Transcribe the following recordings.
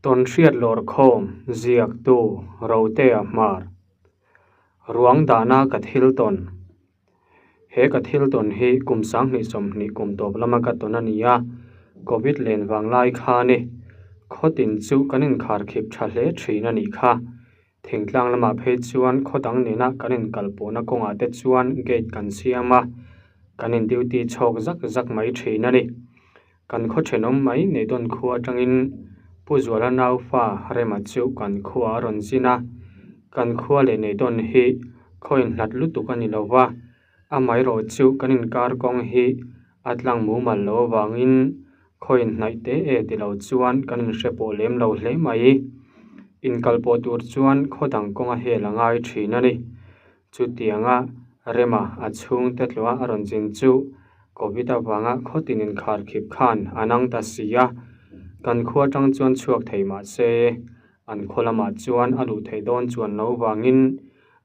Tawnhriat lawrkhawm ziaktu Rotea Hmar Ruang dahna ka thil tawn He ka thil tawn hi kum 2020 kum tawp lama ka tawn a ni a, Covid len vang lai khani khawtin chu kan inkharkhip tha hle thin a nih kha. Thingtlang lamah phei chuan khaw dang nena kan inkalpawhna kawngah te chuan gate kan siam a, kan in duty chhawk zak zak mai thin a ni. Kan khaw thenawm mai Neidawn khua atangin Pu Zuala naufa Rema chu kan khua a rawn zin a, kan khua leh Neidawn hi khaw inhlat lutuk a ni lo va, amaherawhchu kan inkar kawng hi a tlang mumal lo avangin Khaw inhnaih te e ti lo chuan kan inhre pawh lem lo hle mai. Inkal pawh tur chuan khaw dang kawnga hel a ngai thin a ni. Chutianga Rema a chhungte tluah a rawn zin chu Covid avanga khaw tin inkhar khip khan a nang ta si a, kan khua tang chuan chhuak thei mah se an khaw lamah chuan a luh theih dawn chuan lo vangin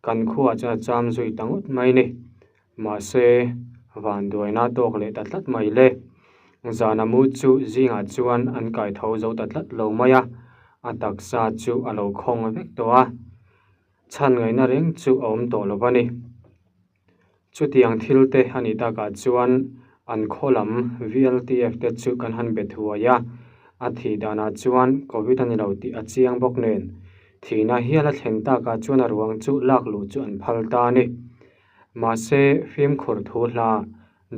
kan khuaah chuan a cham zui ta ngawt mai ni. Mahse, vanduaina tawk leh ta tlat mai le. Zana mu chu zingah chuan an kai tho zo ta tlat lo mai a, a taksa chu a lo khawng vek tawh a, chhan ngaihna reng chu a awm tawh lo va ni. Chutiang thil te a nih takah chuan an khaw lam VLTF te chu kan han be thuai a, a thih danah chuan Covid a ni lo tih a chiang bawk nen, thihna hial a thlen takah chuan a ruang chu lak luh chu an phal ta a ni. Mahse, fimkhur thu hla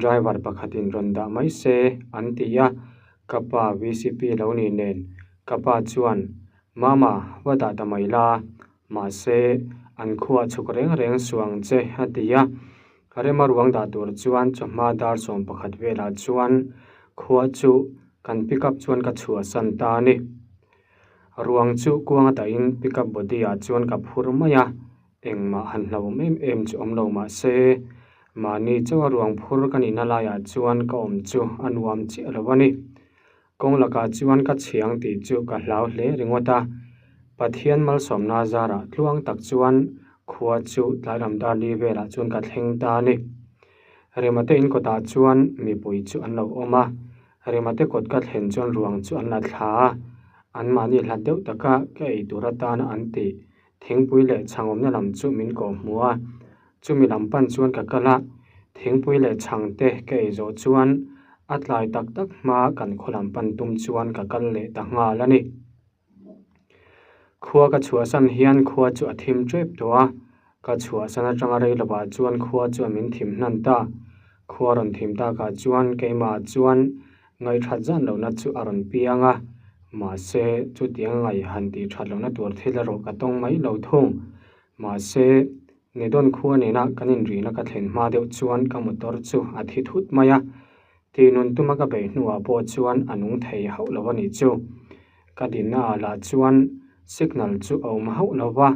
driver pakhatin rawn dah mai se an ti a, ka pa VCP lo ni nen ka pa chuan Mama va dah ta mai la, mahse an khuah chhuk reng reng suh ang che a ti a. Rema ruang dah tur chuan chawhma dar 11 velah chuan khua chu kan pick up chuan ka chhuahsan ta a ni. Ruang chu kuang atahin pick up body ah chuan ka phur mai a. Engmah han hlauhawm em em chu awm lo mah se, mahni chauha ruang phur ka nihna laiah chuan ka awm chu a nuam chiah lo a ni. Kawng lakah chuan ka chhiang tih chu ka hlau hle ringawt a, Pathian malsawmna zarah tluang tak chuan khua chu tlailam dar li velah chuan ka thleng ta a ni. Remate in kawtah chuan mipui chu an lo awm a, Remate kawt ka thlen chuan ruang chu an la thla a, anmahni hlat deuh taka ka ei tur atana an tih Thingpui leh chhang awmna lam chu min kawh hmu a, chumi lam pan chuan ka kal a, thingpui leh chhang te ka ei zawh chuan a tlai tak tak hma kan khaw lam pan tum chuan ka kal leh ta nghal a ni. Khua ka chhuahsan hian khua chu a thim tep tawh a, ka chhuahsan atanga rei lovah chuan khua chuan min thim hnan ta. Khua rawn thim takah chuan keimahah chuan Ngaihthat zan lohna chu a rawn piang a, mahse chutiang a ngaih han tih that lohna tur thil erawh ka tawng mai lo thung. Mahse, Nedawn khua nena kan inrihna ka thlen hma deuh chuan ka motor chu a thi thut mai a, tihnun tuma ka beih hnuah pawh chuan a nung thei hauh lo a nih chu. Ka dinna ah lah chuan signal chu a awm hauh lo va,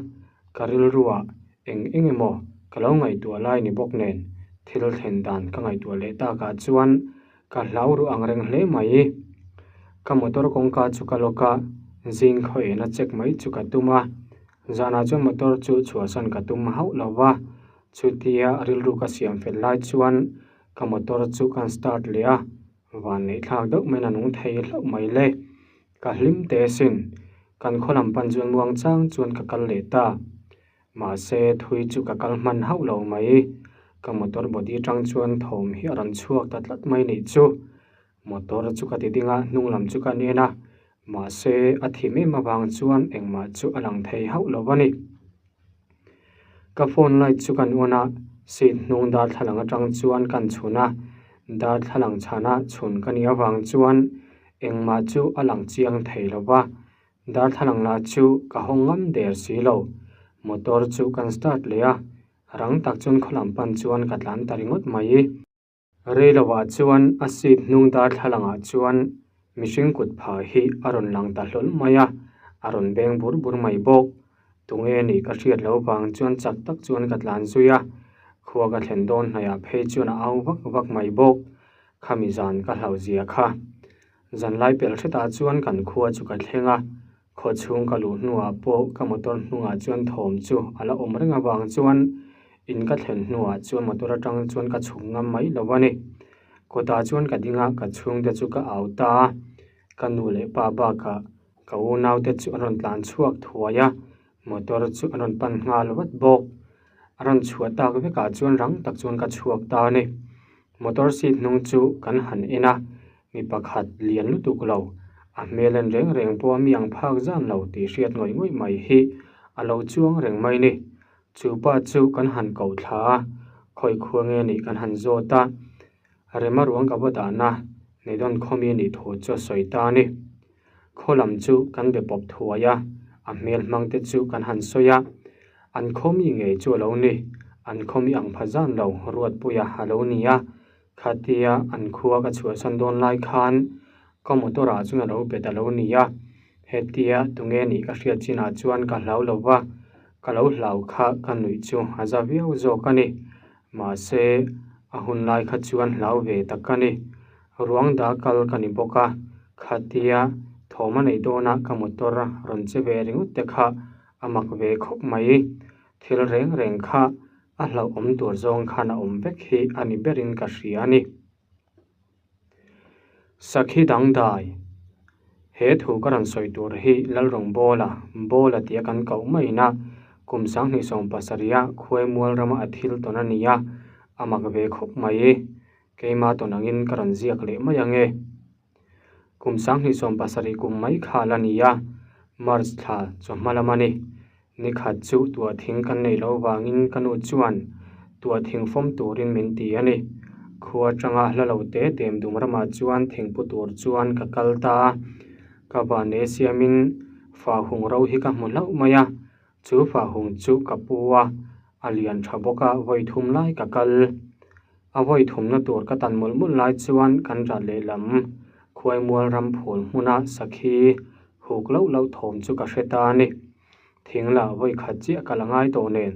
ka rilruah eng eng emaw ka lo ngaihtuah lai ni bawk nen thil thlen dan ka ngaihtuah leh takah chuan Ka hlau ruh ang reng hle mai. Ka motor kawngka chu ka lawk a, zing khaw ena check mai chu ka tum a. Zanah chuan motor chu chhuahsan ka tum hauh lo va, chutia rilru ka siam fel lai chuan ka motor chu kan start leh a, van neih thlak deuh maiin a nung thei hlauh mai le. Ka hlim teh asin, kan khaw lam pan chuan muangchang chuan ka kal leh ta. Mahse, thui chu ka kal hman hauh lo mai. Ka motor body atang chuan thawm hi a rawn chhuak ta tlat mai nih chu. Motor chu ka ti ding a, hnung lam chu ka en a. Mahse, a thim em avang chuan engmah chu a lang thei hauh lo a ni. Ka phone light chu kan on a, seat hnung darthlalang atang chuan kan chhun a. Darthlalang chhana chhun ka nih avang chuan engmah chu a lang chiang thei lo va. Darthlalang lah chu ka hawng ngam der si lo. Motor chu kan start leh a, rang tak chuan khaw lam pan chuan ka tlan ta ringawt mai. Rei lovah chuan a seat hnung darthlalang ah chuan mihring kut phah hi a rawn lang ta hlawl mai a, a rawn beng bur bur mai bawk. Tunge nih ka hriat loh vang chuan chak tak chuan ka tlan zui a, khua ka thlen dawn hnaihah phei chuan a au vak vak mai bawk. Khami zan ka hlauh zia kha. Zanlai pel hretah chuan kan khua chu ka thleng a, khaw chhung ka luh hnuah pawh ka motor hnungah chuan thawm chu a la awm reng avang chuan in ka thlen hnuah chuan motor atang chuan ka chhuk ngam mai lo a ni. Kawtah chuan ka ding a, ka chhungte chu ka au ta a, ka nu leh pa bakah. Ka unaute chu an rawn tlan chhuak thuai a, motor chu an rawn pan nghal vat bawk. A rawn chhuah tak vekah chuan rang tak chuan ka chhuak ta a ni. Motor seat hnung chu kan han en a, mi pakhat lian lutuk lo, a hmel en reng reng pawh a mi ang phak zan lo tih hriat ngawih ngawih mai hi a lo chuang reng mai ni. Chu pa chu kan han koh thla a, khawi khua nge nih kan han zawt a, Rema ruang ka va dahna Neidawn khawmi nih thu chu a sawi ta a ni. Khaw lam chu kan be pawp thuai a, a hmel hmang te chu kan han sawi a, an khawmi ngei chu a lo ni, an khawmi ang pha zan lo Ruatpuia a lo ni a, khatia an khua ka chhuahsan dawn lai khan ka motor ah chuan a lo bet a lo ni a, hetia tunge nih ka hriat chinah chuan ka hlau lo va, ka lo hlau kha ka nuih chu a za viau zawk a ni. Mahse, a hun lai kha chuan hlau ve tak a ni. Ruang dah kal ka ni bawk a, khatia thawm a neih dawnah ka motor rawn che ve ringawt te kha a mak ve khawp mai. Thil reng reng kha a hlauhawm tur zawng khan a awm vek hi a ni berin ka hria a ni. Sakhi dangdai, He thu ka rawn sawi tur hi Lalrawngbawla, Bawla tia kan koh maiin a, kum 2070 Khuaimual rama a thil tawn a ni a, a mak ve khawp mai. Keima tawn angin ka rawn ziak leh mai ang e. Kum 2070 kum mai kha la ni a, March thla chawhma lam a ni. Nikhat chu tuah thing kan neih loh vangin ka nu chuan tuah thing fawm turin min ti a ni. Khua atanga hla lo te dem dum ramah chuan thingpu tur chuan ka kal ta a, ka vane siamin fahung ro hi ka hmu hlauh mai a, chu fahung chu ka pu a, a lian tha bawk a vawi thum lai ka kal. A vawi thumna tur ka tan mawlh mawlh lai chuan kan rat lehlam Khuaimual ram phul hmuna sakhi huk loh loh thawm chu ka hre ta a ni. Thing lah vawi khat chiah ka la ngai tawh nen,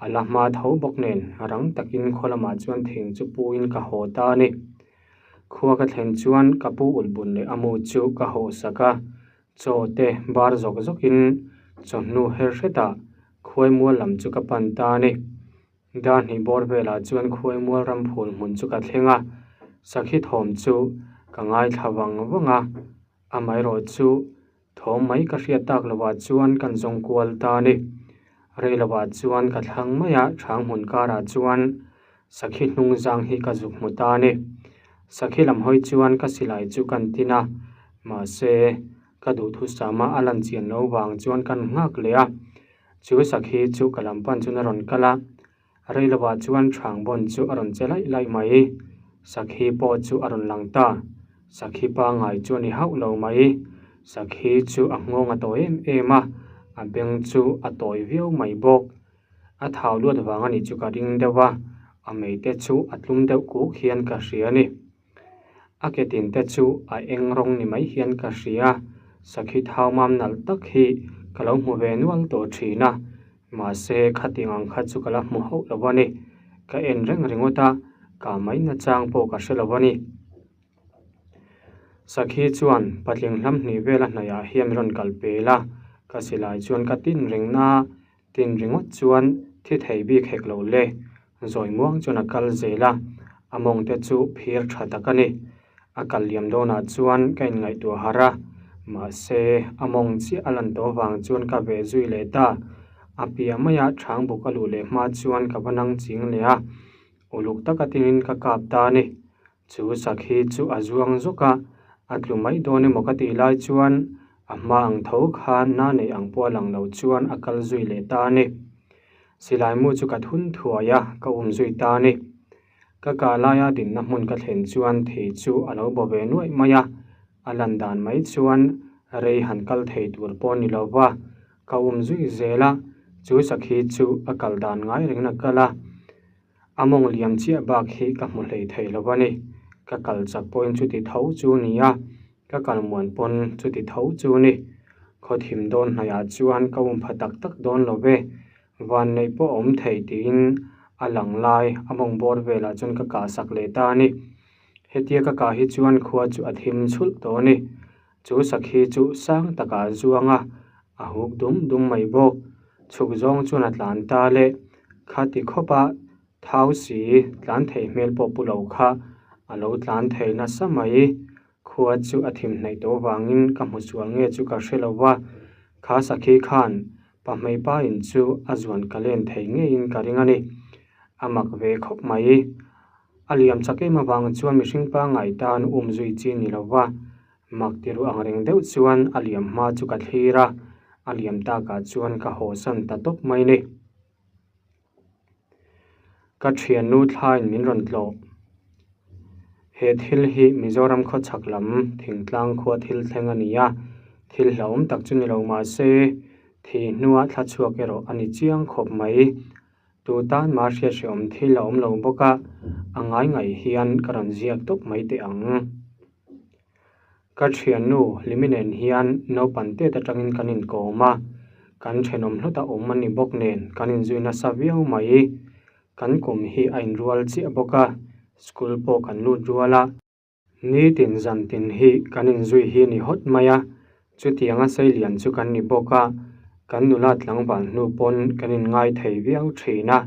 a la hma tho bawk nen rang takin khaw lamah chuan thing chu puin ka haw ta a ni. Khua ka thlen chuan ka pu ulhbun leh a mu chu ka hawhsak a, chaw te bar zawk zawkin chawhnu her hretah Khuaimual lam chu ka pan ta a ni. Dar hnih bawr velah chuan Khuaimual ram phul hmun chu ka thleng a, sakhi thawm chu ka ngaithla vang vang a, amaherawh chu thawm mai ka hriat tak lovah chuan kan zawng kual ta a ni. Rei lovah chuan ka thlang mai a, thang hmun karah chuan sakhi hnung zang hi ka zuk hmu ta a ni. Sakhi lam hawi chuan ka silai chu kan tin a, mahse ka duhthusama a lan chian loh vang chuan kan nghak leh a. Chu sakhi chu ka lam pan chuan a rawn kal a, rei lovah chuan Hrangbawn chu a rawn che laih laih mai. Sakhi pawh chu a rawn lang ta. Sakhi pangngai chu a ni hauh lo mai. Sakhi chu a nghawng a tawi em em a, a beng chu a tawi viau mai bawk. A thau luat vang a nih chu ka ring deuh a, a mei te chu a tlum deuh kuk hian ka hria a ni. A ke tin te chu a eng rawng ni mai hian ka hria, sakhi thau mam nalh tak hi ka lo hmu ve nual tawh thin a, mahse khatiang ang kha chu ka la hmu hauh lo a ni, ka en reng ringawt a, ka mai nachang pawh ka hre lo a ni. Sakhi chuan patling hlam hnih vel a hnaihah hian min rawn kal pel a, ka silai chuan ka tin reng na a, Tin ringawt chuan thi thei bik hek lo le. Zawi muang chuan a kal zel a, a mawng te chu phir tha tak a ni. A kal liam dawnah chuan ka inngaihtuah harh a, mahse a mawng chiah a lan tawh vang chuan ka veh zui leh ta. A piah maia thang buk a luh leh hma chuan ka va nang ching leh a, uluk taka tinin ka kap ta a ni. Chu sakhi chu a zuang zawk a, a tlu mai dawn emaw ka tih lai chuan a hma ang tho khan na neih ang pawh a lang lo chuan a kal zui leh ta a ni. Silai mu chu ka thun thuai a, ka um zui ta a ni. Ka kah laia dinna hmun ka thlen chuan thei chu a lo baw ve nuaih mai a, a lan dan mai chuan rei han kal thei tur pawh a ni lo va, ka um zui zel a, chu sakhi chu a kal dan ngai rengin a kal a. A mawng liam chiah bak hi ka hmu hlei thei lo a ni. Ka kal chak pawhin chuti tho chu ni a, ka kal muan pawn chuti tho chu ni. Khawthim dawn hnaihah chuan ka um pha tak tak dawn lo ve. Van neih pawh a awm thei tiin a lang lai a mawng bawr velah chuan ka kah sak leh ta a ni. Hetia ka kah hi chuan khua chu a thim chhulh tawh a ni. Chu sakhi chu sang takah a zuang a, a huk dum dum mai bawk. Chhuk zawng chuan a tlan ta le. Khati khawpa thau si tlan thei hmel pawh pu lo kha a lo tlan thei nasa mai. Khua chu a thim hnaih tawh avangin ka hmu sual nge chu ka hre lo va, kha sakhi khan pahmei pa in chu a zuan ka len thei ngeiin ka ring a ni. A mak ve khawp mai. A liam chak em avang chuan mihring pangngai tan um zui chi ni lo va, mak ti ruh ang reng deuh chuan a liam hma chu ka thlir a, a liam takah chuan ka hawsan ta tawp mai ni. Ka thiannu thlain min rawn tlawh. He thil hi Mizoram khawchhak lam thingtlang khua thil thleng a ni a, thil hlauhawm tak chu ni lo mah se, thi hnua thla chhuak erawh a ni chiang khawp mai. Tu tan mah hriat hrehawm thil a awm lo bawk a, a ngai ngaih hian ka rawn ziak tawp mai teh ang. Ka thiannu Hlimi nen hian naupan tet atangin kan inkawm a, kan thenawm hlawt a awm a ni bawk nen kan inzui nasa viau mai. Kan kum hi a inrual chiah bawk a, school pawh kan lut rual a. Nitin zantin hi kan inzui hi ni hawt mai a, chutianga seilian chu kan ni bawk a, kan nula tlangval hnu pawn kan inngai thei viau thin a,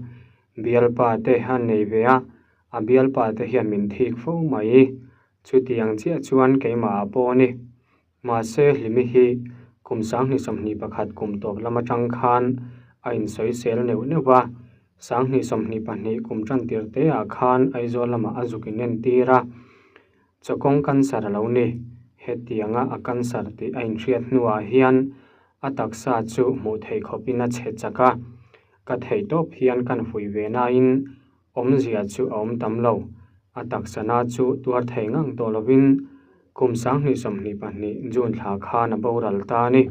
bialpa te a nei ve a, a bialpa te hian min thik fo mai. Chutiang chiah chuan keimah ah pawh a ni. Mahse Hlimi hi kum 2021 kum tawp lam atang khan a insawisel neuh neuh va, 2022 kum tan tir te ah khan Aizawl lamah a zuk inentir a, chawkawng cancer a lo ni. Hetianga a cancer tih a inhriat hnuah hian a taksa chu hmuh theih khawpin a chhe chak a, ka theihtawp hian kan fuih ve nain Awmzia chu a awm tam lo. A taksana chu tuar thei ngang tawh lovin kum 2022 June thla khan a boral ta a ni.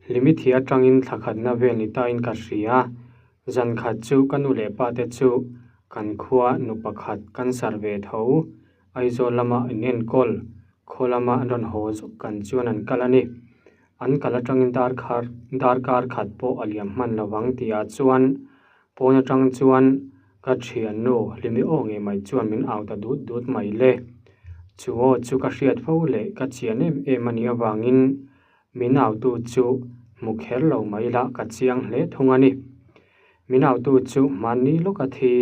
Hlimi thi atangin thla khatna vel ni tain ka hria. Zan khat chu ka nu leh pa te chu kan khua nu pakhat cancer ve tho Aizawl lama inenkawl khaw lama an rawn haw zawk kan chuan an kal a ni. An kal atangin darkar darkar khat pawh a liam hman lovang tihah chuan Pawn atang chuan ka thiannu Hlimi aw ngei mai chuan min au ta dut dut mai le. Chu aw chu ka hriat fo leh ka chian em em a nih avangin min autu chu hmu kher lo mai la ka chiang hle thung a ni. Min autu chu hmanni lawka thi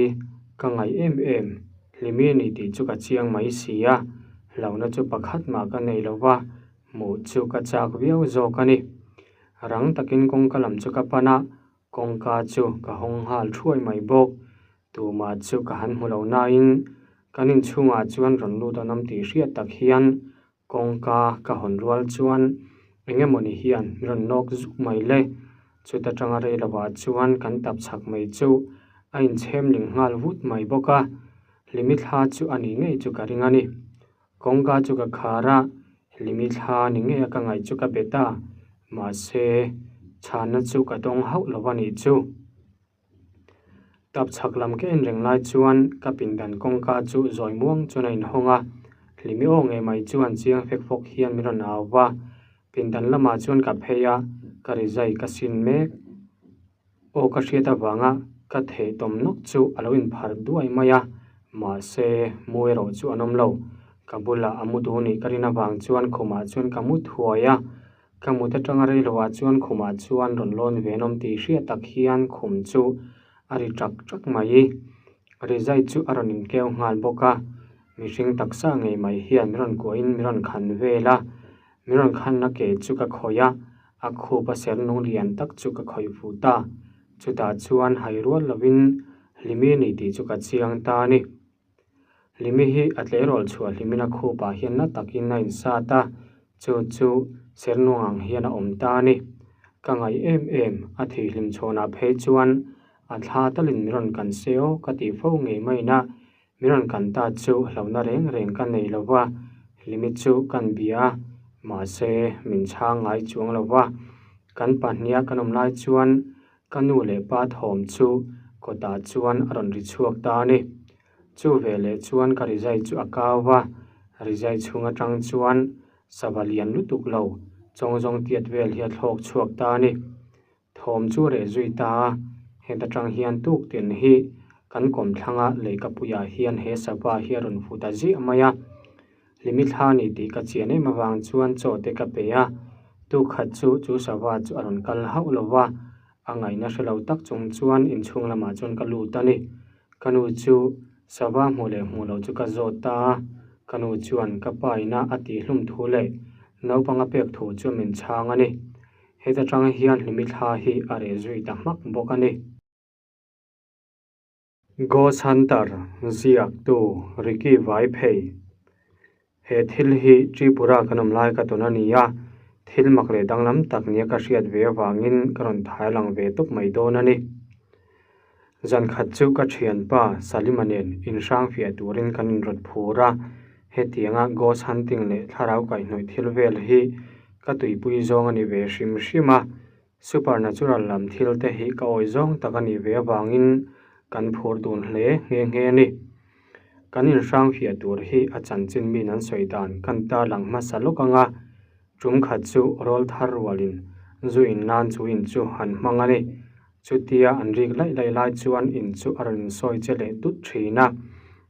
ka ngaih em em Hlimi a ni tih chu ka chiang mai si a, hlauhna chu pakhat mah ka nei lo va, hmuh chu ka chak viau zawk a ni. Rang takin kawngka lam chu ka pan a, Kawngka chu ka hawng nghal thuai mai bawk. Tumah chu ka han hmu lo nain kan inchhungah chuan rawn lut an awm tih hriat tak hian kawngka ka hawn rual chuan eng emawni hian min rawn nawk zuk mai le. Chuta tanga rei lovah chuan kan tap chhak mai chu a inchhem ling nghal vut mai bawk a, Hlimi thla chu a nih ngei chu ka ring a ni. Kawngka chu ka khar a, Hlimi thla ni ngei a ka ngaih chu ka bet a, mahse chhanna chu ka dawng hauh lo a nih chu. Tap chhak lam ka en reng lai chuan ka pindan kawngka chu zawi muang chuan a inhawng a, Hlimi aw ngei mai chuan chiang fek fawk hian min rawn au va, pindan lamah chuan ka phei a, ka rizai ka sin mek. Aw ka hriat avanga ka theh tawm nawk chu a lo inphar duai mai a, mahse mu erawh chu an awm lo. Ka bulah a mu duh nih ka rin avang chuan khumah chuan ka mu thuai a, ka mut atanga rei lohah chuan khumah chuan rawn lawn ve an awm tih hriat tak hian khum chu a ri ṭak ṭak mai. Rizai chu a rawn inkeu nghal bawk a, mihring taksa ngei mai hian min rawn kuahin min rawn khan vel a, min rawn khanna ke chu ka khawih a, A khup a ser nung lian tak chu ka khawih fuh ta. Chutah chuan hai rual lovin Hlimi a ni tih chu ka chiang ta a ni. Hlimi hi a tleirawl chhuah hlimin a khupah hian na takin a insat a, chu chu ser nung ang hian a awm ta a ni. Ka ngaih em em, a thihhlim chhawnah phei chuan a thla talin min rawn kan se aw ka tih fo ngei maiin a, Min rawn kan ta chu hlauhna reng reng ka nei lo va, Hlimi chu kan bia a, mahse min chhang ngai chuang lo va. Kan pahniha kan awm lai chuan ka nu leh pa thawm chu kawtah chuan a rawn ri chhuak ta a ni. Chu veleh chuan ka rizai chu a kau va, rizai chhung atang chuan sava lian lutuk lo chawngzawng tiat vel hi a thlawk chhuak ta a ni. Thawm chu reh zui ta a, heta tang hian tuk tin hi kan kawmthlanga leikapuiah hian he sava hi a rawn fu ta ziah mai a. Hlimi thla ni tih ka chian em avang chuan chaw te ka pe a, tuk khat chu chu sava chu a rawn kal hauh lo va, a ngaihna hre lo tak chung chuan inchhung lamah chuan ka lut a ni. Ka nu chu sava hmuh leh hmuh loh chu ka zawt ta a. Ka nu chuan ka pa ina a tihhlum thu leh naupang a pek thu chu min chhang a ni. Heta tang hian Hlimi thla hi a reh zui ta hmak bawk a ni. Ghost Hunter ziaktu Ricky Vaiphei He thil hi Tripura kan awm lai ka tawn a ni a, thil mak leh danglam tak nia ka hriat ve avangin ka rawn thai lang ve tawp mai dawn a ni. Zan khat chu ka thianpa Salima nen inhrang fiah turin kan inrawt phur a, hetianga ghost hunting leh thlarau kaihhnawih thil vel hi ka tuipui zawng a ni ve hrim hrim a, Supernatural lam thil te hi ka awi zawng tak a nih ve avangin kan phur dun hle nghe nghe a ni. Kan inhrang fiah tur hi a chanchin min an sawi dan kan tarlang hmasa lawk ang a, tum khat chu rawl thar rualin zu in nan chu in chu han hmang a ni. Chutia an rik laih laih lai chuan in chu a rawn insawi che leh dut thin a,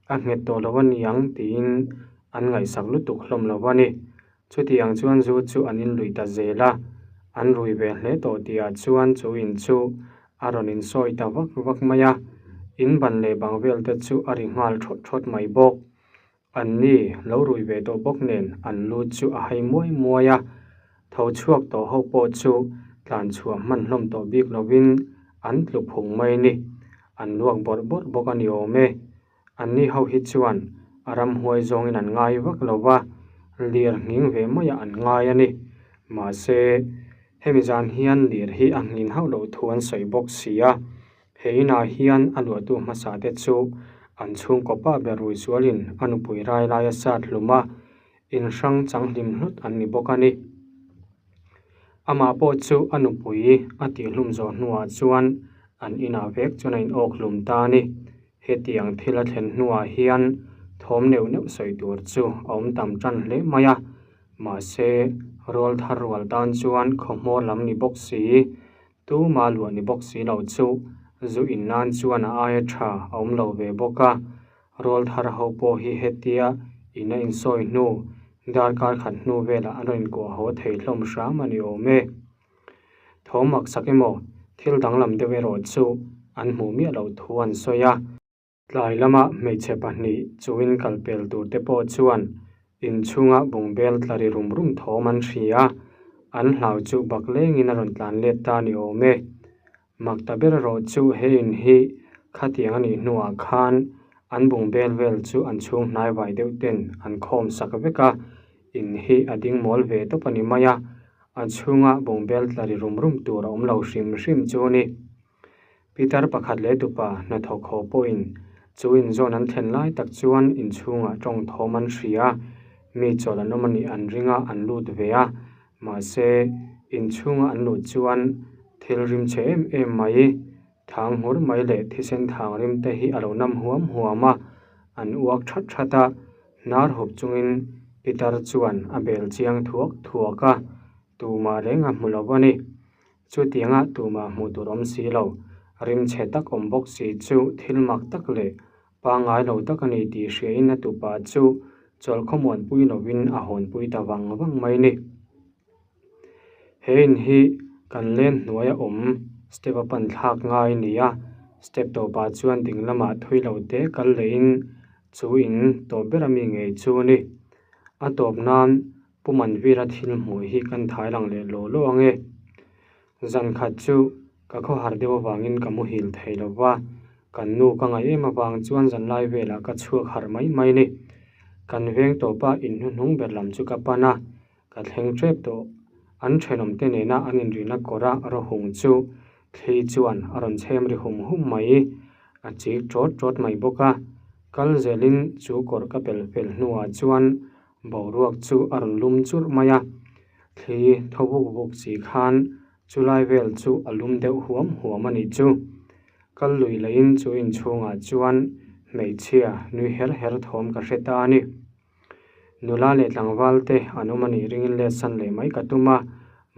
a nghet tawh lo a niang tiin an ngaihsak lutuk hlawm lo a ni. Chutiang chuan zu chu an inlui ta zel a, an rui ve hle tawh tihah chuan chu in chu a rawn insawi ta vak vak mai a, in ban leh bang vel te chu a ri nghal thawt thawt mai bawk. An ni lo rui ve tawh bawk nen an lu chu a hai muai muai a, tho chhuak tawh ho pawh chu tlan chhuah hman hlawm tawh bik lovin an tlu phung mai ni. An luak bawrh bawrh bawk a ni awm e. Anni ho hi chuan a ramhuai zawngin an ngai vak lo va, lir nghing ve maiah an ngai a ni. Mahse, hemi zan hian lir hi a nghin hauh loh thu an sawi bawk si a. He inah hian a luahtu hmasa te chu an chhungkaw pa ber Ruizualin a nupui rai laia sat hlum a, in hrang chang hlim hlut an ni bawk a ni. Amah pawh chu a nupui a tihhlum zawh hnuah chuan an inah vek chuan a inawk hlum ta a ni. Hetiang thil a thlen hnuah hian thawm neuh neuh sawi tur chu a awm tam tan hle mai a, mahse rual thar rual tan chuan khawhmawr lam ni bawk si, tuma luah ni bawk si lo chu zu in nan chuan a aia tha a awm lo ve bawk a, rual thar ho pawh hi hetia in a insawi hnu darkar khat hnu velah an rawn inkuah haw thei hlawm hram a ni awm e. Thawm mak sak emaw thil danglam deuh erawh chu an hmuh miah loh thu an sawi a. Tlai lama hmeichhe pahnih chuin kal pel tur te pawh chuan inchhunga bungbel tla ri rum rum thawm an hria a, an hlau chu bak lengin a rawn tlan let ta ni awm e. Mak ta ber erawh chu he in hi khatiang a nih hnuah khan an bungbel vel chu an chhung hnai vai deuh ten an khawm sak vek a, in hi a ding mawl ve tawp a ni mai a, A chhunga bungbel tla ri rum rum tur a awm lo hrim hrim chu a ni. Pitar pakhat leh tupa hnathawk haw pawhin chu inzawn an thlen lai tak chuan inchhungah tawng thawm an hria a, mi chawlh an awm a nih an ring a, an lut ve a. Mahse, inchhunga an luh chuan thil rim chhe em em mai, thang hmur mai leh thisen thang rim te hi a lo nam huam huam a, an uak that that a, Hnar hup chungin Pitar chuan a bel chiang thuak thuak a, tumah reng a hmu lo a ni. Chutianga tumah hmuh tur awm si lo, rimchhe tak awm bawk si chu thil mak tak leh pangngai lo tak a ni tih hriain a tupa chu chawlhkhawmuanpui lovin a hawnpui ta vang vang mai ni. He in hi kan len hnuaia awm step a pan thlak ngai a ni a, step tawpah chuan ding lamah thui lo te kal lehin chu in tawp ber ami ngei chu a ni. A tawp nan Pu Manvira thil hmuh hi kan thai lang leh law law ang e. Zan khat chu ka khawhar deuh avangin ka muhil thei lo va, kan nu ka ngaih em avang chuan zan lai velah ka chhuak harh mai mai a ni. Kan veng tawpa in hnuhnung ber lam chu ka pan a, Ka thleng tep tawh. An thenawm te nena an inrihna kawra rawhung chu thli chuan a rawn chhem ri hum hum mai. A chik tawt tawt mai bawk a. Kal zelin chu kawr ka pel fel hnuah chuan boruak chu a rawn lum churh mai a. Thli thaw vuk vuk si khan chulai vel chu a lum deuh huam huam a nih chu. Kal lui lahin chu inchhungah chuan hmeichhia nui her her thawm ka hre ta a ni. Nula leh tlangval te an awm a nih ringin let san leh mai ka tum a,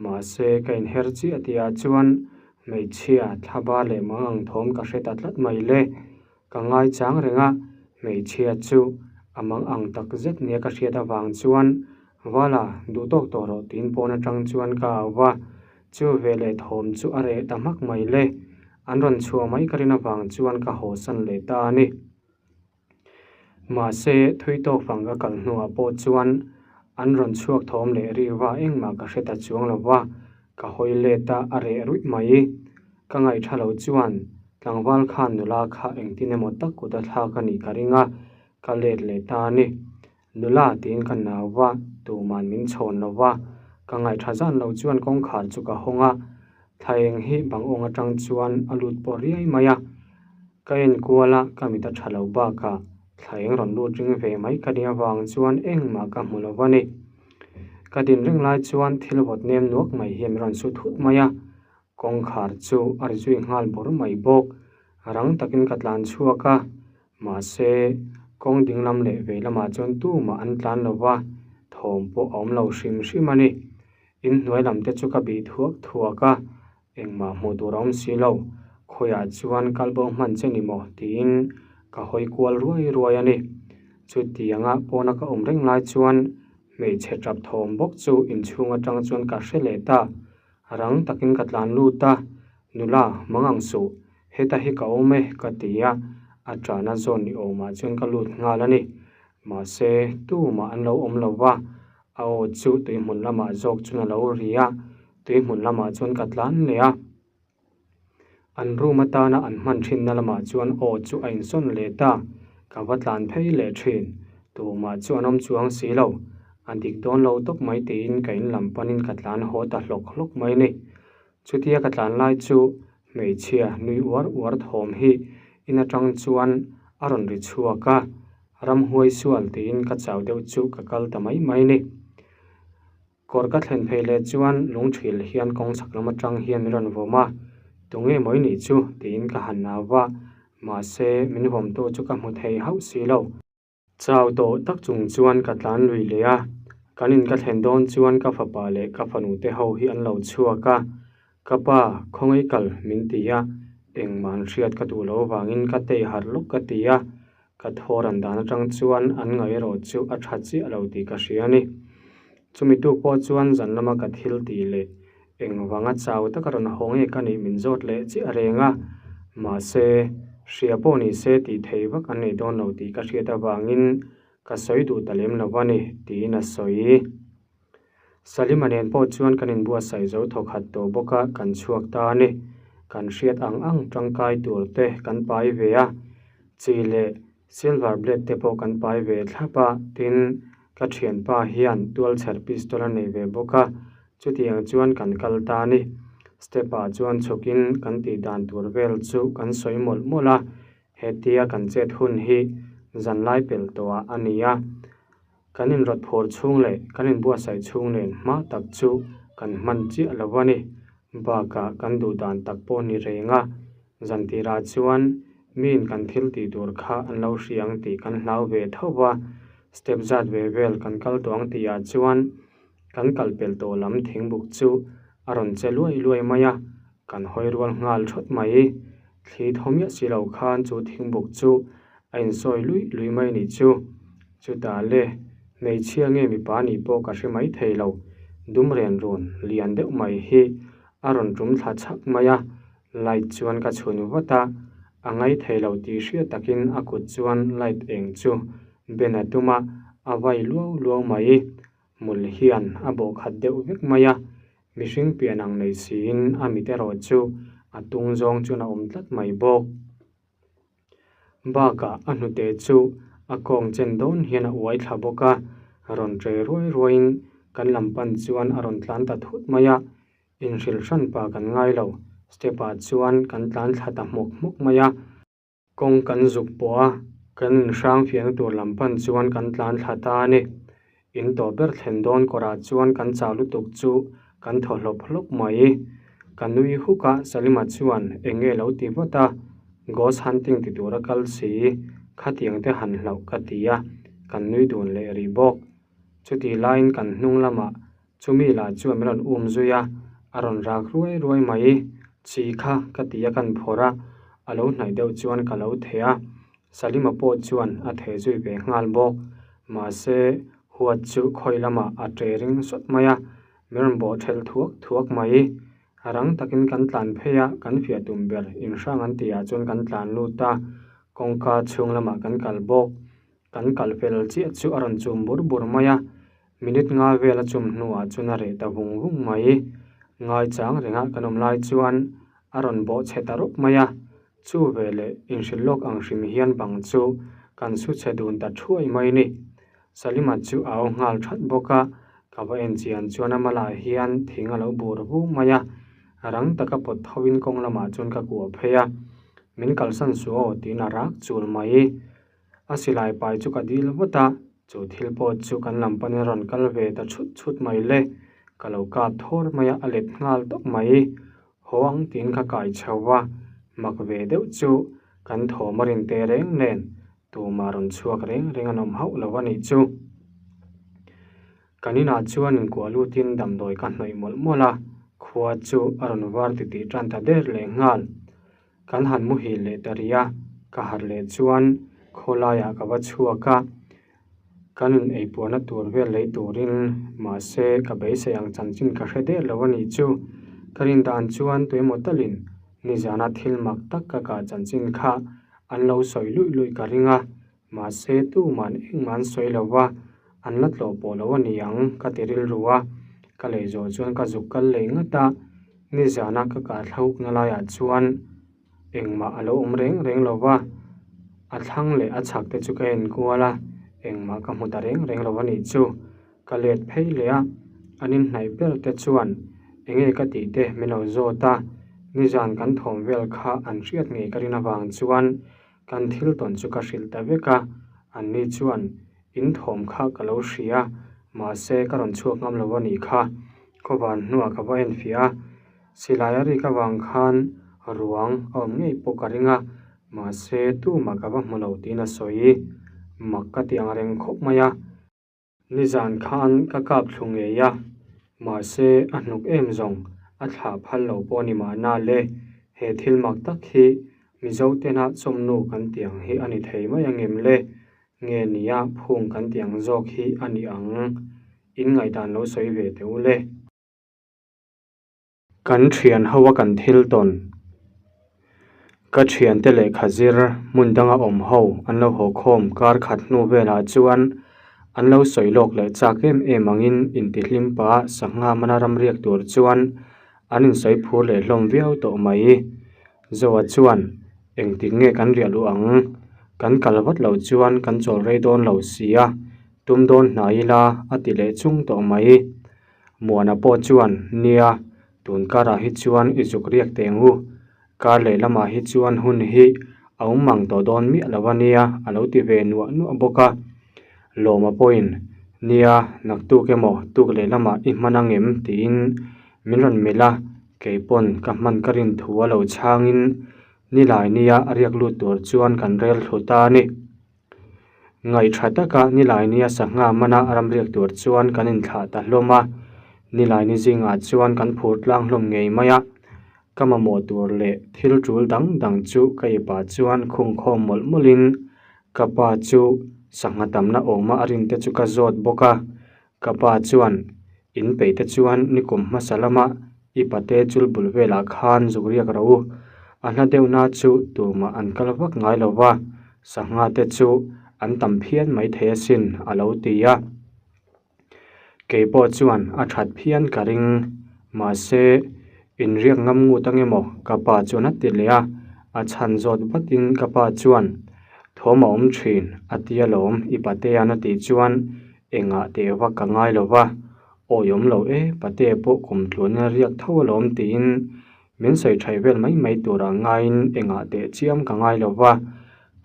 mahse ka inher chiah tihah chuan hmeichhia thlaba leh mangang thawm ka hre ta tlat mai le. Ka ngai chang reng a, hmeichhia chu a mangang tak zet nia ka hriat avang chuan Vala duh tawk tawh rawh tiin pawn atang chuan ka au va, chu veleh thawm chu a reh ta hmak mai le. An rawn chhuah mai ka rin avang chuan ka haw san leh ta a ni. Mahse, thui tawk fang ka kal hnuah pawh chuan an rawn chhuak thawm leh riva engmah ka hre ta chuang lo va, ka hawi let a, a reh ruih mai. Ka ngaihṭha lo chuan tlangval khan nula kha engtin emaw tak kut a thlak a nih ka ring a, ka let leh ta a ni. Nula tiin ka nau va, tuman min chhawn lo va, ka ngaihṭha zan lo chuan kawngkhar chu ka hawng a, thla eng hi bang awng aṭang chuan a lut pawh riai mai a. Ka en kual a, ka mit a ṭha lo bakah thla eng rawn lut ring ve mai ka nih avang chuan engmah ka hmu lo va ni. Ka din reng lai chuan thil vawt nem nuak mai hian min rawn su thut mai a, Kawngkhar chu a ri zui nghal bawrh mai bawk. Rang takin ka tlan chhuak a, mahse kawng ding lam leh vei lamah chuan tumah an tlan lo va, thawm pawh a awm lo hrim hrim a ni. Inhnuai lam te chu ka bih thuak thuak a, engmah hmuh tur a awm si lo. Khawiah chuan kal bo hman che ni maw? tiin ka hawi kual ruai ruai a ni. Chutianga pawna ka awm reng lai chuan hmeichhe tap thawm bawk chu inchhung atang chuan ka hre leh ta. Rang takin ka tlan lut a, Nula, mang ang suh, heta hi ka awm e, ka ti a, a ṭahna zawn ni awmah chuan ka lut nghal a ni. Mahse, tumah an lo awm lo va, a aw chu tuihmun lamah zawk chuan a lo ri a, tuihmun lamah chuan ka tlan leh a. An room atana an hman ṭhinna lamah chuan aw chu a insawn leh ta, ka va tlan phei leh ṭhin. Tumah chu an awm chuang si lo, a dik dawn lo tawp mai tiin ka in lam panin ka tlan haw ta hlawk hlawk mai a ni. Chutia ka tlan lai chu hmeichhia nui uar uar thawm hi in atang chuan a rawn ri chhuak a, ramhuai sual tiin ka chau deuh chu ka kal ta mai mai a ni. Kawr ka thlen phei leh chuan lungthil hian kawng chhak lam atang hian min rawn vawm a, tunge mawi nih chu tiin ka han nau va, mahse min vawmtu chu ka hmu thei hauh si lo. Chau tawh tak chung chuan ka tlan lui leh a, kan in ka thlen dawn chuan ka fapa leh ka fanu te ho hi an lo chhuak a, ka pa khawngaih kal min ti a, engmah an hriat ka duh loh avangin ka tei harh lawk ka ti a, ka thaw ran dan atang chuan an ngaih erawh chu a tha chiah lo tih ka hria a ni. Chumi tuk pawh chuan zan lama ka thil tih leh Engvanga chau taka rawn haw nge ka nih min zawt leh chiah reng a, mahse, hria pawh ni se tih thei vak an nei dawn lo tih ka hriat avangin ka sawi duh ta lem lo a ni, tiin a sawi. Salima nen pawh chuan kan inbuatsaih zo thawkhat tawh bawk a, kan chhuak ta a ni. Kan hriat ang ang tangkai tur te kan pai ve a, chi leh silver blade te pawh kan pai ve thlap a, tin, ka thianpa hian tualchher pistol a nei ve bawk a, Chutiang chuan kan kal ta a ni. Step ah chuan chhukin kan tih dan tur vel chu kan sawi mawlh mawlh a, hetia kan chet hun hi zan lai pel tawhah a ni a. Kan inrawt phur chhung leh kan inbuatsaih chhung nen hma tak chu kan hman chiah lo a ni. Bakah kan duh dan tak pawh ni reng a, zan tirah chuan miin kan thil tih tur kha an lo hria ang tih kan hlau ve tho va, step zat ve vel kan kal tawh ang tihah chuan Kan kal pel tawh lam thingbuk chu a rawn che luai luai mai a, kan hawi rual nghal thawt mai. Thli thaw miah si lo khan chu thingbuk chu a insawi luih luih mai nih chu. Chutah le, hmeichhia nge mipa nih pawh ka hre mai thei lo, dum ren run lian deuh mai hi a rawn tum thla chhak mai a, light chuan ka chhun vat a, a ngai thei lo tih hriat takin a kut chuan light eng chu ben a tum a, a vai luau luau mai. Hmul hian a bawh khat deuh vek mai a, mihring pian ang nei siin a mit erawh chu a tung zawng chuan a awm tlat mai bawk. Bakah a hnute chu a kawng chen dawn hian a uai thla bawk a, rawn tre ruai ruaiin kan lam pan chuan a rawn tlan ta thut mai a, inhrilh hran pa kan ngai lo, step ah chuan kan tlan thla ta hmawk hmawk mai a. Kawng kan zuk pawh a, kan inhrang fiahna tur lam pan chuan kan tlan thla ta a ni. In tawh ber thlen dawn kawrah chuan kan chau lutuk chu kan thaw hlawp hlawp mai. Ka nui huk a, Salima chuan eng nge lo ti vat a, ghost hunting ti tura kal si, khatiang te han hlauh ka ti a, kan nui dun leh rih bawk. Chutih laiin kan hnung lamah Chumi lah chuan min rawn um zui a, a rawn rak ruai ruai mai. Chi kha ka ti a kan phawrh a, a lo hnaih deuh chuan ka lo theh a. Salima pawh chuan a theh zui ve nghal bawk. Mahse, huat chu khawi lamah a ṭe ring sawt mai a, min rawn bawh ṭhelh thuak thuak mai. Rang takin kan tlan phei a, kan fiah tum ber inhrang an tihah chuan kan tlan lut a, kawngka chhung lamah kan kal bawk. Kan kal fel chiah chu a rawn chum bur bur mai a, minute nga vel a chum hnuah chuan a reh ta vung vung mai. Ngaichang renga kan awm lai chuan a rawn bawh chhe ta rawp mai a, chu veleh inhrilh lawk ang hrim hian bang chu kan su chhe dun ta thuai mai ni. Salima chu a au nghal that bawk a, ka va en chian chuan a malah hian thing a lo bur vung mai a, rang taka pawt tho in kawng lamah chuan ka kuah phei a, min kalsan suh aw tiin a rak chul mai. A silai pai chu ka dil vat a, chu thil pawh chu kan lam panin a rawn kal ve ta chhut chhut mai le. Ka lo kap thawr mai a, a let nghal tawp mai. Haw ang tiin ka kai chho va, mak ve deuh chu kan thawm a rin teh reng nen tumah rawn chhuak reng reng an awm hauh lo a nih chu. Kan inah chuan inkuah lutin damdawi ka hnawih mawlh mawlh a, khua chu a rawn var titih tan ta der leh nghal. Kan han muhil leh ta rih a, ka harh leh chuan khawlaiah ka va chhuak a, kan in eipuahna tur vel lei turin mahse ka beisei ang chanchin ka hre der lo a nih chu. Ka rin dan chuan tuemaw talin nizana thil mak tak ka kah chanchin kha an lo sawi luih luih ka ring a, Mahse tuman engmah an sawi lo va, an la tlawh pawh lo a ni ang ka ti rilru a, ka lei zawh chuan ka zuk kal leh ngat a, nizana ka kah thlahukna laiah chuan engmah a lo awm reng reng lo va, a thlang leh a chhak te chu ka en kual a, engmah ka hmu ta reng reng lo a nih chu. Ka let phei leh a, an inhnaih ber te chuan enge ka tih te min lo zawt a, nizan kan thawm vel kha an hriat ngei ka rin avang chuan Kan thil tawn chu ka hrilh ta vek a, anni chuan in thawm kha ka lo hria, mahse ka rawn chhuak ngam lo a nih kha. Khawvan hnuah ka va enfiah a, silai a rik avang khan ruang a awm ngei pawh ka ring a, mahse tumah ka va hmu lo tiin a sawi. Mak ka ti ang reng khawp mai a. Nizan khan ka kap thlu ngei a, mahse a hnuk em zawng a thlah phal lo pawh a ni mahna le, he thil mak tak hi Mizo tena chawmnu kan tih ang hi a ni thei mai angem le, nge nia phung kan tih ang zawk hi a ni ang, in ngaihdan lo sawi ve teh u le. Kan thian ho a kan thil tawn. Ka thiante lehkha zir hmun danga awm ho an lo haw khawm kar khat hnu velah chuan an lo sawi lawk leh chak em em angin intihlim pah sangha mana ram riak tur chuan an insawi phur leh hlawm viau tawh mai. Zoa chuan engtik nge kan riah luh ang? Kan kal vat loh chuan kan chawl rei dawn lo sia, tum dawn hnai ila a ti leh chung tawh mai. Muana pawh chuan, Nia, tun karah hi chuan i zuk riak teh ang u. Kar leh lamah hi chuan hun hi a awm mang tawh dawn miah lo a nia, a lo ti ve nuah nuah bawk a. Lawma pawhin, Nia, naktuk emaw tuk leh lamah i hman ang em? tiin min rawn melh a, kei pawn ka hman ka rin thu a lo chhangin nilai nia a riak lut tur chuan kan rel thlu ta a ni. Ngaihṭha taka Nilaini-a sangha mana ramriak tur chuan kan inthlah ta hlawm a, Nilaini zingah chuan kan phur tlang hlawm ngei mai a, ka mamawh tur leh thil ṭul dang dang chu ka ipah chuan khung khawm mawlh mawlhin ka pa chu sangha tamna awma a rin te chu ka zawt bawk a, Ka pa chuan, In peih te chuan nikum hmasa lama i pate chul bul velah khan zuk riak rawh u. A hla deuhna chu tumah an kal vak ngai lo va, sangha te chu an tam phian mai thei asin, a lo ti a. Kei pawh chuan a that phian ka ring. Mahse, in riak ngam ngut ang emaw? Ka pa chuan a ti leh a. A chhan zawt vatin ka pa chuan, Thawm a awm thin, a ti alawm, i patea'n a tih chuan Engah teh vak ka ngai lo va, awi awm lo e, pate pawh kum tluanin a riak tho alawm tiin min sawi thaih vel mai mai turah ngaiin engah teh chiam ka ngai lo va,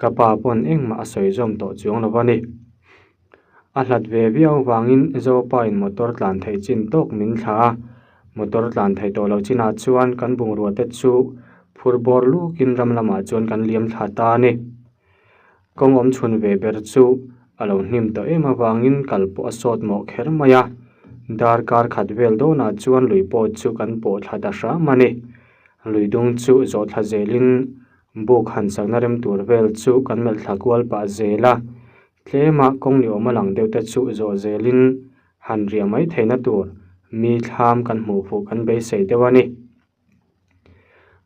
ka pa pawn engmah a sawi zawm tawh chuang lo a ni. A hlat ve viau vangin Zopa in motor tlan theih chin tawk min thlah a, motor tlan theih tawh loh chinah chuan kan bungrua te chu phur bawr lukin ram lamah chuan kan liam thla ta a ni. Kawng awm chhun ve ber chu a lo hnim tawh em avangin kal pawh a sawt mawh kher mai a, darkar khat vel dawnah chuan lui pawh chu kan pawh thla ta hram a ni. Lui dung chu zawh thla zelin buk han sakna rem tur vel chu kan melh thla kual pah zel a, tlema kawng ni awm a lang deuh te chu zawh zelin han riah mai theihna tur mi thlam kan hmuh fuh kan beisei deuh a ni.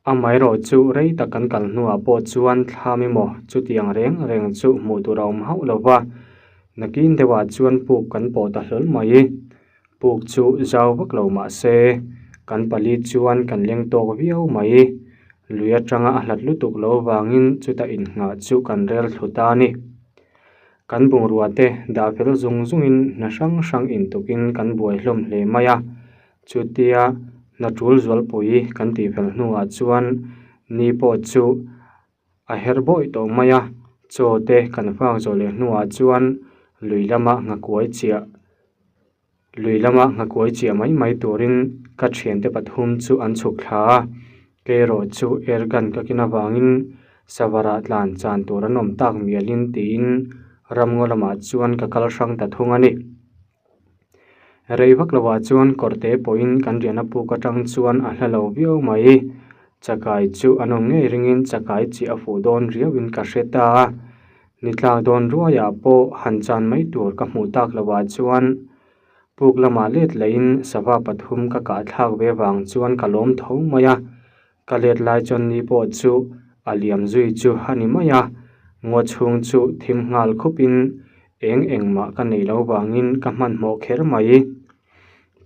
Amaherawhchu rei tak kan kal hnuah pawh chuan thlam emaw chutiang reng reng chu hmuh tur a awm hauh lo va, nakin deuhah chuan puk kan pawh ta hlawl mai. Puk chu zau vak lo mah se, kan pali chuan kan leng tawk viau mai. Lui atanga a hlat lutuk lo vangin chuta innghah chu kan rel thlu ta a ni. Kan bungrua te dah fel zung zungin hna hrang hrang intukin kan buai hlawm hle mai a. Chutia hna tul zualpui kan tih fel hnuah chuan ni pawh chu a her bawih tawh mai a, chaw te kan fak zawh leh hnuah chuan lui lama nghakuai chiah lui lama nghakuai chiah mai mai turin ka thiante pathum chu an chhuk thla a, kei erawh chu air gun ka ken avangin savarah tlan chan tur an awm tak mialin tiin ramngaw lamah chuan ka kal hrang ta thung a ni. Rei vak lovah chuan kawrte pawhin kan riahna puk atang chuan a hla lo viau mai. Chakai chu an awm ngei ringin chakai chi a fuh dawn riauin ka hre ta a. Ni tlak dawn ruaiah pawh han chan mai tur ka hmuh tak lovah chuan puk lamah let lehin sava pathum ka kah thlak ve vang chuan ka lawm tho mai a. Ka let lai chuan ni pawh chu a liam zui chu a ni mai a, ngaw chhung chu thim nghal khupin eng engmah ka nei lo vangin ka hmanhmawh kher mai.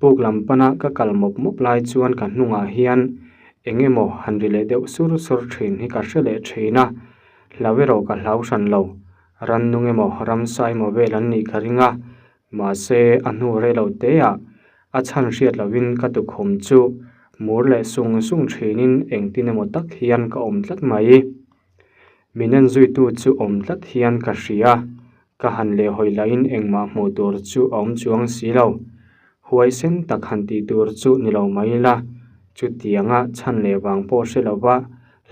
Puk lam pana ka kal mawp mawp lai chuan ka hnungah hian eng emaw han ri leh deuh sur sur thin hi ka hre leh thin a, hlau erawh ka hlau hran lo. Rannung emaw ramsa emaw vel an nih ka ring a, Mahse, a hnu rei lo teah a chhan hriat lovin ka tukhum chu mur leh sung sung thinin engtin emaw tak hian ka awm tlat mai. Min en zuitu chu awm tlat hian ka hria, ka han lehhawi lahin engmah hmuh tur chu a awm chuang si lo. Huaisen tak han tih tur chu ni lo mai la, chutianga chhan leh vang pawh hre lova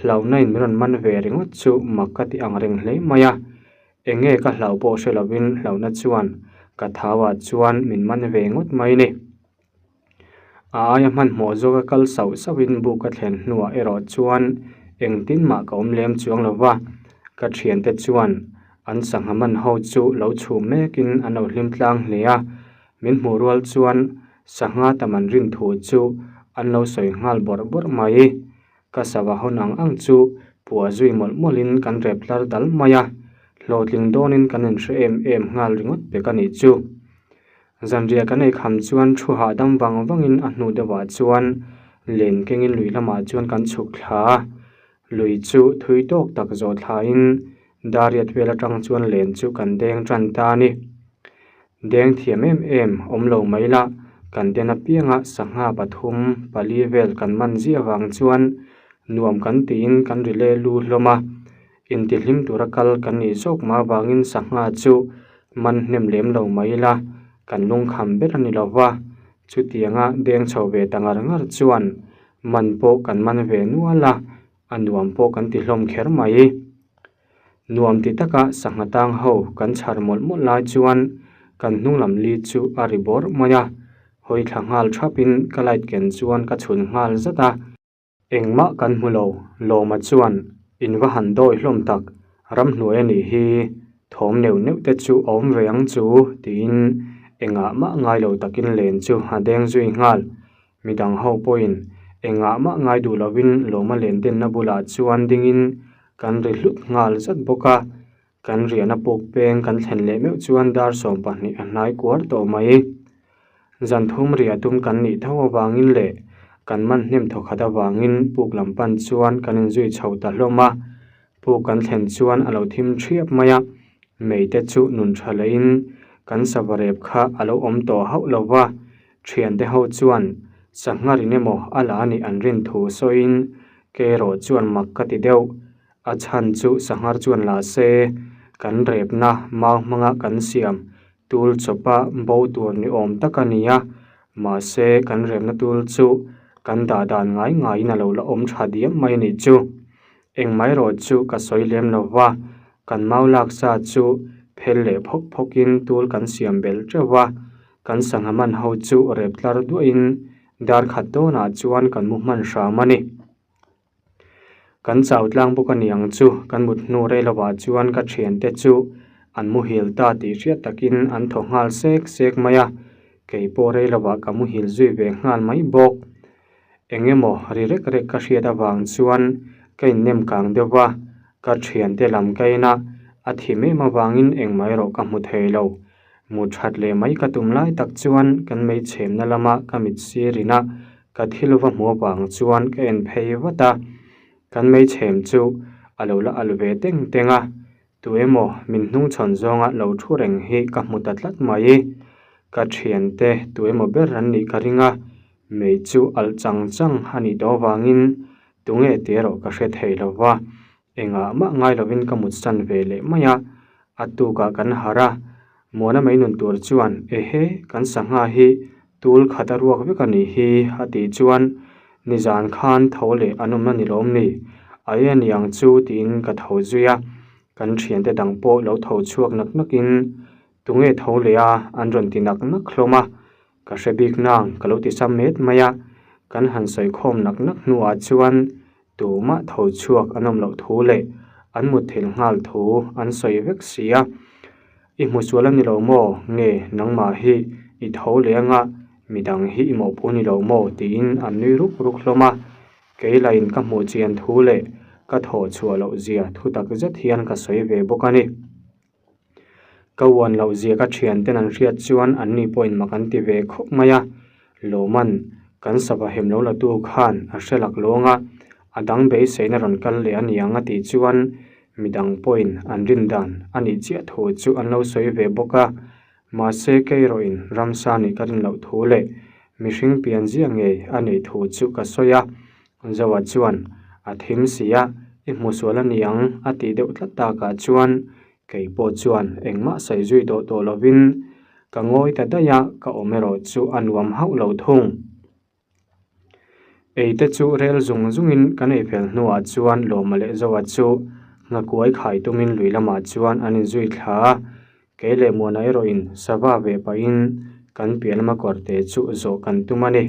hlauhna in min rawn man ve ringawt chu mak ka ti ang reng hle mai a. Eng nge ka hlauh pawh hre lovin hlauhna chuan ka thauah chuan min man ve ngawt mai ni. A aia hmanhmawh zawka kal sauh sauhin buk ka thlen hnuah erawh chuan engtin mah ka awm lem chuang lo va, ka thiante chuan an sangha man ho chu lo chhum mekin an lo hlim tlang hle a, min hmuh rual chuan sangha tam an rin thu chu an lo sawi nghal bawrh bawrh mai. Ka sava hawn ang ang chu puah zui mawlh mawlhin kan rep tlar dal mai a, hlawhtling dawnin kan inhre em em nghal ringawt pek a nih chu. Zanriah kan ei kham chuan thu hahdam vang vangin a hnu deuhah chuan len kengin lui lamah chuan kan chhuk thla a, lui chu thui tawk tak zawh thlain dariat vel atang chuan len chu kan deng tan ta a ni. Deng thiam em em awm lo mai la, kan den apianga sangha pathum pali vel kan man ziah vang chuan nuam kan tiin kan ri le lu hlawm a, intihlim tura kal kan nih zawk mah avangin sangha chu man hnem lem lo mai la, kan lungkham ber a ni lo va, chutianga deng chho ve ta ngar ngar chuan man pawh kan man ve nual a, a nuam pawh kan ti hlawm kher mai. Nuam ti taka sangha tang ho kan chhar mawlh mawlh lai chuan kan hnung lam li chu a ri bawrh mai a, hawi thla nghal thapin ka light ken chuan ka chhun nghal zat a. Engmah kan hmu lo, Lawma chuan in va han dawi hlawm tak, ramhnuai a nih hi, thawm neuh neuh te chu a awm ve ang chu tiin engah mah ngai lo takin len chu a deng zui nghal. Midang ho pawhin engah mah ngai duh lovin Lawma len denna bulah chuan dingin kan ri hlut nghal zat bawk a, kan riahna puk peng kan thlen leh meuh chuan dar 12 a hnai kuar tawh mai. Zan thum riah tum kan nih tho avangin leh kan man hnem thawkhat avangin puk lam pan chuan kan inzui chho ta hlawm a, puk kan thlen chuan a lo thim thiap mai a, mei te chu nun tha lehin kan sava rep kha a lo awm tawh hauh lo va, Thiante ho chuan sangha rin emaw a la anih an rin thu sawiin kerawh chuan mak ka ti deuh. A chhan chu sanghar chuan la se, kan repna mau hmanga kan siam tul chawpa bo tur ni awm tak a ni a, mahse kan repna tul chu kan dah dan ngai ngaiin a lo la awm tha diam mai a nih chu. Engmah erawh chu ka sawi lem lo va, kan mau lak sa chu phel leh phawk phawkin tul kan siam belh teuh va, Kan sangha man ho chu rep tlar duahin dar khat dawnah chuan kan mu hman hram a ni. Kan chau tlang bawk a ni ang chu kan mut hnu rei lovah chuan ka thiante chu an muhil ta tih hriat takin an thaw nghal sek sek mai a, kei pawh rei lovah ka muhil zui ve nghal mai bawk. Eng emaw ri rek rek ka hriat avang chuan ka innem kang deuh va, ka thiante lam ka en a, a thim em avangin engmah erawh ka hmu thei lo. Mu that leh mai ka tum lai tak chuan kan mei chhemna lama ka mit sir ina ka thil va hmu avang chuan ka en phei vat a, kan mei chhem chu a lo la alh ve teng teng a, Tu emaw min hnungchhawn zawnga lo thu reng hi ka hmu ta tlat mai. Ka thiante tu emaw ber an nih ka ring a, mei chu alh chang chang a nih tawh avangin tunge tih erawh ka hre thei lo va, engah mah ngai lovin ka mutsan ve leh mai a, a tukah kan harh a, Muana mai nun tur chuan ehe kan sangha hi tul khat a ruak vek a nih hi a tih chuan nizan khan tho leh an awm a ni lawm ni? Ai a ni ang chu tiin ka tho zui a, kan thiante dang pawh lo tho chhuak nak nakin tunge tho leh a an rawn ti nak nak hlawm a, Ka hre bik nang ka lo ti sam met mai a, kan han sawi khawm nak nak hnuah chuan tumah tho chhuak an awm loh thu leh an mut thil nghal thu an sawi vek si a. I hmu sual a ni lo maw? Nge nangmah hi i tho leh anga midang hi i mawhphu ni lo maw? tiin an nui ruk ruk hlawm a. Kei lain ka hmuh chian thu leh ka thawh chhuah loh zia thu tak zet hian ka sawi ve bawk a ni. Ka uan loh zia ka thian ten an hriat chuan an ni pawhin mak an ti ve khawp mai a, Lawman kan sava hem lo la tu khan a hre lak lawng a, a dang beiseina rawn kal leh a niang a tih chuan midang pawhin an rin dan a nih chiah thu chu an lo sawi ve bawk a, mahse kei erawhin ramsa nih ka rin loh thu leh mihring pian zia ngei a neih thu chu ka sawi a, Zoa chuan, A thim si a, i hmu sual a ni ang, a tih deuh tlat takah chuan kei pawh chuan engmah sawi zui tawh tawh lovin ka ngawi ta daih a, ka awm erawh chu a nuam hauh lo thung. Ei te chu rel zung zungin kan ei fel hnuah chuan Lawma leh Zoa chu nghakuai khai tumin lui lamah chuan an inzui thla a, kei leh Muana erawhin sava ve pahin kan piah lama kawrte chu zawh kan tum a ni.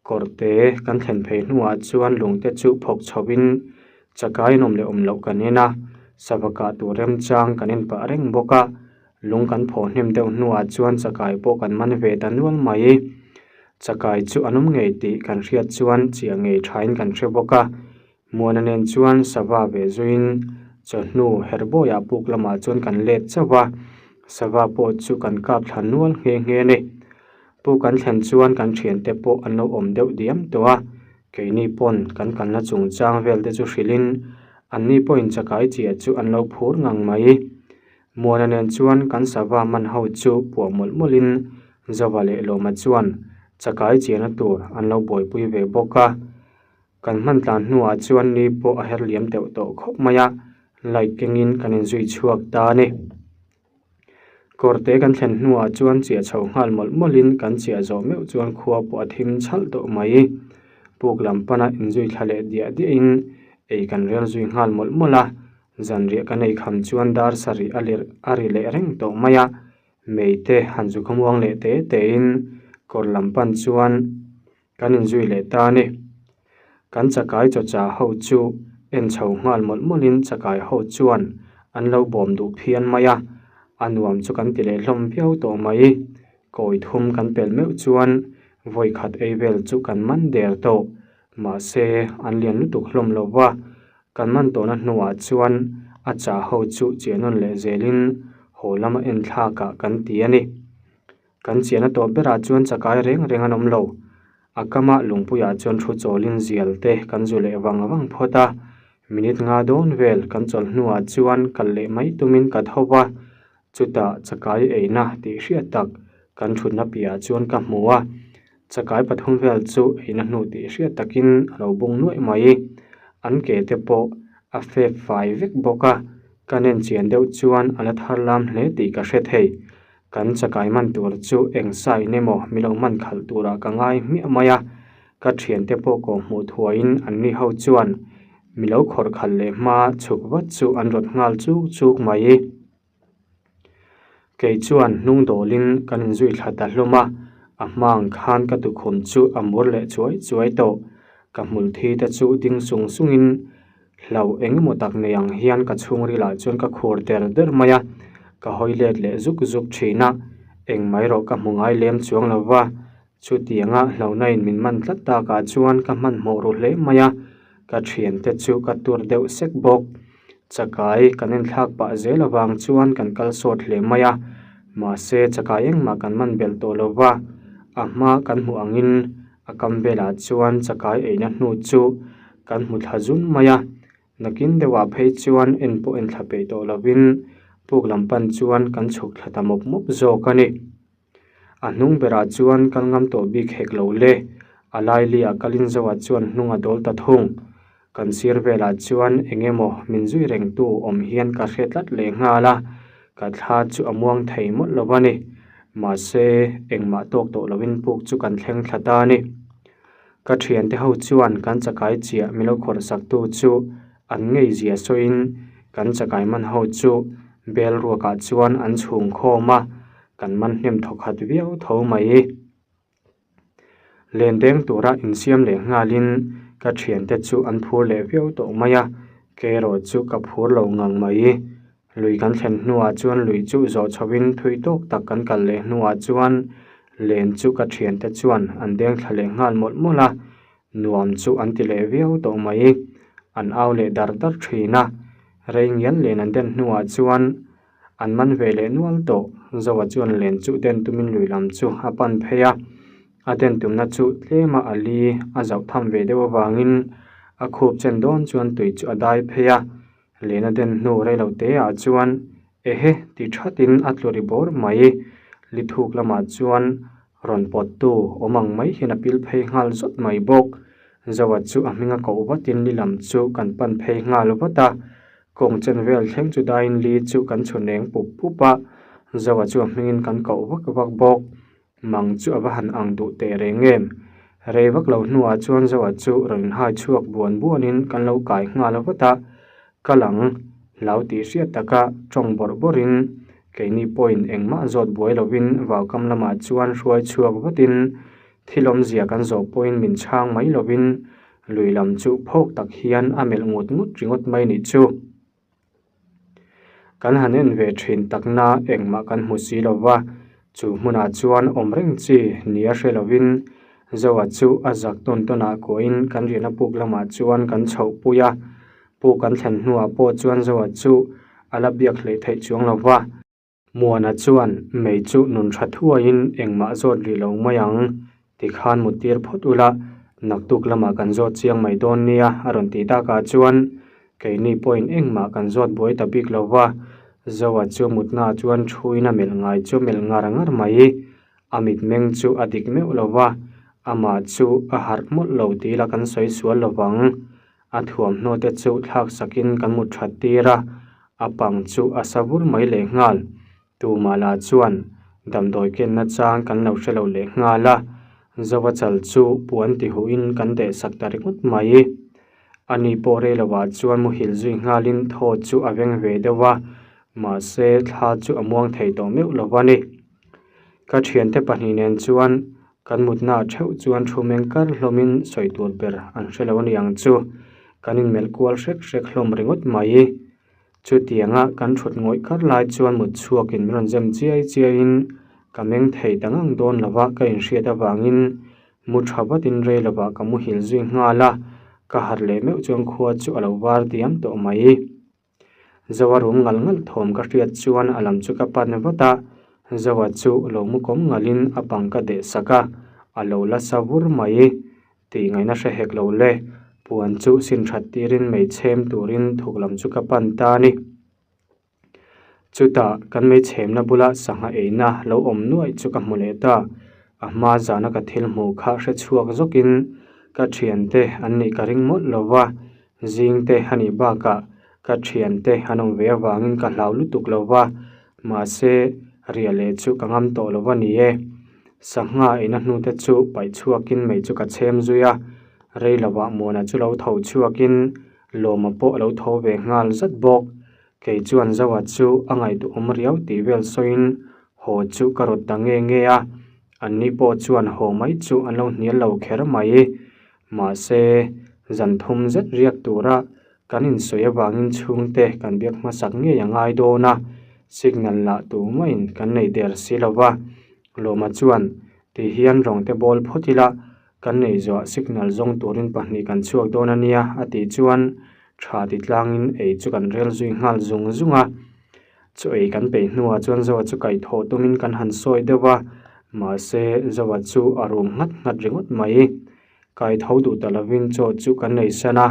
Kawrte kan thlen phei hnuah chuan lungte chu phawk chhoin chakai an awm leh awm loh kan en a, sava kah tur remchang kan en pah reng bawk a, lung kan phawh hnem deuh hnuah chuan chakai pawh kan man ve ta nual mai. Chakai chu an awm ngei tih kan hriat chuan chiah ngei thain kan hre bawk a, Muana nen chuan sava ve zuiin chawhnu herbawiah puk lamah chuan kan let chauh a, sava pawh chu kan kap thla nual nghe nghe a ni. Pu kan thlen chuan kan thiante pawh an lo awm deuh diam tawh a, keini pawn kan kalna chungchang vel te chu hrilhin anni pawhin chakai chiah chu an lo phur ngang mai. Muana nen chuan kan sava man ho chu puah mawlh mawlhin Zova leh Lawma chuan chakai chiahna tur an lo buaipui ve bawk a. Kan hman tlan hnuah chuan ni pawh a her liam deuh tawh khawp mai a, light kengin kan inzui chhuak ta a ni. Kawrte kan thlen hnuah chuan chiah chho nghal mawlh mawlhin kan chiah zawh meuh chuan khua pawh a thim chhalh tawh mai. Puk lam pana inzui thla leh diah diahin ei kan rel zui nghal mawlh mawlh a, zanriah kan ei kham chuan dar sarih a lir a ri leh reng tawh mai a, mei te han zu khawmuang leh te tein kawr lam pan chuan Kan inzui leh ta a ni. Kan chakai chawcha ho chu en chho nghal mawlh mawlhin chakai ho chuan an lo bawm duh phian mai a, a nuam chu kan ti leh hlawm viau tawh mai. Kawi thum kan pel meuh chuan vawi khat ei vel chu kan man der tawh. Mahse, an lian lutuk hlawm lo va, kan man tawhna hnuah chuan a chah ho chu chiahnawn leh zelin haw lama en thlakah kan ti a ni. Kan chiahna tawp berah chuan chakai reng reng an awm lo. A kama lungpuiah chuan thu chawlin zial te kan zu leh vang vang phawt a. Minute nga dawn vel kan chawlh hnuah chuan kal leh mai tumin ka tho va. Chutah chakai eina tih hriat tak kan thutna piahah chuan ka hmu a. Chakai pathum vel chu eina hnu tih hriat takin a lo bung nuaih mai. An ke te pawh a fep fai vek bawk a. Ka nen chian deuh chuan a la thar lam hle tih ka hre thei. Kan chakai man tur chu eng sign emaw mi lo man khalh turah ka ngai hmiah mai a, ka thiante pawh kawh hmuh thuaiin anni ho chuan mi lo khawrh khalh leh hma chhuk vat chu an rawt nghal chuk chuk mai. Kei chuan hnung dawlin kan inzui thla ta hlawm a, a hma ang khan ka tukhum chu a mur leh chuai chuai tawh. Ka hmul thi te chu ding sung sungin Hlau eng emaw tak nei ang hian ka chhungrilah chuan ka khur der der mai a, ka hawi let leh zuk zuk thin a, engmah erawh ka hmu ngai lem chuang lo va. Chutianga hlauhna in min man tlat takah chuan ka hmanhmawh ru hle mai a, ka thiante chu ka tur deuh sek bawk. Chakai kan inthlak pah zel avang chuan kan kal sawt hle mai a, mahse chakai engmah kan man belh tawh lo va, a hma kan hmuh angin a kam velah chuan chakai eina hnu chu kan hmu thla zun mai a. Nakin deuhah phei chuan en pawh en thla peih tawh lovin puk lam pan chuan kan chhuk thla ta mawp mawp zawk a ni. A hnung berah chuan kal ngam tawh bik hek lo le, a lailiah kalin zoah chuan hnung a dawl ta thung. Kan sir velah chuan eng emaw min zui rengtu awm hian ka hre tlat leh nghal a, ka thla chu a muang thei mawlh lo a ni. Mahse, engmah tawk tawh lovin puk chu kan thleng thla ta a ni. Ka thiante ho chuan kan chakai chiah min lo khawrh saktu chu an ngei zia sawiin kan chakai man ho chu bel ruakah chuan an chhung khawm a, kan man hnem thawkhat viau tho mai. Len deng tura insiam leh nghalin ka thiante chu an phur leh viau tawh mai a, kei erawh chu ka phur lo ngang mai. Lui kan thlen hnuah chuan lui chu zawh chhoin thui tawk tak kan kal leh hnuah chuan len chu ka thiante chuan an deng thla leh nghal mawlh mawlh a, nuam chu an ti leh viau tawh mai. An au leh dar dar thin a, rei ngial len an den hnuah chuan an man ve leh nual tawh. Zoa chuan len chu den tumin lui lam chu a pan phei a, a den tumna chu tlema a li a zauh tham ve deuh avangin a khup chen dawn chuan tui chu a dai phei a. Lena den hnu rei lo te ah chuan ehe ti thatin a tlu ri bawr mai. Li thuk lamah chuan rawn pawt tu awm ang mai hian a pil phei nghal zawt mai bawk. Zoa chu a hming a koh vatin li lam chu kan pan phei nghal vat a. Kawng chen vel thleng chu daiin li chu kan chhun eng pup pup a. Zoa chu a hmingin kan koh vak vak bawk. Mang chu a va han ang duh teh reng em? Rei vak lo hnuah chuan Zoa chu rawn inhai chhuak buan buanin kan lo kai nghal vat a, kal ang, hlau tih hriat taka tawng bawrh bawrhin keini pawhin engmah zawt buai lovin vaukam lamah chuan hruai chhuak vatin thil awmzia kan zawh pawhin min chhang mai lovin lui lam chu phawk tak hian a melh ngut ngut ringawt mai nih chu. Kan han en ve thin takna engmah kan hmu si lo va, chu hmunah chuan awm reng chi nia hre lovin Zoa chu a zak tawn tawnah kuahin kan riahna puk lamah chuan kan chhoh pui a, puk kan thlen hnuah pawh chuan Zoa chu a la biak hleih theih chuang lo va. Muana chuan mei chu nun tha thuaiin engmah zawt rih lo mai ang, tikhan muttir phawt ula, naktuk lamah kan zawt chiang mai dawn nia a rawn tih takah chuan keini pawhin engmah kan zawt buai ta bik lo va, Zoa chu mutnaah chuan thuin a melh ngai chu melh ngar ngar mai. A mitmeng chu a dik meuh lo va, amah chu a harh mawlh lo tih ila kan sawi sual lo vang. A thuamhnaw te chu thlak sakin kan mut that tir a, a pang chu a sa vur mai leh nghal. Tumah lah chuan damdawi kenna chang kan lo hre lo leh nghal a, Zova chal chu puan ti huhin kan deh sak ta ringawt mai. Ani pawh rei lovah chuan muhil zui nghalin thaw chu a veng ve deuh a, mahse thla chu a muang thei tawh meuh lo a ni. Ka thiante pahnih nen chuan Kan mutna theuh chuan thu meng kar hlawmin sawi tur ber an hre lo a ni ang chu. Kan inmelh kual hrek hrek hlawm ringawt mai. Chutianga kan thut ngawih kar lai chuan mut chhuakin min rawn zem chiai chiaiin ka meng thei ta ngang dawn lova ka inhriat avangin mu tha vatin rei lovah ka muhil zui nghal a, ka harh leh meuh chuan khua chu a lo var diam tawh mai. Zoa rum ngal ngal thawm ka hriat chuan a lam chu ka pan vat a, Zoa chu lo mu kawm ngalin a pang ka deh sak a, a lo la sa vur mai. Tih ngaihna hre hek lo le, puan chu sin that tirin mei chhem turin thuk lam chu ka pan ta a ni. Chutah kan mei chhemna bula sangha eina lo awm nuaih chu ka hmu leh ta, a hma zana ka thil hmuh kha hre chhuak zawkin ka thiante an nih ka ring mawlh lo va, Zing te a nih bakah ka thiante an awm ve avangin ka hlau lutuk lo va, mahse riah leh chu ka ngam tawh lo a ni e. Sangha eina hnute chu paih chhuakin mei chu ka chhem zui a, rei lovah Muana chu lo tho chhuakin Lawma pawh a lo tho ve nghal zat bawk. Kei chuan Zoa chu a ngaihtuahawm riau tih vel sawiin haw chu ka rawt ta nge nge a, anni pawh chuan haw mai chu an lo hnial lo kher mai. Mahse, zan thum zet riak tura kan insawi avangin chhungte kan biak hmasak ngei a ngai dawn a, signal lah tumah in kan nei der si lo va. Lawma chuan, Ti hian rawng te bawl phawt ila, kan nei zuah signal zawng turin pahnih kan chhuak dawn a nia a tih chuan tha ti tlangin ei chu kan rel zui nghal zung zung a. Chaw ei kan peih hnuah chuan Zoa chu kaihthawh tumin kan han sawi deuh va, mahse Zoa chu a rum nghat nghat ringawt mai. Kaitho duh ta lovin chaw chu kan nei san a,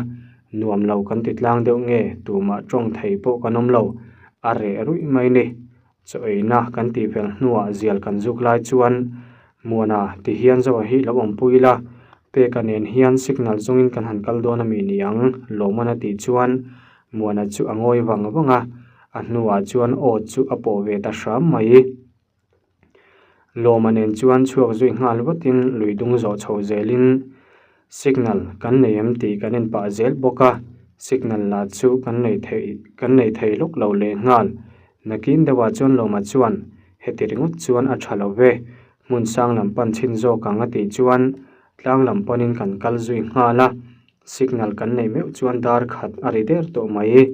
nuam lo kan ti tlang deuh nge tumah tawng thei pawh kan awm lo, a reh ruih mai ni. Chaw eina kan tih fel hnuah zial kan zuk lai chuan Muana ti hian Zoa hi lo awmpui ila, Peka nen hian signal zawngin kan han kal dawn a mi ni ang, Lawmana tih chuan Muana chu a ngawi vang vang a, a hnuah chuan aw chu a pawh ve ta hram mai. Lawma nen chuan chhuak zui nghal vatin lui dung zawh chho zelin signal kan nei em tih kan en pah zel bawk a, signal lah chu kan nei thei kan nei thei lawk lo leh nghal. Nakin deuhah chuan Lawma chuan heti ringawt chuan a tha lo ve, hmun sang lam pan chhin zawk ang a tih chuan tlang lam panin kan kal zui nghal a, signal kan neih meuh chuan dar khat a ri der tawh mai.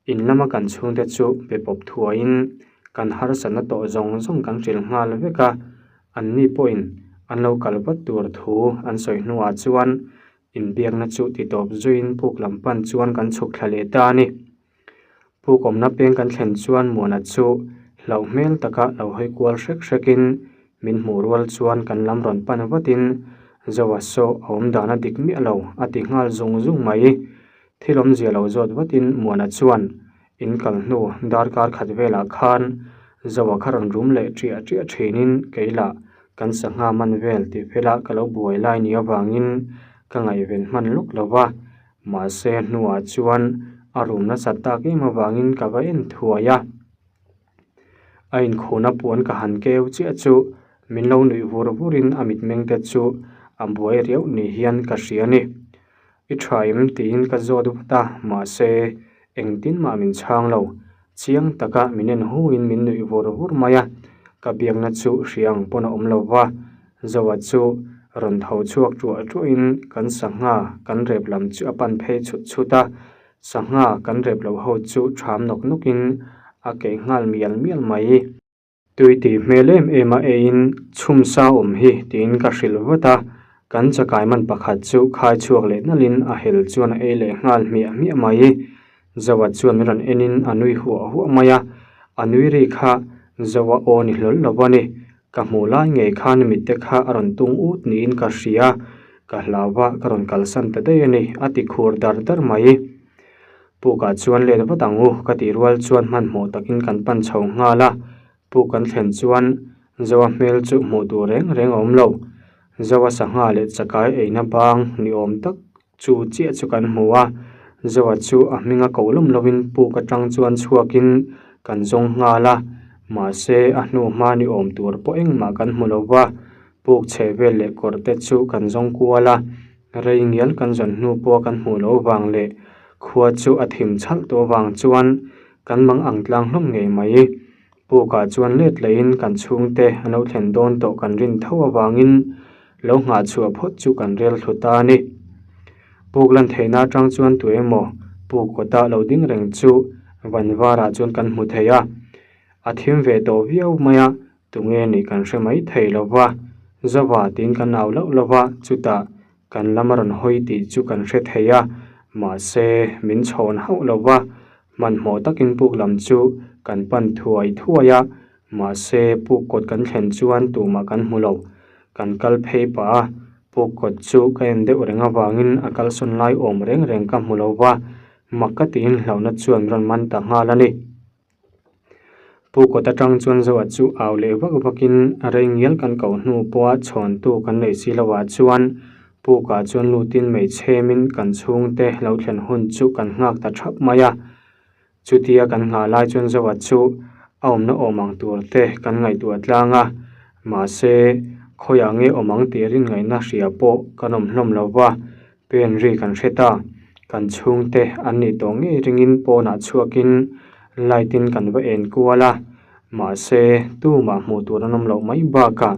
In lama kan chhungte chu be pawp thuaiin kan harsatna tawh zawng zawng kan hrilh nghal vek a, anni pawhin an lo kal vat tur thu an sawi hnuah chuan inbiakna chu ti tawp zuiin puk lam pan chuan kan chhuk thla leh ta a ni. Puk awmna peng kan thlen chuan Muana chu hlauh hmel taka lo hawi kual hrek hrekin min hmuh rual chuan kan lam rawn pan vatin Zoa saw a awm dan a dik miah lo a ti nghal zung zung mai. Thil awmzia lo zawt vatin Muana chuan in kal hnu darkar khat velah khan Zoa kha rawn rum leh ṭiah ṭiah ṭhinin kei lah kan sangha man vel tih fela ka lo buai lai ni avangin ka ngaihven hman lawk lo va, mahse hnuah chuan a rum nasat tak em avangin ka va en thuai a. A inkhuna puan ka han keu chiah chu min lo nuih vur vurin a mitmeng te chu a buai riauh ni hian ka hria a ni. I tha em tiin ka zawt vat a, mahse engtin mah min chhang lo. Chiang taka min en huin min nuih vur vur mai a, ka biakna chu hria ang pawn a awm lo va. Zoa chu rawn tho chhuak ṭuah ṭuahin kan sangha kan rep lam chu a pan phei chhut chhut a, sangha kan rep loh ho chu ṭham nawk nawkin a keih nghal mial mial mai. Tui tih hmel em em a eiin chhum sa awm hi tiin ka hrilh vat a, kan chakai man pakhat chu khai chhuak leh nalhin a hel chuan a ei leh nghal hmiah hmiah mai. Zoa chuan min rawn enin a nui huah huah mai a, a nui ri kha Zoa aw ni hlawl lo a ni. Ka hmuh lai ngei khan mitte kha a rawn tung ut niin ka hria, ka hlau va ka rawn kalsan ta daih a ni a ti khur dar dar mai. Pukah chuan let vat ang u ka tih rual chuan hmanhmawh takin kan pan chho nghal a, puk kan thlen chuan Zoa hmel chu hmuh tur reng reng a awm lo. Zoa sangha leh chakai eina bang ni awm tak chu chiah chu kan hmu a, Zoa chu a hminga ko lawm lovin puk atang chuan chhuakin kan zawng nghal a, mahse a hnu hma ni awm tur pawh engmah kan hmu lo va, puk chhe vel leh kawr te chu kan zawng kual a. Rei ngial kan zawn hnu pawh kan hmuh loh vang leh khua chu a thim chhalh tawh vang chuan kan mang ang tlang hlawm ngei mai. Pukah chuan let lehin kan chhungte an lo thlen dawn tawh kan rin tho avangin lo nghah chhuah phawt chu kan rel thlu ta a ni. Puk lan theihna atang chuan tu emaw puk kawta lo ding reng chu van varah chuan kan hmu thei a. A thim ve tawh viau mai a, Tunge nih kan hre mai thei lo va, Zova tiin kan au loh lo va, chutah kan lam a rawn hawi tih chu kan hre thei a, mahse min chhawn hauh lo va, hmanhmawh takin puk lam chu kan pan thuai thuai a, mahse puk kawt kan thlen chuan tumah kan hmu lo, kan kal phei pah a, puk kawt chu ka en deuh reng avangin a kalsawn lai awm reng reng ka hmu lo va, mak ka tiin hlauhna chuan rawn man ta nghal a ni. Pu kawt atang chuan Zoa chu au leh vak vakin a rei ngial kan koh hnu pawha chhawntu kan neih si loah chuan pukah chuan lutin meichhemin kan chhungte lo thlen hun chu kan nghak ta thap mai a. Chutia kan nghah lai chuan Zoa chu a awmna awm ang tur te kan ngaihtuah tlang a, mahse khawiah nge awm ang tih rin ngaihna hria pawh kan awm hlawm lo va. Pen ri kan hre ta, kan chhungte an nih tawh ngei ringin pawnah chhuakin light in kan va en kual a, mahse tumah hmuh tur an awm loh mai bakah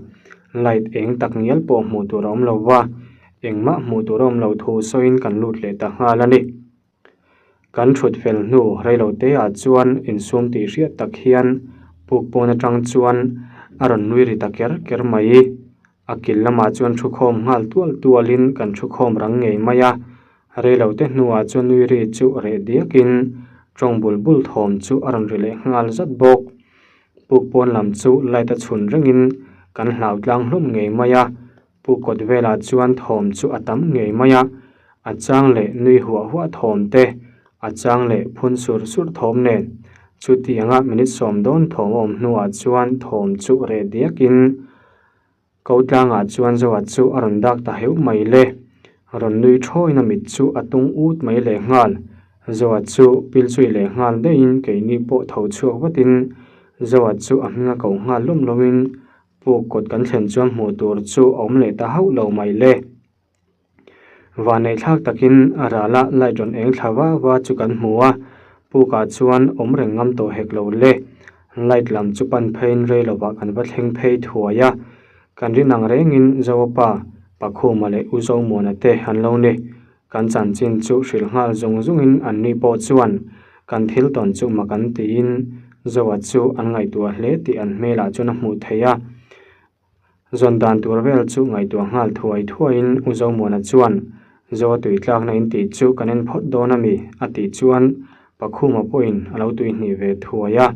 light eng tak ngial pawh hmuh tur a awm lo va, engmah hmuh tur a awm loh thu sawiin kan lut leh ta nghal a ni. Kan thut fel hnu reilo te ah chuan insum tih hriat tak hian puk pawn atang chuan a rawn nui ri ta ker ker mai. A kil lamah chuan thu khawm nghal tual tualin kan thu khawm rang ngei mai a, reilote hnuah chuan nui ri chu reh diakin tawng bul bul thawm chu a rawn ri leh nghal zat bawk. Puk pawn lam chu light a chhun rengin kan hlau tlang hlawm ngei mai a, puk kawt velah chuan thawm chu a tam ngei mai a, a chang leh nui huah huah thawm te, a chang leh phun sur sur thawm nen. Chutianga minute sawm dawn thawm a awm hnuah chuan thawm chu reh diakin Ko tlangah chuan Zoa chu a rawn dak ta heuh mai le. Rawn nui thawiin a mit chu a tung ut mai leh nghal. Zoa chu pil chui leh nghal daihin keini pawh tho chhuak vatin Zoa chu a hming a ko nghal lawm lawmin puk kawt kan thlen chuan hmuh tur chu a awm leh ta hauh lo mai le. Vanneih thlak takin a rala light rawn eng thla va va chu kan hmu a, pukah chuan awm reng ngam tawh hek lo le. Light lam chu pan pheiin rei lovah kan va thleng phei thuai a, kan rin ang rengin Zoapa, Pakhuma leh U Zomuana te an lo ni. Kan chanchin chu hrilh nghal zung zungin anni pawh chuan kan thil tawn chu mak an tiin Zoa chu an ngaihtuah hle tih an hmelah chuan a hmuh theih a. Zawn dan tur vel chu ngaihtuah nghal thuai thuaiin U Zomuana chuan, Zoa tui tlakna in tih chu kan en phawt dawn a mi? a tih chuan Pakhuma pawhin a lo tui hnih ve thuai a.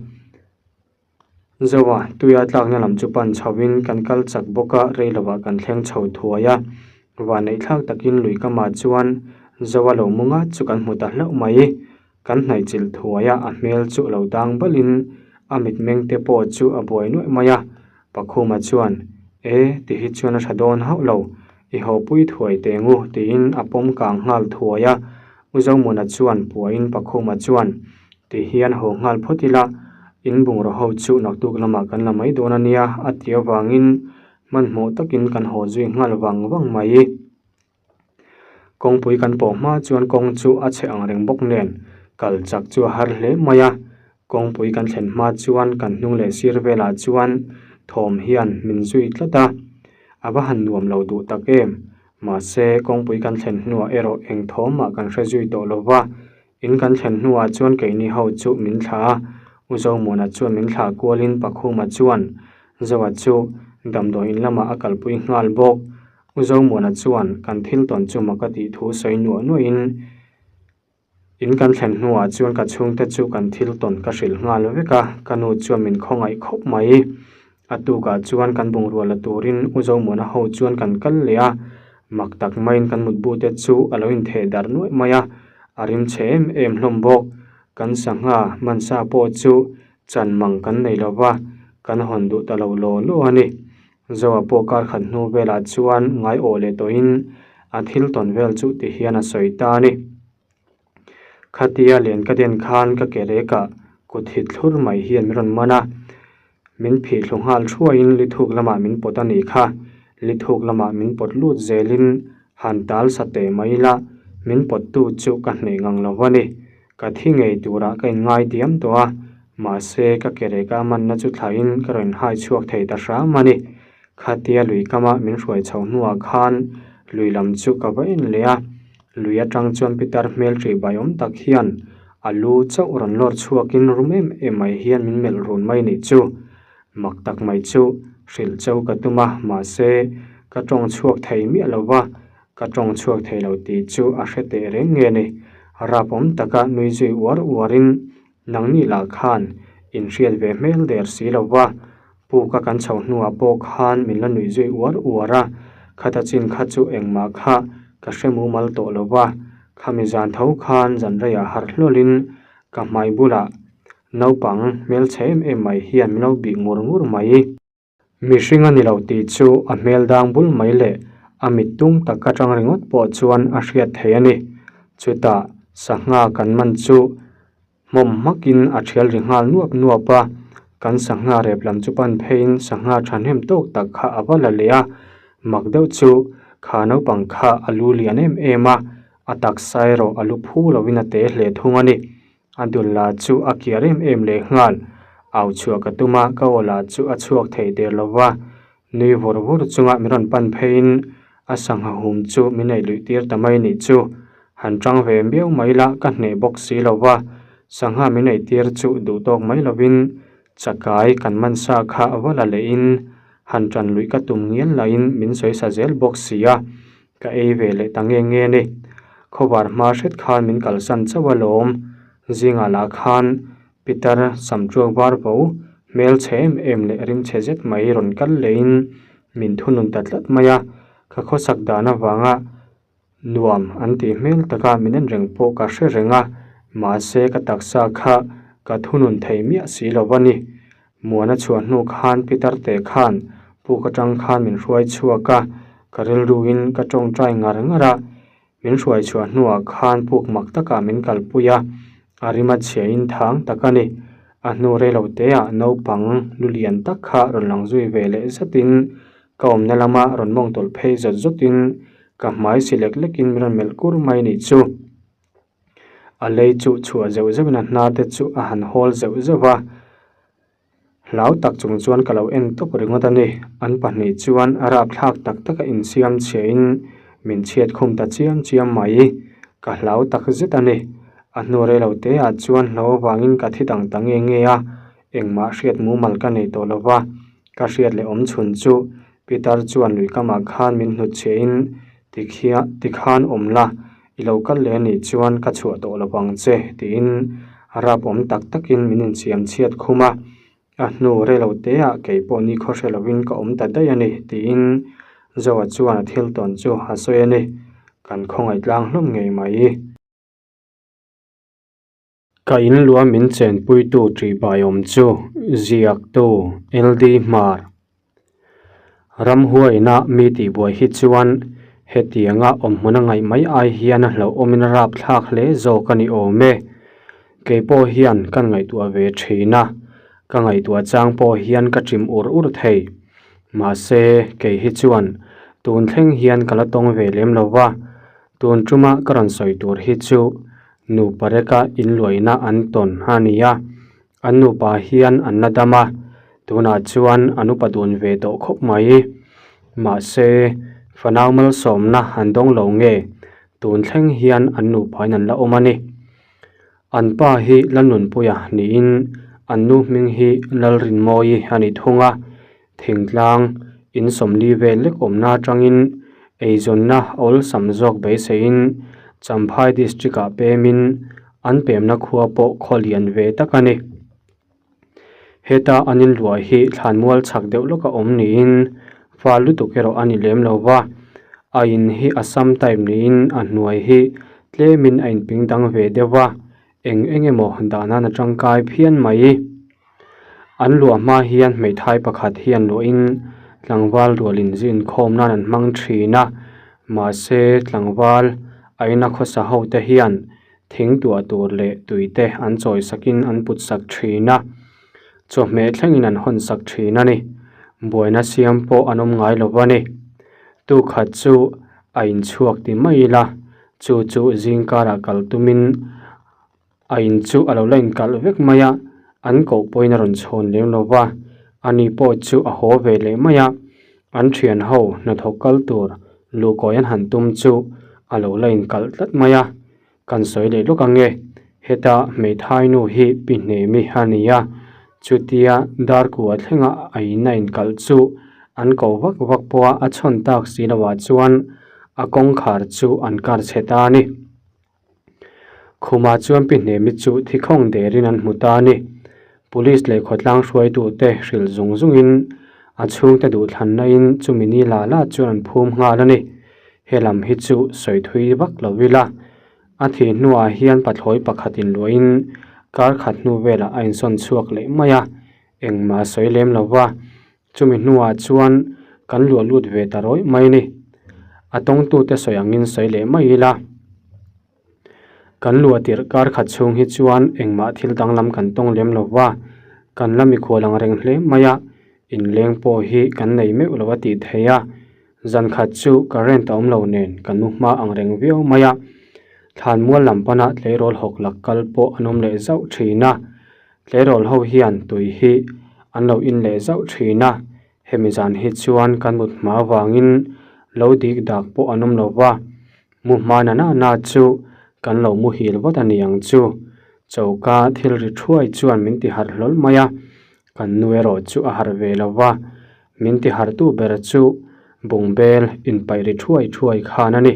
Zoa tuia tlakna lam chu pan chhoin kan kal chak bawk a, rei lovah kan thleng chho thuai a. Vanneih thlak takin lui kamah chuan Zoa lo mu ngat chu kan hmu ta hlauh mai. Kan hnaihchilh thuai a, a hmel chu lo dang balhin a mitmeng te pawh chu a buai nuaih mai a. Pakhuma chuan, E, ti hi chuan a tha dawn hauh lo, i hawpui thuai teh ngu, tiin a pawm kang nghal thuai a. U Zomuna chuan puahin Pakhuma chuan, Ti hian haw nghal phawt ila, in bungraw ho chu naktuk lamah kan la mai dawn a nia, a ti avangin hmanhmawh takin kan haw zui nghal vang vang mai. Kawngpui kan pawh hma chuan kawng chu a chhe ang reng bawk nen kal chak chu a har hle mai a, kawngpui kan thlen hma chuan kan hnung leh sir velah chuan thawm hian min zui tlat a, a va han nuam lo duh tak em, mahse kawngpui kan thlen hnuah erawh eng thawm mah kan hre zui tawh lo va, in kan thlen hnuah chuan keini ho chu min thlah a, U Zomuana chuan min thlah kualin Pakhuma chuan Zoa chu damdawiin lamah a kalpui nghal bawk. U Zomuana chuan kan thil tawn chu mak a tih thu sawi nuah nuahin in kan thlen hnuah chuan ka chhungte chu kan thil tawn ka hrilh nghal vek a, ka nu chuan min khawngaih khawp mai. A tukah chuan kan bungrua la turin U Zomuana ho chuan kan kal leh a, mak tak maiin kan mutbu te chu a lo intheh darh nuaih mai a, a rim chhe em em hlawm bawk. Kan sangha hmansa pawh chu chan mang kan nei lo va, kan hawn duh ta lo law law a ni. Zoa pawh kar khat hnu velah chuan ngai awh leh tawhin a thil tawn vel chu ti hian a sawi ta a ni. Khatia len ka den khan ka ke rekah kut hit thlur mai hian min rawn man a, min phih thlu nghal thuaiin lithuk lamah min pawt a nih kha. Lithuk lamah min pawt lut zelin han tal sa teh mai ila min pawttu chu ka hneh ngang lo a ni. Ka thi ngei turah ka inngai diam tawh a, mahse ka ke reka manna chu thlahin ka rawn hai chhuak thei ta hram a ni. Khatia lui kama min hruai chhoh hnuah khan lui lam chu ka va en leh a, lui atang chuan pitar hmel ṭih bai awm tak hian a lu chauh rawn lawr chhuakin rum em em mai hian min melh run mai nih chu. Mak tak mai chu hrilh chau ka tum a, mahse ka ṭawng chhuak thei miah lo va, Ka tawng chhuak thei lo tih chu a hre teh reng nge ni? Rap awm taka nui zui uar uarin nangni lah khan inhriat ve hmel der si lo va, puka kan chho hnuah pawh khan min la nuih zui uar uar a, khata chin kha chu engmah kha ka hre mumal tawh lo va, khami zan tho khan zan reiah harh hlawlin ka hmai bulah naupang hmelchhe em em mai hian min lo bih ngur ngur mai. Mihring a ni lo tih chu a hmel dang bul mai leh a mit tung tak atang ringawt pawh chuan a hriat thei a ni. Chutah sangha kan man chu hmawm hmakin a thial ri nghal nuap nuap a, kan sangha rep lam chu pan pheiin sangha thahnem tawk tak kha a va la leh a, mak deuh chu kha naupang kha a lu lian em em a, a taksa erawh a lu phu lovin a te hle thung a ni. A dul la chu a kiar em em leh nghal. Au chhuah ka tum a, ka aw lah chu a chhuak thei der lo va. Nui vur vur chunga min rawn pan pheiin a sangha hum chu min ei luih tir ta mai nih chu. Han tang ve miau mai la ka hneh bawk si lo va. Sangha min ei tir chu duh tawk mai lovin chakai kan man sa kha va la lehin. Han ṭan luih ka tum ngial lahin min sawi sa zel bawk si a, ka ei ve leh ta nge nge a ni. Khawvar hma hret khan min kalsan chauh alawm. Zingah lah khan Pitar samṭuak var vo hmelchhe em em leh rimchhe zet mai rawn kal lehin min thunun ta tlat mai a, ka khawsak dan avanga Nuam an tih hmel taka min en reng pawh ka hre reng a, mahse ka taksa kha ka thunun thei miah si lo a ni. Muana chhuah hnu khan Peter te khan puk atang khan min hruai chhuak a, ka rilruin ka tawngtai ngar ngar a, min hruai chhuah hnuah khan puk mak takah min kalpui a, a rim a chhiain thang tak a ni. A hnu reiloteah naupang lu lian tak kha rawn lang zui ve leh zatin Ka awmna lama rawn mawng tawlh phei zawt zawtin ka hmai si lek lekin min rawn melh kur mai nih chu. A lei chu chhuah zeuh zeuhin a hnar te chu a han hawl zeuh zeuh va. Hlau tak chung chuan ka lo en tawp ringawt a ni. An pahnih chuan a rapthlak tak taka insiam chhiahin min chhiat khum ta chiam chiam mai. Ka hlau tak zet a ni. A hnu reilo teah chuan hlo avangin ka thi dang ta nge nge a, engmah hriat mumal ka nei tawh lo va. Ka hriat leh awm chhun chu Peter chuan lui kamah khan min hnut chhiahin tikhian tikhan awm la, i lo kal leh anih chuan ka chhuah tawh lo vang che tiin rap awm tak takin min insiam chhiat khum a, a hnu reilo teah kei pawh ni khaw hre lovin ka awm ta daih a ni tiin Zoa chuan a thil tawn chu a sawi a ni, kan khawngaih tlang hlawm ngei mai. Ka in lua min chenpuitu ṭihbai awm chu ziaktu LD Hmar. Ramhuaina mi tihbuai hi chuan hetianga awmhmun a ngaih mai ai hian a hlauhawmin a rapthlak hle zawk a ni awm e. Kei pawh hian kan ngaihtuah ve ṭhin a, ka ngaihtuah chang pawh hian ka ṭim ur ur thei. Mahse, kei hi chuan tun thleng hian ka la tawng ve lem lo va, tun ṭuma ka rawn sawi tur hi chu Nupa reka inluaina an tawn a ni a, an nupa hian an la dam a, tunah chuan an upa dun ve tawh khawp mai. Mahse, fanau malsawmna an dawng lo nge, tun thleng hian an nupain an la awm a ni. An pa hi Lalnunpuia niin an nu hming hi Lalrinmawii a ni thung a, thingtlang in sawmli vel lek awmna atangin eizawnna awlsam zawk beiseiin Champhai district ah pemin an pemna khua pawh khaw lian ve tak a ni. Heta an inluah hi thlanmual chhak deuh lawka awm niin fal lutuk erawh a ni lem lo va, a in hi Assam type niin a hnuai hi tlemin a inping dang ve deuh va, eng eng emaw dah nan a tangkai phian mai. An luah hma hian hmeithai pakhat hian luahin tlangval rual inzin khawm nan an hmang thin a, mahse tlangval a ina khawsa ho te hian thing tuah tur leh tui te an chawi sakin an put sak thin a, chawhmeh thlengin an hawn sak thin a ni. Buaina siam pawh an awm ngai lo a ni. Tukhat chu a inchhuak ti mai ila, chu chu zingkarah kal tumin A in chu a lo la inkalh vek mai a, an koh pawhin a rawn chhawn lem lo va, ani pawh chu a haw ve leh mai a, an thian ho hnathawk kal tur luhkawi an han tum chu a lo la inkalh tlat mai a, kan sawi leh lawk ang e, heta hmeithai nu hi pi hnemi a ni a, chutia darkua thlenga a in a inkalh chu an ko vak vak pawha a chhawn tak si loah chuan a kawngkhar chu an kar chhe ta a ni. Khumah chuan pi Hnemi chu thikhawng derin an hmu ta a ni. Police leh khawtlang hruaitute hrilh zung zungin a chhungte duhthlanna in chumi ni la la chuan an phum nghal a ni. He lam hi chu sawi thui vak lo ila. A thih hnuah hian pathlawi pakhat inluahin kar khat hnu velah a insawn chhuak leh mai a, engmah a sawi lem lo va. Chumi hnuah chuan kan luah lut ve ta rawih mai a ni. A tawngtute sawi angin sawi leh mai ila. Kan luah tirh kar khat chhung hi chuan engmah thil danglam kan tawng lem lo va, kan la mikhual ang reng hle mai a, inleng pawh hi kan nei meuh lo a tih theih a. Zan khat chu current a awm lo nen kan nu hma ang reng viau mai a. Thlanmual lam pana tleirawl hawk lak kal pawh an awm leh zauh thin a. Tleirawl ho hian tui hi an lo in leh zauh thin a, hemi zan hi chuan kan mut hma avangin lo dik dak pawh an awm lo va, mu hma na na na chu kan lo muhil vat a ni ang chu. Choka thil ri thuai chuan min ti harh hlawl mai a, kan nu erawh chu a harh ve lo va. Min ti hartu ber chu bungbel inpaih ri thuai thuai khan a ni.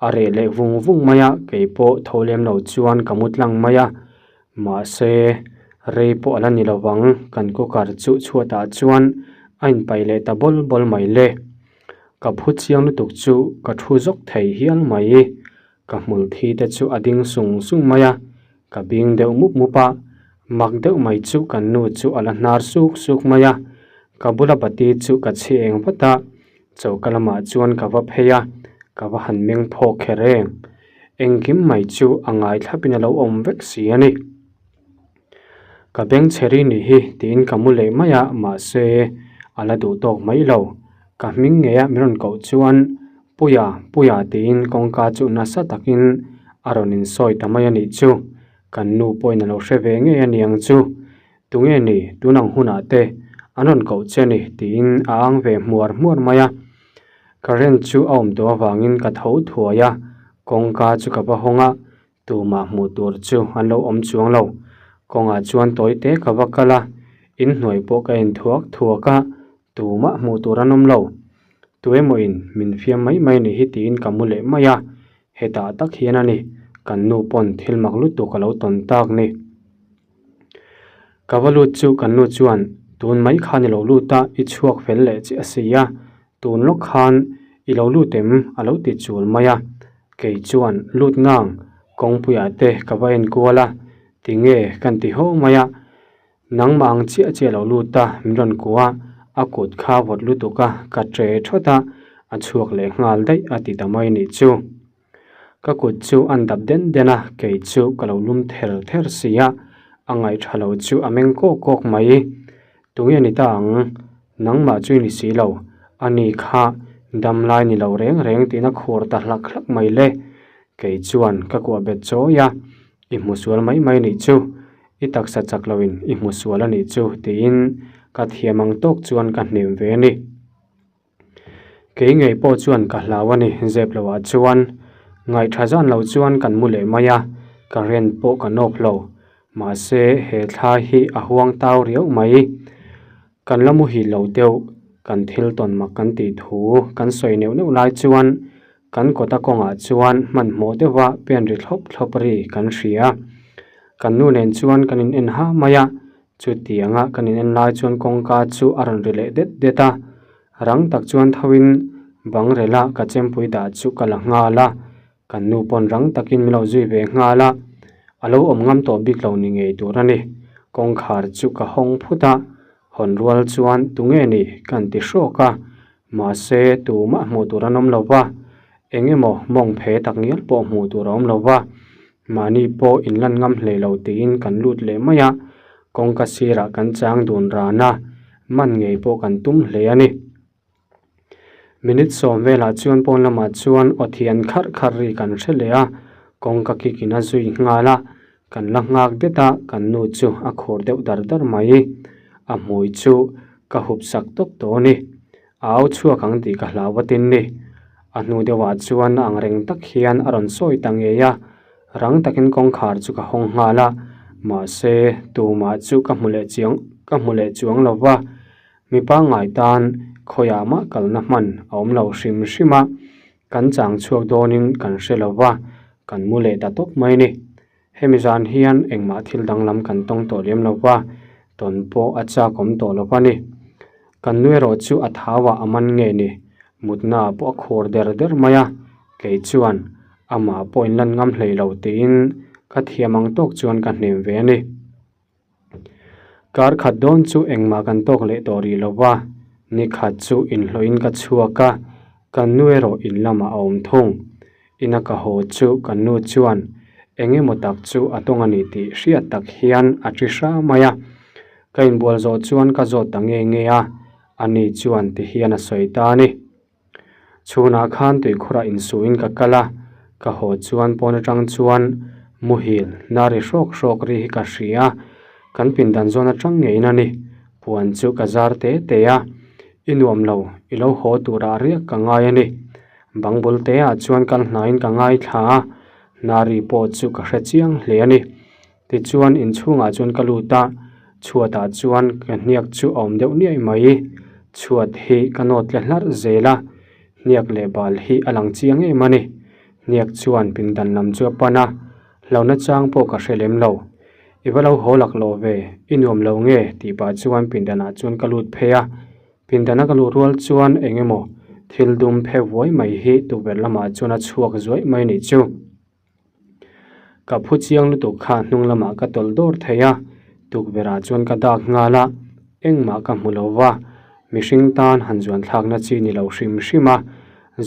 A reh leh vung vung mai a, kei pawh tho lem lo chuan ka mu tlang mai a. Mahse, rei pawh a la ni lo vang, kan cooker chu chhuatah chuan a inpaih leh ta bawl bawl mai le. Ka phu chiang lutuk chu ka thu zawk thei hial mai. Ka hmul thi te chu a ding sung sung mai a, ka bing deuh mup mup a, mak deuh mai chu kan nu chu a la hnar suk suk mai a, ka bula bati chu ka chhi eng vat a, choka lamah chuan ka va phei a, ka va han meng phawk kher em. Engkim mai chu a ngai thlapin a lo awm vek si a ni. Ka beng chhe ri nih hi tiin ka mu leh mai a, mahse a la duh tawk mai lo. Ka hming ngei a min rawn koh chuan Puia, Puia tiin kawngka chu nasa takin a rawn insawi ta mai a nih chu. Kan nu pawhin a lo hre ve ngei a niang chu. Tunge ni tun ang hunah te an rawn koh che ni tiin a ang ve hmuar hmuar mai a. Current chu a awm tawh avangin ka tho thuai a, kawngka chu ka va hawng a, Tumah hmuh tur chu an lo awm chuang lo. Kawngah chuan tawi te ka va kal a, inhnuai pawh ka en thuak thuak a, tumah hmuh tur an awm lo. Tuemaw in min fiam mai mai nih hi tiin ka mu leh mai a, hetah tak hian a ni, kan nu pawn thil mak lutuk a lo tawn tak ni. Ka va lut chu kan nu chuan tun mai khan i lo lut a, i chhuak fel leh chiah a si a, tun lawk khan i lo lut em a lo ti chul mai a, kei chuan lut ngang kawngpuiah te ka va enkual a, tinge kan ti ho mai a, nangmah ang chiah chiah lo lut a min rawn kuah a, a kut kha vawt lutuk a ka che thawt a, a chhuak leh nghal daih a ti ta mai nih chu. Ka kut chu an dap den den a, kei chu ka lo lum ther ther si a, a ngaihṭha lo chu a meng kawk kawk mai. Tunge ni ta ang? Nangmah chu i ni si lo. Ani kha dam lai ni lo reng reng tiin a khur ta hlak hlak mai le. Kei chuan ka kuah bet chawi a, I hmu sual mai mai nih chu, i taksa chak loin i hmu sual a nih chu tiin ka thiam ang tawk chuan ka hnem ve a ni. Kei ngei pawh chuan ka hlau a ni, zep lo ah chuan ngaihtha zan lo chuan kan mu leh mai a, current pawh ka nawk lo. Mahse he thla hi a huang tau riau mai. Kan la muhil lo deuh, kan thil tawn mak kan tih thu kan sawi neuh neuh lai chuan kan kawta kawngah chuan hmanhmawh deuha pen ri thlawp thlawp ri kan hria. Kan nu nen chuan kan in en ha mai a, Chutianga kan in en lai chuan kawngka chu a rawn ri leh det det a, rang tak chuan thoin bang rela ka chempui dah chu ka la nghal a, kan nu pawn rang takin min lo zui ve nghal a, a lo awm ngam tawh bik lo ni ngei tur a ni. Kawngkhar chu ka hawng phut a, hawn rual chuan tunge ni kan ti hrawk a, mahse tumah hmuh tur an awm lo va, eng emaw mawng phe tak ngial pawh hmuh tur a awm lo va, Mahni pawh inlan ngam hlei lo tiin kan lut leh mai a, kawngka sirah kan chang dun ran a, man ngei pawh kan tum hle a ni. Minute sawm velah chuan pawn lamah chuan aw thian kharh kharh ri kan hre leh a, kawngka kik in a zui nghal a, kan la nghak det a, kan nu chu a khur deuh dar dar mai. A hmui chu ka hup sak tawp tawh a ni. A au chhuak ang tih ka hlau vatin ni. A hnu deuhah chuan ang reng tak hian a rawn sawi ta ngei a, rang takin kawngkhar chu ka hawng nghal a, mahse tumah chu ka hmu leh chiang ka hmu leh chuang lo va, mi pangngai tan khawiah mah kalna hman a awm lo hrim hrim a, kan chang chhuak dawnin kan hre lo va, kan mu leh ta tawp mai ni. Hemi zan hian engmah thil danglam kan tawng tawh lem lo va, tawn pawh a chak awm tawh lo va ni. Kan nu erawh chu a thauah a man nge ni, mutna pawh a khur der der mai a, kei chuan amah pawh inlan ngam hlei lo tiin ka thiam ang tawk chuan ka hnem ve a ni. Kar khat dawn chu engmah kan tawk leh tawh rih lo va, ni khat chu inhlawhin ka chhuak a, kan nu erawh in lamah a awm thung. Ina ka haw chu kan nu chuan eng emaw tak chu a tawng a ni tih hriat tak hian a ṭi hra mai a. Ka inbual zawh chuan ka zawt ta nge nge a, ani chuan ti hian a sawi ta a ni. Chhunah khan tuikhurah insuhin ka kal a, ka haw chuan pawn atang chuan muhil na ri hrawk hrawk ri hi ka hria, kan pindan zawn atang ngeiin a ni, puan chu ka zar te te a, i nuam lo, i lo haw turah riak ka ngai a ni, bang bul te ah chuan kal hnaiin ka ngaithla a, na ri pawh chu ka hre chiang hle a ni. Tichuan inchhungah chuan ka lut a, chhuatah chuan ka hniak chu a awm deuh niaih mai. Chhuat hi ka nawt tle hlarh zel a, hniak leh bal hi a lang chiang em a ni. Hniak chuan pindan lam chu a pan a, hlauhna chang pawh ka hre lem lo. I va lo haw lak lo ve, i nuam lo nge tih pah chuan pindanah chuan ka lut phei a. Pindana ka luh rual chuan eng emaw thil dum phe vuai mai hi tukverh lamah chuan a chhuak zuaih mai nih chu. Ka phu chiang lutuk kha hnung lamah ka tawlh dawr thei a, tukverhah chuan ka dak nghal a, engmah ka hmu lo va, mihring tan han zuan thlakna chi ni lo hrim hrim a,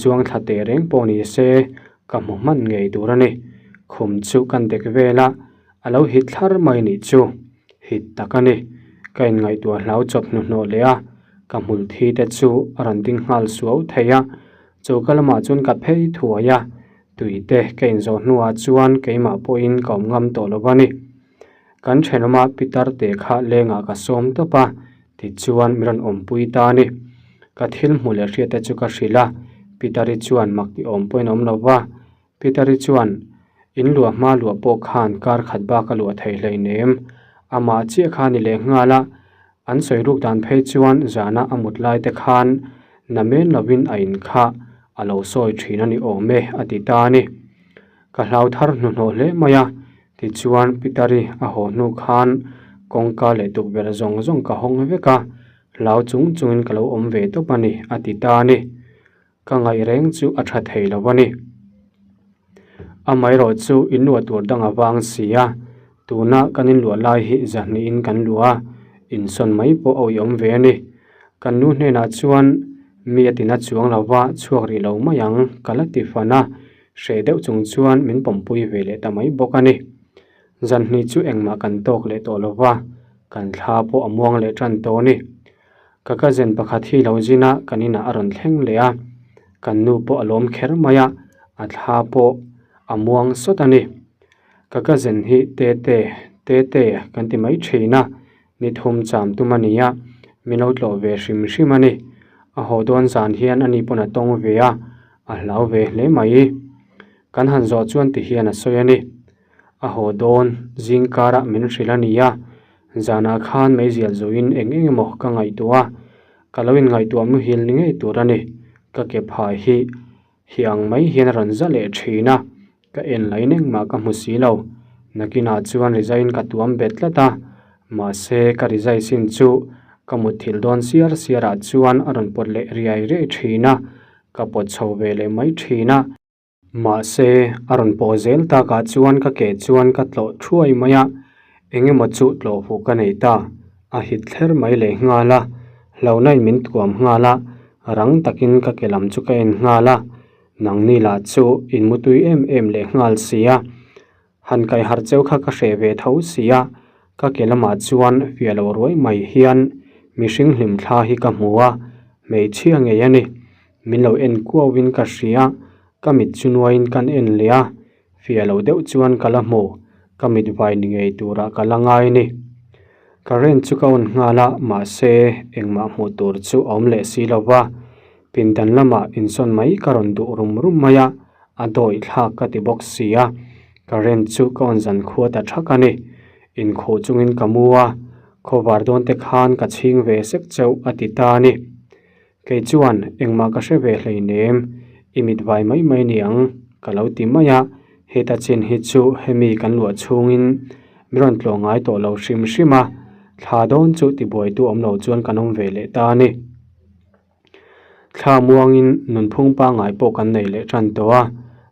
zuang thla teh reng pawh ni se ka hmu hman ngei tur a ni. Khum chu kan dek vel a, a lo hit thlar mai nih chu, hit tak a ni. Ka inngaihtuah hlau chawp hnuhnawh leh a, ka hmul thi te chu a rawn ding nghal suau thei a, choka lamah chuan ka phei thuai a, Tui te ka inzawh hnuah chuan keimah pawhin ka awm ngam tawh lo a ni. Kan thenawma Pitar te kha lengah ka sawm tawp a, tichuan min rawn awmpui ta a ni. Ka thil hmuh leh hriat te chu ka hrilh a, Pitari chuan mak ti awm pawhin a awm lo va. Pitari chuan, In luah hma luah pawh khan kar khat bak a luah thei hleinem, amah chiah kha ni leh nghal a, An sawi ruk dan phei chuan zana a mut lai te khan namen lovin a in kha a lo sawi thin a ni awm e a ti ta a ni. Ka hlau thar hnuhnawh hle mai a, tichuan Pitari a haw hnu khan kawngka leh tukverh zawng zawng ka hawng vek a, hlau chung chungin ka lo awm ve tawp a ni a ti ta a ni. Ka ngaih reng chu a tha thei lo a ni. Amaherawh chu in luah tur dang a vang si a, tuna kan in luah lai hi zahnihin kan luah a, insawn mai pawh a uiawm ve a ni. Kan nu hnenah chuan mi a tina chuang lo va chhuak rih lo mai ang ka la ti fan a, hreh deuh chung chuan min pawmpui ve leh ta mai bawk a ni. Zanhnih chu engmah kan tawk leh tawh lo va, kan thla pawh a muang leh tan tawh a ni. Ka cousin pakhat hi lo zin a, kan inah a rawn thleng leh a, kan nu pawh a lawm kher mai a, a thla pawh a muang sawt a ni. Ka cousin hi Tete, Tete kan ti mai thin a, ni thum cham tum a ni a, min lo tlawh ve hrim hrim a ni. A haw dawn zan hian ani pawn a tawng ve a, a hlau ve hle mai. Kan han zawh chuan ti hian a sawi a ni. A haw dawn zing karah min hrilh a ni a, Zanah khan meizial zuin eng eng emaw ka ngaihtuah a, ka lo inngaihtuah muhil ni ngei tur a ni. Ka ke phai hi hi ang mai hian a rawn za leh thin a, ka en lain engmah ka hmu si lo. Nakinah chuan rizaiin ka tuam bet tlat a, mahse ka rizai sin chu ka mutthilh dawn siar siarah chuan a rawn pawt leh riai riai thin a, ka pawt chho ve leh mai thin a. Mahse, a rawn pawh zel takah chuan ka ke chuan ka tlawh thuai mai a, eng emaw chu tlawh huh ka nei ta. A hit thler mai leh nghal a, hlauhnain min tuam nghal a, rang takin ka ke lam chu ka en nghal a, nangni lah chu in mutui em em leh nghal si a. Han kaiharh cheu kha ka hreh ve tho si a, ka ke lamah chuan fiah lo ruai mai hian mihring hlim thla hi ka hmu a, hmeichhia ngei a ni. Min lo en kuauin ka hria, ka mit chu nuaiin kan en leh a, fiah lo deuh chuan ka la hmu, ka mit vai ni ngei turah ka la ngai a ni. Current chu ka on nghal a, mahse engmah hmuh tur chu a awm leh si lo va, pindan lamah insawn mai ka rawn duh rum rum mai a, a dawih thlak ka ti bawk si a, current chu ka on zan khua ta thak a ni. Inkhuh chungin ka mu a, khawvar dawn te khan ka chhing ve sek chauh a ti ta a ni. Kei chuan engmah ka hre ve hleinem, i mit vai mai mai ni ang ka lo ti mai a, heta chin hi chu hemi kan luah chhungin min rawn tlawh ngai tawh lo hrim hrim a, thla dawn chu tibuaitu awm lo chuan kan awm ve leh ta a ni. Thla muangin nunphung pangngai pawh kan nei leh tan tawh a,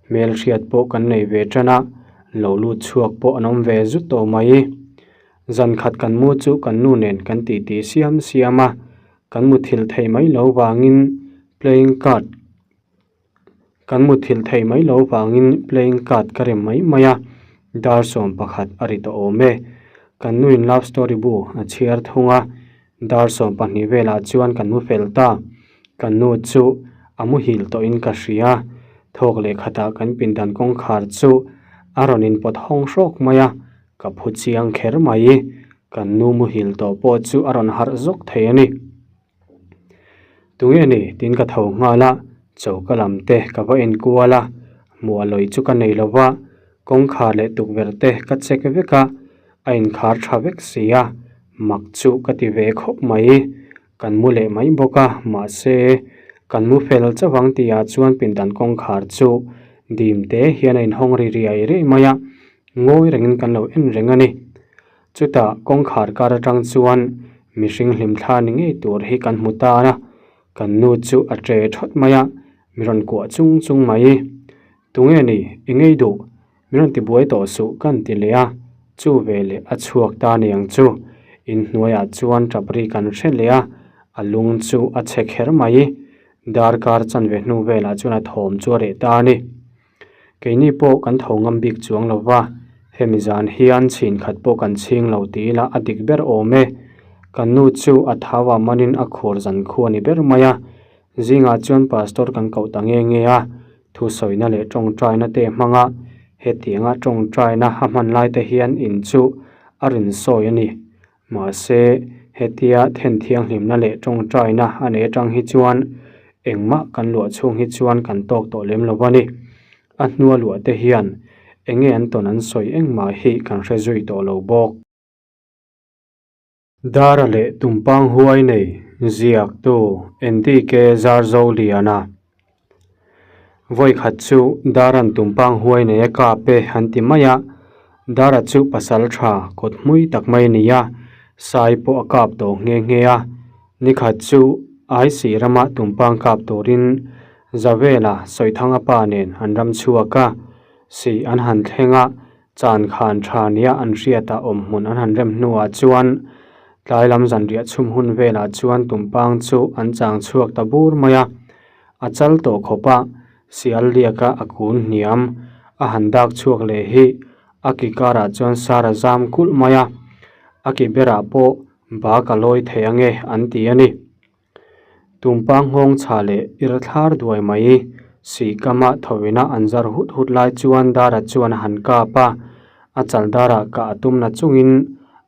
hmelhriat pawh kan nei ve tan a, lo lut chhuak pawh an awm ve zut tawh mai. Zan khat kan mu chu kan nu nen kan titi siam siam a, Kan muthilh thei mai lo vangin playing card Kan muthilh thei mai lo vangin playing card ka rem mai mai a, dar 11 a ri tawh awm e. Kan nuin love story bu a chhiar thung a, dar 12 velah chuan kan mu fel ta. Kan nu chu a muhil tawhin ka hria, thawk leh khatah kan pindan kawngkhar chu a rawn inpawt hawng hrawk mai a, Ka phu chiang kher mai, kan nu muhil tawh pawh chu a rawn harh zawk thei a ni. Tunge ni tiin ka tho nghal a, choka lam te ka va en kual a, hmuh a lawi chu ka nei lo va, kawngkhar leh tukverh te ka check vek a, a inkhar tha vek si a, mak chu ka ti ve khawp mai. Kan mu leh mai bawk a, mahse, kan mu fel chauh ang tihah chuan pindan kawngkhar chu dim te hian a inhawng ri riai riai mai a, ngawi rengin kan lo en reng a ni. Chutah kawngkhar kar atang chuan mihring hlimthla ni ngei tur hi kan hmu ta a, kan nu chu a che thawt mai a, mi rawn kuah chung chung mai. Tunge ni, i ngei duh? Min rawn ti buai tawh suh kan ti leh a, chu veleh a chhuak ta niang chu. Inhnuaiah chuan tap ri kan hre leh a, a lung chu a chhe kher mai. Darkar chanve hnu velah chuan a thawm chu a reh ta a ni. Keini pawh kan tho ngam bik chuang lo va, hemi zan hian chhin khat pawh kan chhing lo ti ila a dik ber awm e. Kan nu chu a thau ah manin a khur zan khu a ni ber mai a, zingah chuan pastor kan koh ta nge nge a, Thusawina leh tawngtaina te hmanga hetianga tawngtaina a hman lai te hian in chu a rin sawi a ni. Mahse, hetia then thianghlimna leh tawngtaina a nei atang hi chuan engmah kan luah chhung hi chuan kan tawk tawh lem lo a ni. A hnua luah te hian enge an tawn an sawi engmah hi kan hre zui tawh lo bawk. Dara leh Tumpang huai nei ziaktu NDK Zarzoliana. Vawi khat chu Dara'n Tumpang huai nei a kap e an ti mai a, Dara chu pasal tha kawt hmui tak mai a ni a, sai pawh a kap tawh nghe nghe a. Ni khat chu Aisi rama Tumpang kap turin Zavela Sawithanga pa nen an ram chhuak a, sih an han thleng a, Chan khan tha nia an hriatah awm hmun an han rem hnuah chuan tlai lam zanriah chhum hun velah chuan tumpang chu an chang chhuak ta bur mai a. A chal tawh khawp a, sial liaka a kun hniam a han dak chhuak leh hi a ki karah chuan sar a zam kulh mai a, a ki berah pawh bak a lawi thei ange an ti a ni. Tumpang nghawng chha leh ir thlar duai mai sihkama thawina an zar hut hut lai chuan Dara chuan a han kap a, a chal darah kah a tum na chungin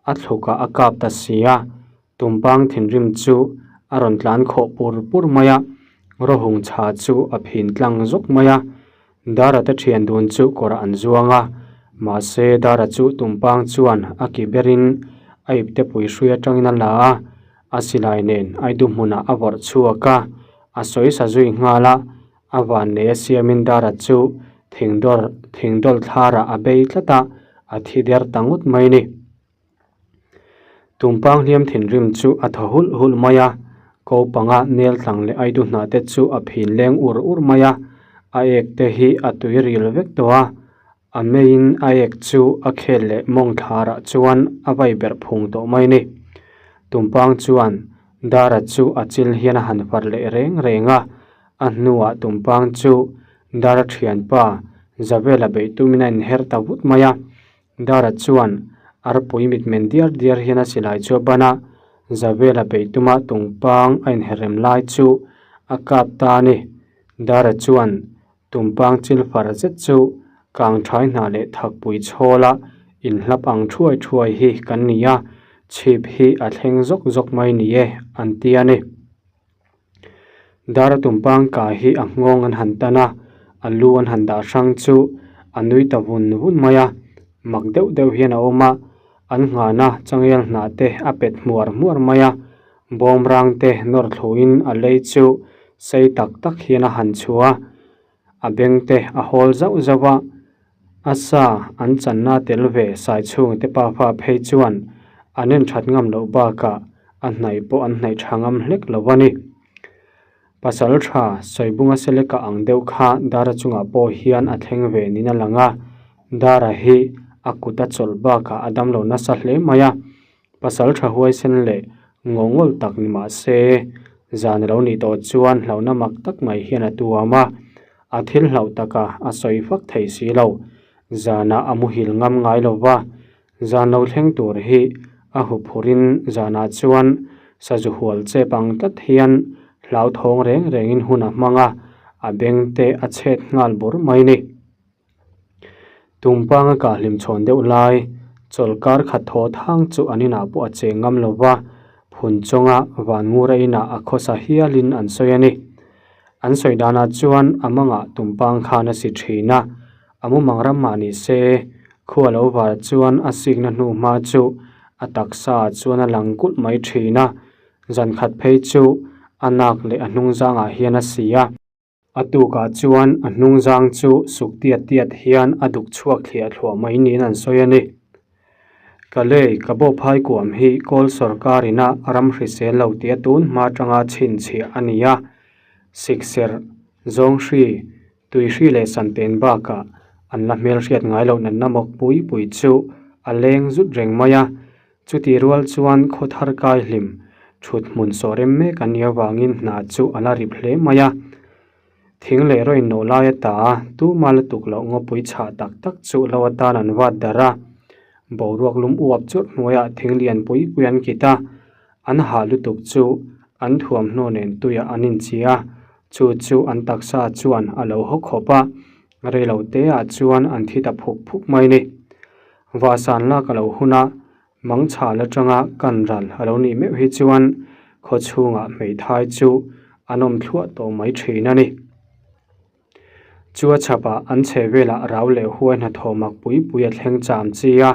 a thlukah a kap ta si a, tumpang thinrim chu a rawn tlan khawh pur pur mai a, rawhung chha chu a phin tlang zawk mai a, Dara te thian dun chu kawrah an zuang a, mahse Dara chu tumpang chuan a ki berin a ipte pui hrui atangin a la a, A silai nen Aidu hmunah a vawrh chhuak a, a sawi sa zui nghal a, a van nei a siamin Dara chu thingdawr thingdawl thlarah a bei tlat a, a thi der ta ngawt mai ni. Tumpang hliam thinrim chu a thaw hulh hulh mai a, ko panga nel tlang leh Aidu hnah te chu a phin leng ur ur mai a, a ek te hi a tui ril vek tawh a, A meiin a ek chu a khel leh mawng thlarah chuan a vai berh phung tawh mai ni. Tumpang chuan Dara chu a chil hian a han far leh reng reng a, a hnuah Tumpang chu Dara thianpa Zavela beih tumin a inher ta vut mai a. Dara chuan arpui mitmen diar diar hian a silai chu a ban a, Zavela beih tuma Tumpang a inherrem lai chu a kap ta a ni. Dara chuan Tumpang chil far zet chu kang thai hna leh thakpui chhawla inhlap ang thuai thuai hi kan ni a, chhip hi a thleng zawk zawk mai ni e, an ti a ni. Dara tumpang ka hi a nghawng an han tan a, a lu an han dah hrang chu a nui ta vun vun mai a, mak deuh deuh hian a awm a, an nghahna changel hnah te a pet hmuar hmuar mai a, Bawmrang te nawr thluin a lei chu sei tak tak hian a han chhuah a, a beng te a hawl zauh zauh a, a sa an channa tel ve sai chhung te pafa phei chuan an en that ngam loh bakah a hnaih pawh an hnaih tha ngam hlek lo a ni. Pasal tha Sawibunga Seleka ang deuh kha Dara chungah pawh hian a thleng ve niin a lang a, Dara hi a kut a chawlh bakah a damlo nasa hle mai a, Pasal tha huaisen leh ngawhngawl tak ni mah se, zan a lo nih tawh chuan hlauhna mak tak mai hian a tuam a, a thil hlauh taka a sawi fak thei si lo. Zanah a muhil ngam ngai lo va, zan lo thleng tur hi a huphurin zanah chuan sazu hual chep ang tlat hian hlauthawng reng rengin hun a hmang a, a beng te a chhet nghal bur mai ni. Tumpanga kah hlim chhawn deuh lai, chawlhkar khat thaw thang chu an inah pawh a cheng ngam lo va, phun chawnga van ngura inah a khawsa hialin an sawi a ni. An sawi danah chuan a mangah tumpang khan a si thin a, a mumang ram mah ni se, khua lo var chuan a sikna hnu hma chu a taksa ah chuan a lang kulh mai thin a. Zan khat phei chu a nak leh a hnungzangah hian a si a. A tukah chuan a hnungzang chu suk tiat tiat hian a duk chhuak thliah thluah mai niin an sawi a ni. Ka lei ka bawp phai kuam hi Kawl sawrkar ina ram hrisel lo tia tun hma atanga chhinchhiah a ni a, sikserh, zawnghri, tuihri leh santen bakah an la hmelhriat ngai loh natna mawk pui pui chu a leng zut reng mai a, chutih rual chuan khaw thar kai hlim thut hmun sawh rem mek a nih avangin hna chu a la rip hle mai a. Thing leh rawih nawh lai ata tuma la tuk loh ngawpui chhah tak tak chu lo atan an vat darh a, boruak lum uap churh hnuaiah thing lian pui pui an kit a, an hah lutuk chu an thuamhnaw nen tuiah an inchi a, chu chu an taksa chuan a lo haw khawp a, reilo teah chuan an thi ta phuk phuk mai ni. Vahsan lak a lo hun a, Mangchhal atanga kan ral a lo nih meuh hi chuan khaw chhungah hmeithai chu an awm thluah tawh mai thin a ni. Chu a chhapah an chhe velah rau leh huai hnathawh mak pui pui a thleng cham chi a,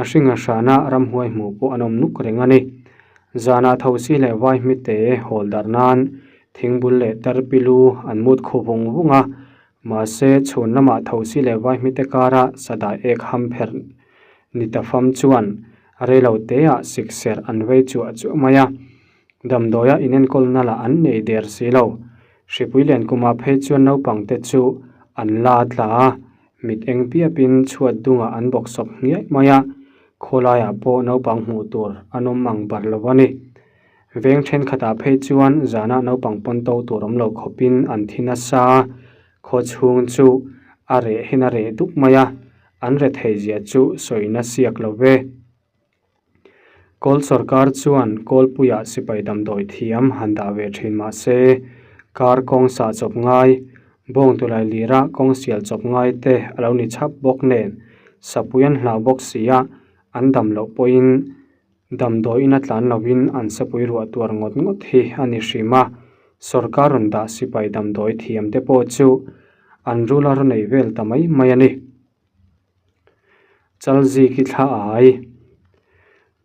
a hring a hrana ramhuai hmuh pawh an awm nuk reng a ni. Zanah thosi leh vai hmite hawl darh nan thingbul leh tarpilu an mut khu vung vung a, mahse chhun lamah thosi leh vai hmite kara sadai ek ham pherh Ni ta fam chuan reilo teah sikserh an vei chuah chuah mai a, damdawia inenkawlna lah an nei der si lo. Hripui lian kumah phei chuan naupangte chu an la tla a, mit eng piapin chhuat dungah an bawk sawp hniaih mai a, khawlaiah pawh naupang hmuh tur an awm ang bar lo a ni. Veng thenkhatah phei chuan zanah naupang pawn to tur awm lo khawpin an thi nasa a, khaw chhung chu a reh hin a reh duk mai a, An rethei zia chu sawina siak lo ve. Kawl sawrkar chuan Kawlpuiah sipai damdawi thiam han dah ve thin mah se, kar kawng sah chawp ngai, bawng tulai lira kawng sial chawp ngai te a lo ni chhap bawk nen, sapui an hlau bawk si a, an dam loh pawhin damdawiin a tlan lovin an sapui ruah tuar ngawt ngawt hi a ni hrim a, sawrkar rawn dah sipai damdawi thiam te pawh chu an rul a rawn ei vel ta mai mai a ni. Chalziki thla ai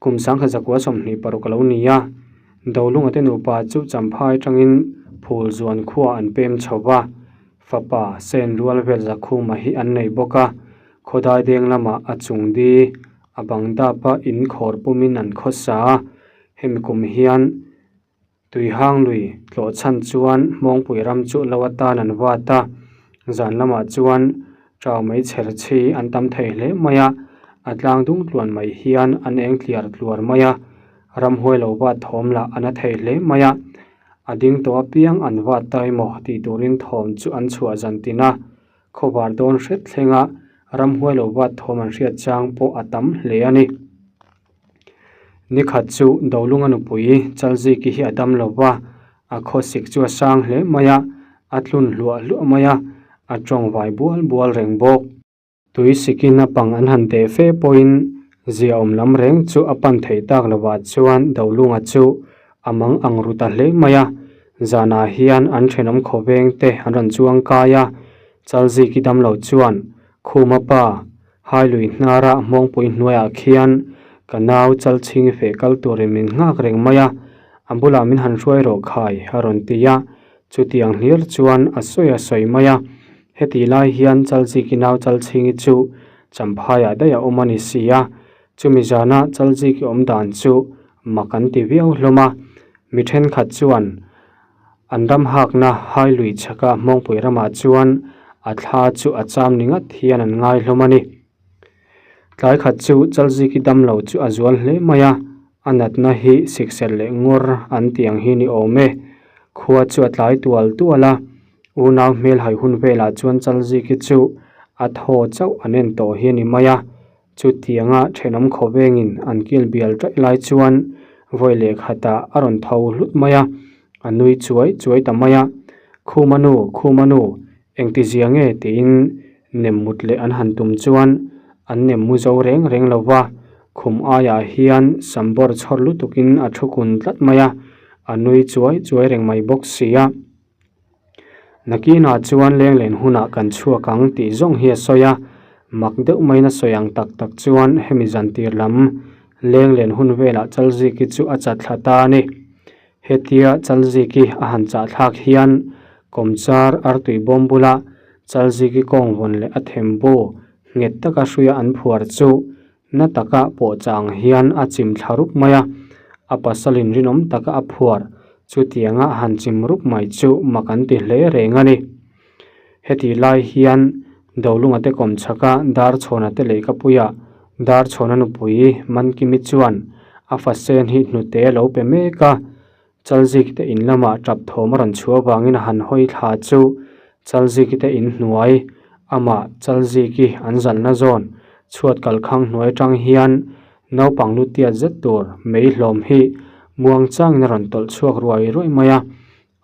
kum sangkhat zakua 26 a lo ni a, Dolunga te nupa chu Champhai atangin phul zuan khuaah an pem chho va, fapa sen rual vel zakhuma hi an nei bawk a, khawdai deng lamah a chung di a bang dapa in khawr pumin an khawsa a, hemi kum hian Tuihang lui tlawh chhan chuan Hmawngpui ram chu lo atan an vat a, zan lamah chuan ṭau mai chher chhi an tam thei hle mai a, a tlang dung tluan mai hian an eng tliar tluar mai a, ramhuai lo vat thawm lah a na thei hle mai a, a ding tawh apiang an vat ta emaw tih turin thawm chu an chhuah zan tin a, khawvar dawn hret thlenga ramhuai lo vat thawm an hriat chang pawh a tam hle a ni. Nikhat chu Dolunga nupui Chalziki hi a dam lo va, a khawsik chu a sang hle mai a, a tlun hluah hluah mai a, a tawng vai bual bual reng bawk. Tui sikin a pang an han teh fe pawhin ziaawm lam reng chu a pan theih tak lovah chuan Dolunga chu a mang ang ru ta hle mai a, zanah hian an thenawm khawveng te an rawn chuang kai a, Chalziki dam lo chuan Khuma pa Hai lui hnara hmawngpui hnuaiah khian ka nau chalchhing feh kal turin min nghak reng mai a, a bulah min han hruai rawh khai a rawn ti a, chutiang hlir chuan a sawi a sawi mai a. Heti lai hian Chalziki nau Chalchhingi chu Champhaiah daih a awm a ni si a, chumi zana Chalziki awm dan chu mak an ti viau hlawm a, mi thenkhat chuan An ram hakna hai lui chhaka Hmawngpui ramah chuan a thla chu a cham ni ngat hian an ngai hlawm a ni. Tlai khat chu Chalziki damlo chu a zual hle mai a, a natna hi sikserh leh ngawr an tih ang hi ni awm e. Khua chu a tlai tual tual a, unau hmelhai hun velah chuan Chalziki chu a thaw chauh an en tawh hi a ni mai a, Chutianga thenawm khawvengin an kil bial ṭaih lai chuan vawi leh khatah a rawn tho hlut mai a, a nui chuai chuai ta mai a. Khuma nu, Khuma nu, engti zia nge tiin nem mut leh an han tum chuan an nem mu zo reng reng lo va, khum aiah hian sam bawr chhawr lutukin a thu kun tlat mai a, a nui chuai chuai reng mai bawk si a. Nakinah chuan lenglen hunah kan chhuak ang tih zawng hi a sawi a, mak deuh maiin a sawi ang tak tak chuan hemi zan tir lam lenglen hun velah Chalziki chu a chat thla ta a ni. Hetia Chalziki a han chah thlak hian kawmchar artui bawm bula Chalziki kawng vawn leh a thembu nghet taka hruia an phuar chu na taka pawh chang hian a chim thla rup mai a, a pasalin rinawm taka a phuar chutianga a han chim rup mai chu mak an ti hle reng a ni. Heti lai hian Dolunga te kawm chhaka Darchhawna te lehkhapuiah Darchhawna nupui Mankimi chuan a fasen hi hnute a lo pe mek a, Chalziki te in lamah tap thawm a rawn chhuah avangin a han hawi thla chu Chalziki te in hnuai amah Chalziki an zalhna zawn chhuat kalkhang hnuai atang hian naupang lu tiat zet tur mei hlawm hi muang changin a rawn tawlh chhuak ruai ruai mai a.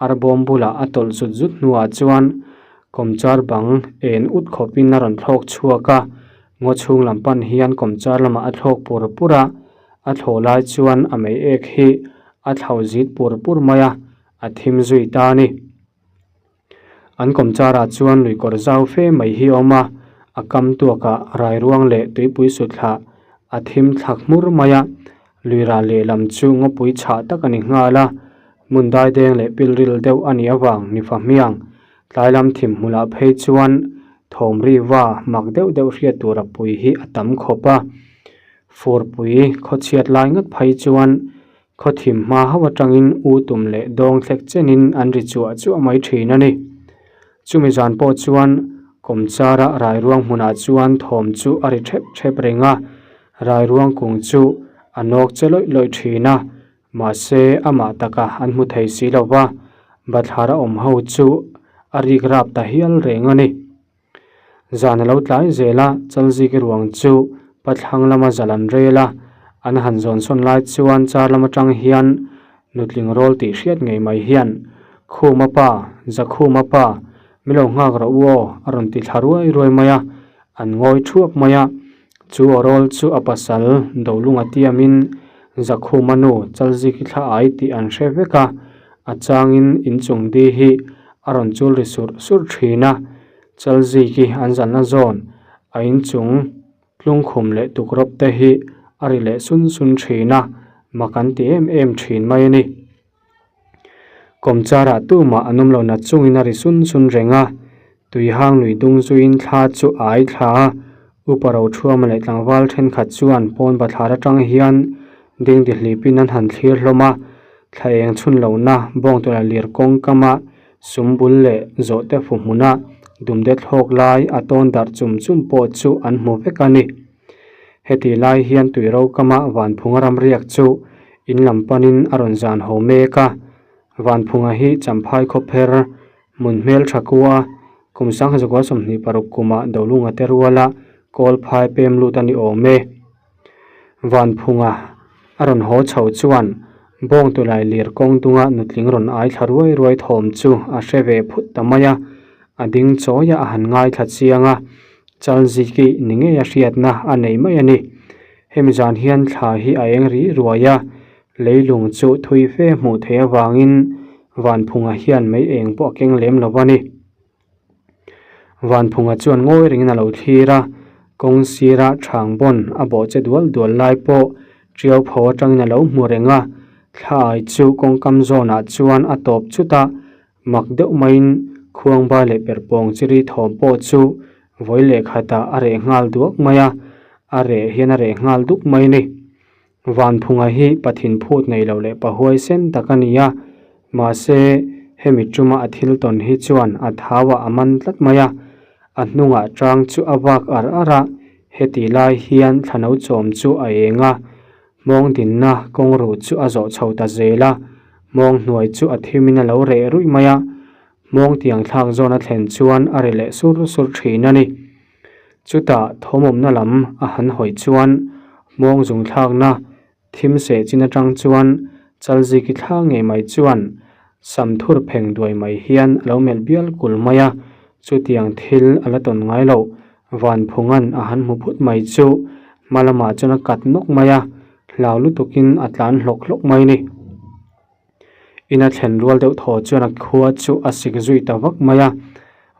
Arbawm bulah a tawlh zut zut hnuah chuan kawmchar bang en ut khawpin a rawn thlawk chhuak a, ngaw chhung lam pan hian kawmchar lamah a thlawk pur pur a, a thlawh lai chuan a mei ek hi a thlau zit pur pur mai a, a thim zui ta a ni. An kawmcharah chuan lui kawr zau fe mai hi a awm a, a kam tuakah rairuang leh tuipui suthlah a thim thlak hmur mai a, Lui ral lehlam chu ngawpui chhah tak a ni nghal a, hmun daideng leh pilril deuh a nih avang ni fa hmiang. Tlai lam thim hmulah phei chuan thawm ri va mak deuh deuh hriat tur a pui hi a tam khawp a. Furpui khawchhiat lai ngat phei chuan khaw thim hma hauh atangin u tum leh dawng thlek chenin an ri chuah chuah mai thin a ni. Chumi zan pawh chuan kawmchara rairuang hmunah chuan thawm chu a ri thep thep reng a, Rairuang kung chu a nawk che lawih lawih thin a, mahse amah taka an hmu thei si lo va, bathlar a awm ho chu a rik rap ta hial reng a ni. Zan a lo tlai zel a, Chalziki ruang chu pathlang lama zal an rel a, an han zawn sawn lai chuan char lam atang hian nutling rawl tih hriat ngei mai hian, Khuma pa, Zakhuma pa, mi lo nghak rawh u aw, a rawn ti thla ruai ruai mai a, an ngawi thuap mai a. Chu awrawl chu a pasal Dolunga tiamin Zakhuma nu Chalziki thla ai tih an hre vek a, a changin inchung di hi a rawn chul ri surh surh thin a. Chalziki an zalhna zawn a inchung tlungkhum leh tukrawp te hi a ri leh sun sun thin a, mak an ti em em thin mai a ni. Kawmcharah tumah an awm lo nat chungin a ri sun sun reng a, tuihang lui dung zuiin thla chu a ai thla a, Upa Rothuama leh tlangval thenkhat chuan pawn bathlar atang hian dingdi hlipin an han thlir hlawm a, thla eng chhun lohna bawngtawlh a lir kawng kama sum bul leh zawhte fu hmuna dumde thlawk lai a tawn darh chum chum pawh chu an hmu vek a ni. Heti lai hian tuiro kama Vanphunga ramriak chu in lam panin a rawn zan ho mek a. Vanphunga hi Champhai khawpher hmun hmel tha kua kum sangha 26 kumah Dolunga te ruala Kawlphai pem lut a ni awm e. Vanphunga a rawn haw chho chuan Bawngtulai lir kawng dunga nutling rawn ai thla ruai ruai thawm chu a hre ve phut ta mai a, a ding chawi a a han ngaithla chiang a. Chalziki ni ngei a hriatna a nei mai a ni. Hemi zan hian thla hi a eng ri ruai a, leilung chu thui fe hmuh theih avangin Vanphunga hian mei eng pawh a keng lem lo a ni. Vanphunga chuan ngawi rengin a lo thlir a, kawng sira thang bawn a bawh che dual dual lai pawh Tiau pho atangin a lo hmu reng a, thla ai chu kawngkam zawnah chuan a tawp chut a, Mak deuh maiin khuangba leh perhpawng chiri thawm pawh chu vawi leh khatah a reh nghal duak mai a, a reh hian a reh nghal duk mai a ni. Vanphunga hi Pathin phut nei lo leh pahuai sen tak a ni a, mahse hemi tuma a thil tawn hi chuan a thauah a man tlat mai a, a hnungah tang chu a vak ar ar a, heti lai hian thlano chawm chu a eng a, Hmawng dinna kawng ruh chu a zawh chho ta zel a, hmawng hnuai chu a thimin a lo reh ruih mai a, hmawng tiang thlak zawn a thlen chuan a ri leh sur sur thin a ni. Chutah thawmawmna lam a han hawi chuan hmawng zung thlakna thim seh chin atang chuan Chalziki thla ngei mai chuan sam thur pheng duai mai hian a lo melh bial kul mai a, chutiang thil a la tawn ngai loh Vanphunga'n a han hmu phut mai chu hma lamah chuan a kat nawk mai a, hlau lutukin a tlan hlawk hlawk mai a ni. Ina thlen rual deuh thaw chuan a khua chu a sik zui ta vak mai a,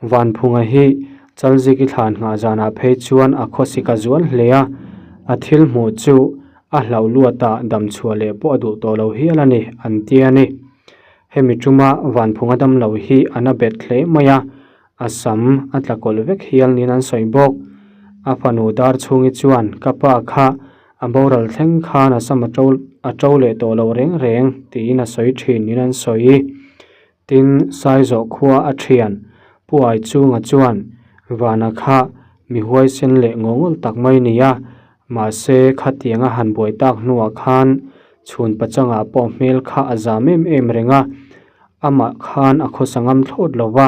Vanphunga hi Chalziki thlan nghah zanah phei chuan a khawsik a zual hle a, a thil hmuh chu a hlauh luatah damchhuah leh pawh a duh tawh lo hial a ni, an ti a ni. Hemi tuma Vanphunga damlo hi a na bet hle mai a, a sam a tla kawlh vek hial niin an sawi bawk. A fanu dar chhungi chuan ka pa kha a boral thleng khan a sam a to a to leh tawh lo reng reng tiin a sawi thin niin an sawi. Tin, Saizawh khua a thian Pu Aichunga chuan Vana kha mi huaisen leh ngawngawlh tak mai ni a, mahse khatiang a han buai tak hnuah khan chhun pachangah pawh hmel kha a zam em em reng a, amah khan a khawsa ngam thlawt lo va,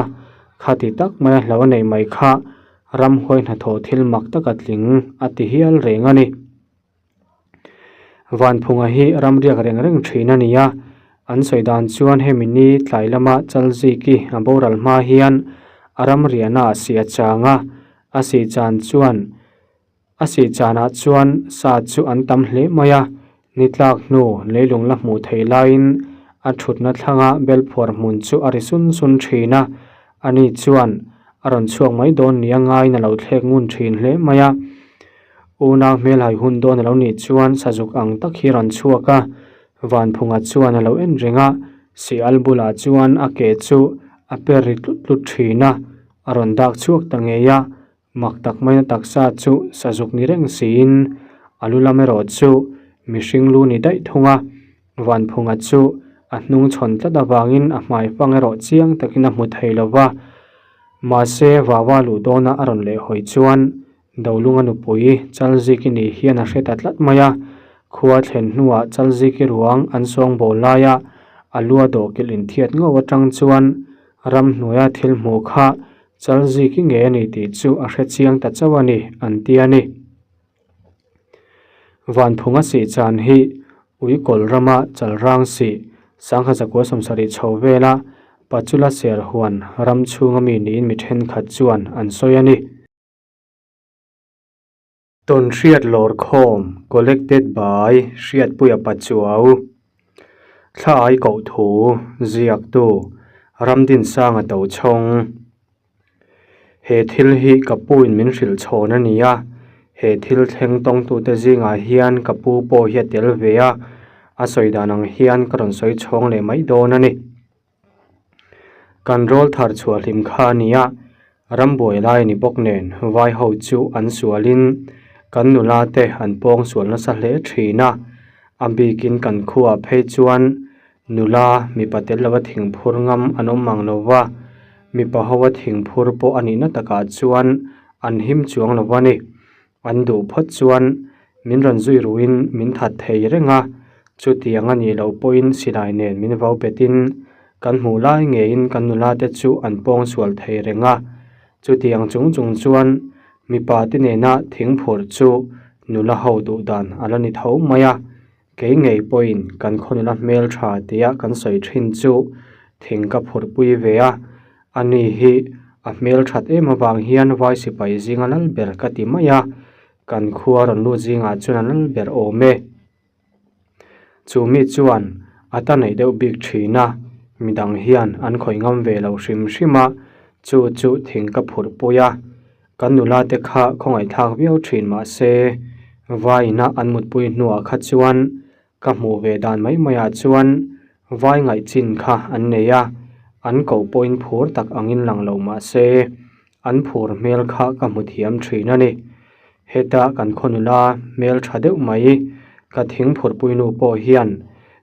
khati tak maia hlo a neih mai kha ramhuai hnathawh thil mak taka tling a ti hial reng a ni. Vanphunga hi ramriak reng reng thin a ni a, an sawi dan chuan hemi ni tlai lama Chalziki a boral hma hian a ramriahna a si a chang a, a si chan chuan a si chanah chuan sa chu an tam hle mai a, ni tlak hnu leilung la hmuh theih laiin a thutna thlanga belphuar hmun chu a ri sun sun thin a, ani chuan a rawn chhuak mai dawn nia ngaiin a lo thlek ngun thin hle mai a. Unau hmelhai hun dawn a lo nih chuan sazuk ang tak hi a rawn chhuak a, Vanphunga chuan a lo en reng a, Sial bulah chuan a ke chu a per ri tlut tlut thin a, a rawn dak chhuak ta ngei a, mak tak maina taksa chu sazuk ni reng siin a lu lam erawh chu mihring lu ni daih thung a, Vanphunga chu a hnung chhawn tlat avangin a hmai fang erawh chiang takin a hmu thei lo va, mahse Vava luh dawna a rawn lehhawi chuan Dolunga nupui Chalziki ni hian a hre ta tlat mai a, khua thlen hnuah Chalziki ruang an sawngbawl laia a lua dawhkilh inthiat ngauh atang chuan ramhnuaia thil hmuh kha Chalziki ngei a ni tih chu a hre chiang ta chauh a ni, an ti a ni. Vanphunga sih chan hi Uikawl rama Chalrang sih Sangha zakua sawmsarih chho vela Pachula Serhuan ram chhunga mi niin mi thenkhat chuan an sawi a ni. Tawnhriat Lawrkhawm Collected by Hriatpuia Pachuau Thla ai koh thu ziaktu Ramdinsanga Tochhawng He thil hi ka pu in min hrilh chhawn a ni a, he thil thleng tawngtute zingah hian ka pu pawh hi a tel ve a, a sawi dan ang hian ka rawn sawi chhawng leh mai dawn a ni. Kan rawl thar chhuah hlim kha a ni a, rambuai lai a ni bawk nen vai ho chu an sualin kan nula te an pawng sual nasa hle thin a, a bikin kan khuaah phei chuan nula mipa tel lova thingphur ngam an awm mang lo va, mipa hoa thingphur pawh a nihna takah chuan an him chuang lo a ni. An duh phawt chuan min rawn zui ruhin min that thei reng a, chutiang a nih loh pawhin silai nen min vau betin kan hmuh lai ngeiin kan nula te chu an pawng sual thei reng a. Chutiang chung chung chuan mipa te nena thing phurh chu nula ho duh dan a la ni tho mai a, kei ngei pawhin kan khaw nula hmel tha tia kan sawi thin chu thing ka phurhpui ve a, Ani hi a hmel that em avang hian vai sipai zinga lal ber ka ti mai a, kan khua rawn lut zingah chuan a lal ber awm e. Chu mi chuan a ta neih deuh bik thin a, midang hian an khawih ngam ve lo hrim hrim a, chu chu thing ka phurh pui a, kan nula te kha khawngaihthlak viau thin mah se vaiin a an mutpui hnuah kha chuan Ka hmuh ve dan mai maiah chuan vai ngaih chin kha an nei a, an koh pawhin phur tak angin lang lo mah se, an phur hmel kha ka hmu thiam thin a ni. Heta kan khaw nula hmel tha deuh mai ka thing phurhpuinu pawh hian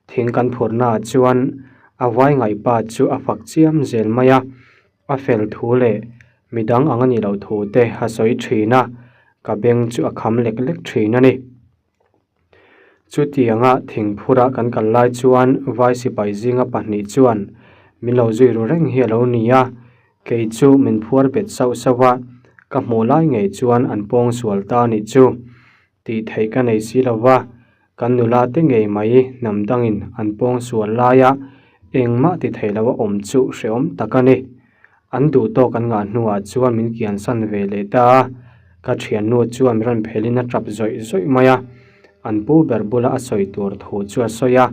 thing kan phurnaah chuan a vai ngaih pa chu a fak chiam zel mai a, a fel thu leh midang ang a nih loh thu te a sawi thin a, ka beng chu a kham lek lek thin a ni. Chutianga thingphura kan kal lai chuan vai sipai zinga pahnih chuan min lo zui ru reng hi a lo ni a, kei chu min phuar bet sauh sauh a, ka hmuh lai ngei chuan an pawng sual ta a nih chu. Tih theih ka nei si lo va, kan nula te ngei mai hnam dangin an pawng sual laia engmah ti thei lo a awm chu hrehawm tak a ni. An duh tawk an ngah hnuah chuan min kiansan ve leh ta a, ka thiannu chuan min rawn phelin a tap zawih zawih mai a, an pu ber bula a sawi tur thu chu a sawi a,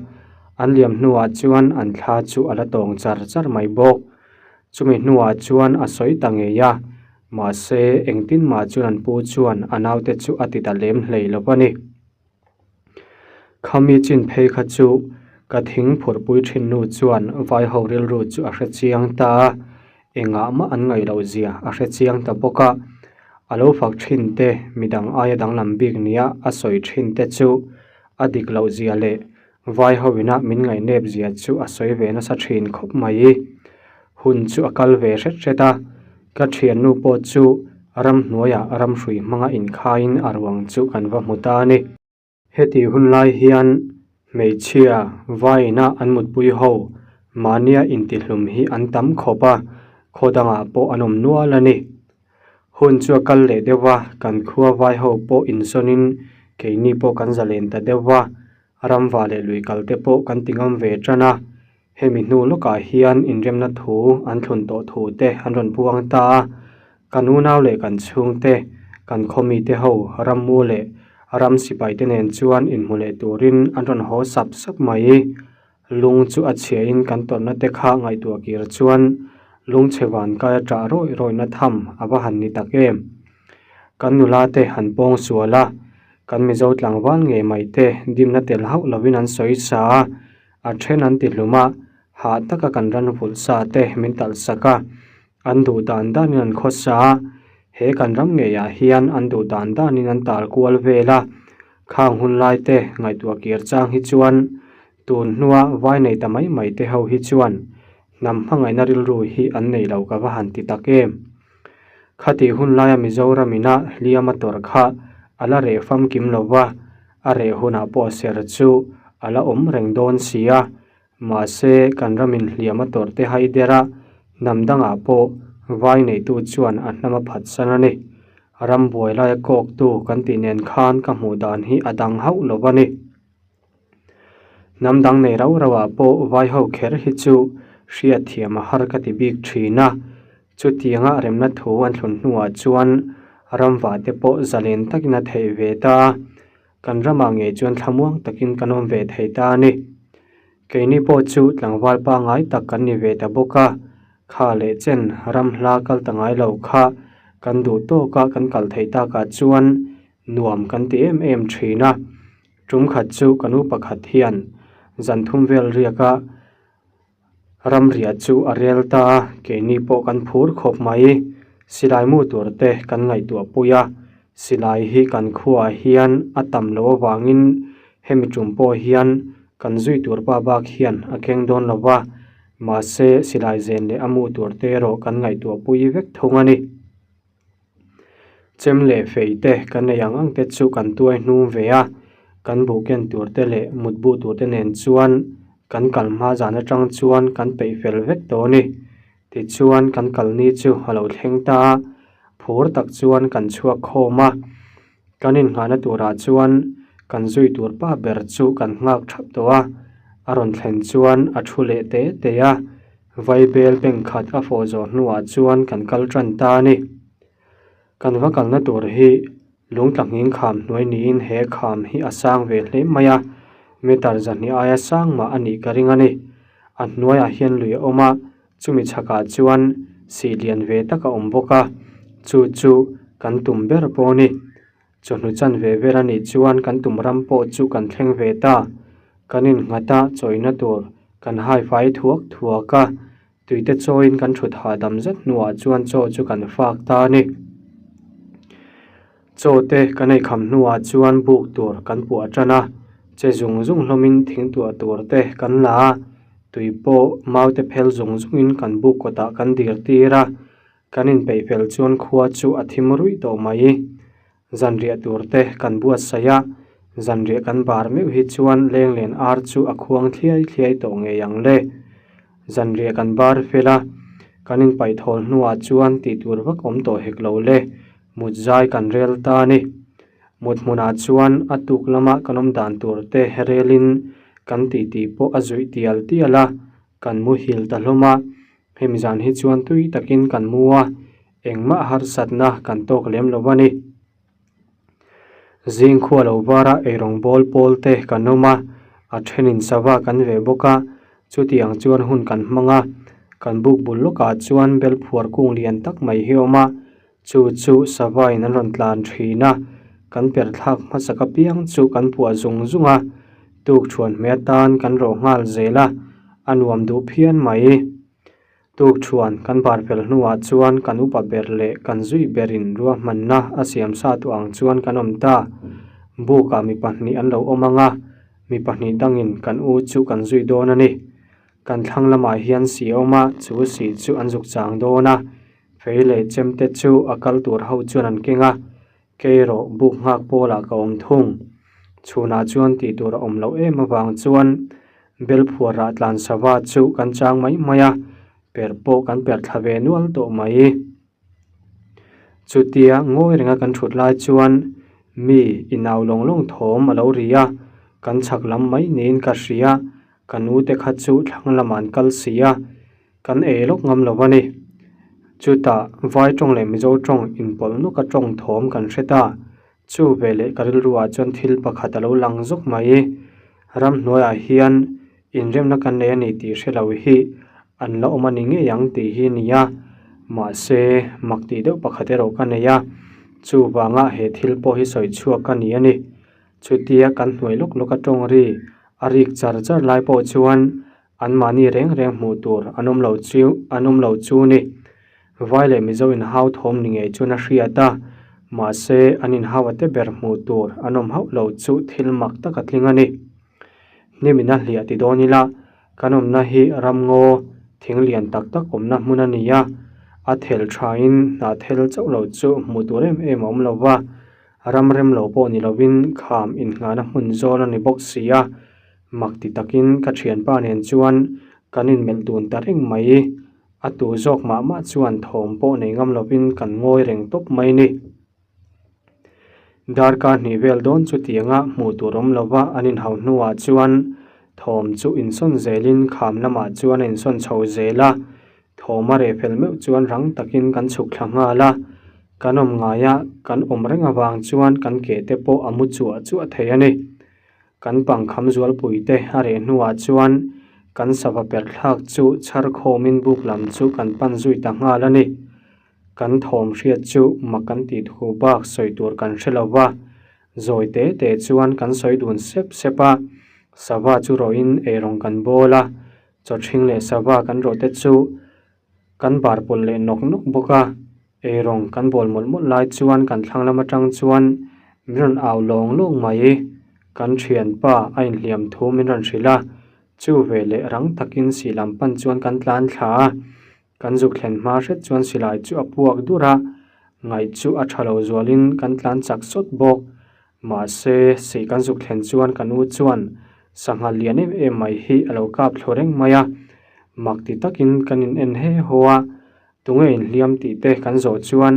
an liam hnuah chuan an thla chu a la tawng char char mai bawk. Chumi hnuah chuan a sawi ta ngei a, mahse engtin mah chuan an pu chuan a naute chu a ti ta lem hlei lo a ni. Khami chin phei kha chu. Ka thing phurhpui thin nu chuan vaiho rilru chu a hre chiang ta a, engah mah an ngaih loh zia a hre chiang ta bawk a. A lo fak thin te, midang aia danglam bik nia a sawi thin te chu a dik loh zia leh vaiho ina min ngaihnep zia chu a sawi ve nasa thin khawp mai. Hun chu a kal ve hret hret a, ka thiannu pawh chu ramhnuaiah ramhrui hmanga inkhaiin a ruang chu kan va hmu ta a ni. Heti hun lai hian hmeichhia vaina an mutpui ho mahnia intihlum hi an tam khawp a, khaw dangah pawh an awm nual a ni. Hun chu a kal leh deuh a, kan khua vai ho pawh insawnin keini pawh kan zalen ta deuh va, ramva leh lui kal te pawh kan ti ngam ve tan a. Hemi hnu lawkah hian inremna thu an thlun tawh thu te an rawn puang ta a, kan unau leh kan chhungte, kan khawmite ho rammu leh ram sipai te nen chuan inhmu leh turin an rawn haw sap sap mai. Lung chu a chhiain kan tawrhna te kha ngaihtuah kir chuan lungchhe vankai a ṭah rawih rawihna tham a va han ni tak em. Kan nula te han pawng sual a, kan Mizo tlangval ngei mai te dimna tel hauh lovin an sawi sa a, A then an ti hlum a, hah taka kan ran vulh sa te min talh sak a, an duh dan danin an khawsa a, he kan ram ngeiah hian an duh dan danin an tal kual vel a, khang hun lai te ngaihtuah kir chang hi chuan tun hnua vai nei ta mai mai te ho hi chuan hnam hmangaihna rilru hi an nei lo ka va han ti tak em. Khatih hun laia Mizoram ina hliam a tawrh kha a la reh famkim lo va, A reh hunah pawh ser chu a la awm reng dawn si a, mahse kan ramin hliam a tawrh te hai der a, hnam dangah pawh vai neitu chuan a hnam a phatsan a ni. Ram buai laia kawktu kan tih nen khan ka hmuh dan hi a dang hauh lo a ni. Hnam dang nei rau rauah pawh vai ho kher hi chu hriatthiam a har ka ti bik thin a, Chutianga remna thu an thlun hnuah chuan ramva te pawh zalen takin a theih ve ta a, kan ramah ngei chuan thlamuang takin kan awm ve thei ta a ni. Keini pawh chu tlangval pangngai tak kan ni ve ta bawk a, kha leh chen ram hla kal ta ngai lo kha kan duh tawka kan kal theih takah chuan nuam kan ti em em thin a. Tum khat chu ka nu pakhat hian zan thum vel riak a, Ramriah chu a rel ta a, keini pawh kan phur khawp mai. Silai mu tur te kan ngaihtuah pui a, silai hi kan khuaah hian a tam loh avangin hemi tum pawh hian kan zui tur pa bak hian a keng dawn lo va, mahse silai zen leh a mu tur te erawh kan ngaihtuah pui vek thung a ni. Chem leh fei te kan nei ang ang te chu kan tuai hnung ve a, kan buh ken tur te leh mut buh tur te nen chuan kan kal hma zan atang chuan kan peih fel vek tawh a ni. Tichuan kan kal ni chu a lo thleng ta a, phur tak chuan kan chhuak khawm a, Kan innghahna turah chuan kan zui tur pa ber chu kan nghak thap tawh a, a rawn thlen chuan a thu leh te te a, Vaibel bank khat a fawh zawh hnuah chuan kan kal tan ta a ni. Kan va kalna tur hi lungtla nghing kham hnuai niin he kham hi a sang ve hle mai a, meter zahnih aia sang mah a nih ka ring a ni. A hnuaiah hian lui a awm a, Chumi chhakah chuan sih lian ve tak a awm bawk a, chu chu kan tum ber pawh a ni. Chawhnu chan ve vel a nih chuan kan tum ram pawh chu kan thleng ve ta. Kan innghat a, chawina tur kan hai fai thuak thuak a, tuite chawiin kan thut hahdam zet hnuah chuan chaw chu kan fak ta a ni. Chaw te kan ei kham hnuah chuan buk tur kan puah tan a, che zung zung hlawmin thing tuah tur te kan la a, tui pawh mau te phel zung zungin kan buk kawtah kan dir tir a, kan inpeih fel chuan khua chu a thim ruih tawh mai. Zanriah tur te kan buatsaih a, zanriah kan bar meuh hi chuan lenglen ar chu a khuang thliai thliai tawh ngei ang le. Zanriah kan bar fel a, kan inpaih thawl hnuah chuan tih tur vak awm tawh hek lo le. Mut zai kan rel ta a ni. Mut hmunah chuan a tuk lama kan awm dan tur te relin kan titi pawh a zuih tial tial a, kan muhil ta hlawm a. Hemi zan hi chuan tui takin kan mu a, engmah harsatna kan tawk lem lo a ni. Zing khua lo vara eirawng bawl pawl te kan awm a, a thenin sava kan veh bawk a, Chutiang chuan hun kan hmang a, kan buk bul lawkah chuan bel phuar kung lian tak mai hi a awm a, chu chu savain an rawn tlan thin a, kan per thlak hmasak apiang chu kan puah zung zung a, Tukṭhuan hmeh atan kan rawh nghal zel a, a nuam duh phian mai. Tukṭhuan kan bar fel hnuah chuan kan upa ber leh kan zui berin ruahmanna a siam sa tawh ang chuan kan awm ta. Bukah mi pahnih an lo awm ang a, mi pahnih dangin kan u chu kan zui dawn a ni. Kan thlang lamah hian si a awm a, chu si chu an zuk chang dawn a. Fei leh chemte chu a kal tur ho chuan an keng a, kei erawh buk nghak pawlah ka awm thung. Chhunah chuan tih tur a awm loh em avang chuan Belphuar rah tlan sava chu kan chang mai mai a, per pawh kan per thla ve nual tawh mai. Chutia ngawi renga kan thut lai chuan mi inau lawng lawng thawm a lo ri a, kan chhak lam mai niin ka hria, ka nu te kha chu thlang lamah an kal si a, kan ei lawk ngam lo a ni. Chutah vai tawng leh Mizo tawng inpawlh nawka tawng thawm kan hre ta, chu veleh ka rilruah chuan thil pakhat a lo lang zawk mai. Ramhnuaiah hian Inremna kan nei a ni tih hre lo hi an la awm a ni ngei ang tih hi a ni a, mahse mak tih deuh pakhat erawh ka nei a, chuvanga he thil pawh hi sawi chhuak ka ni a ni. Chutia kan hnuai lawk lawk a tawng ri a rik char char lai pawh chuan anmahni reng reng hmuh tur an awm lo chu an awm lo chu ni. Vai leh Mizo inhau thawm ni ngei chuan a hriat a, mahse an inhau a te ber hmuh tur an awm hauh lo chu thil mak tak a tling a ni. Hnimin a hliah ti dawn ila, kan awmna hi ramngaw thing lian tak tak awmna hmun a ni a, a thel thain hnah thel chauh lo chu hmuh tur em em a awm lo va, ram rem lo pawh ni lovin kham innghahna hmun zawl a ni bawk si a, mak ti takin ka thianpa nen chuan kan inmelh dun ta reng mai. A tu zawk mah mah chuan thawm pawh nei ngam lovin kan ngawi reng tawp mai ni. Darkar hnih vel dawn chutianga hmuh tur awm lova an inhau hnuah chuan thawm chu insawn zelin kham lamah chuan a insawn chho zel a, thawm a reh fel meuh chuan rang takin kan chhuk thla nghal a, kan awm ngaia kan awm reng avang chuan kan ke te pawh a mu chuah chuah thei a ni. Kan pangkham zualpui te a reh hnuah chuan kan sava perh thlak chu chhar khawmin buk lam chu kan pan zui ta nghal a ni. Kan thawm hriat chu mak kan tih thu bak sawi tur kan hre lo va, zawi te te chuan kan sawi dun sep sep a, sava chu rawhin eirawng kan bawl a, chawthring leh sava kan rawh te chu kan bar pawlh leh nawk nawk bawk a, eirawng kan bawl mawlh mawlh lai chuan kan thlang lam atang chuan min rawn au lawng lawng mai, kan thianpa a inhliam thu min rawn hrilh a, chu veleh rang takin sih lam pan chuan kan tlan thla a. Kan zuk thlen hma hret chuan silai chu a puak dur a, ngaih chu a tha lo zualin kan tlan chak sawt bawk. Mahse, sih kan zuk thlen chuan ka nu chuan sangha lian em em mai hi a lo kap thlu reng mai a. Mak ti takin kan in en he haw a, tunge inhliam tih te kan zawh chuan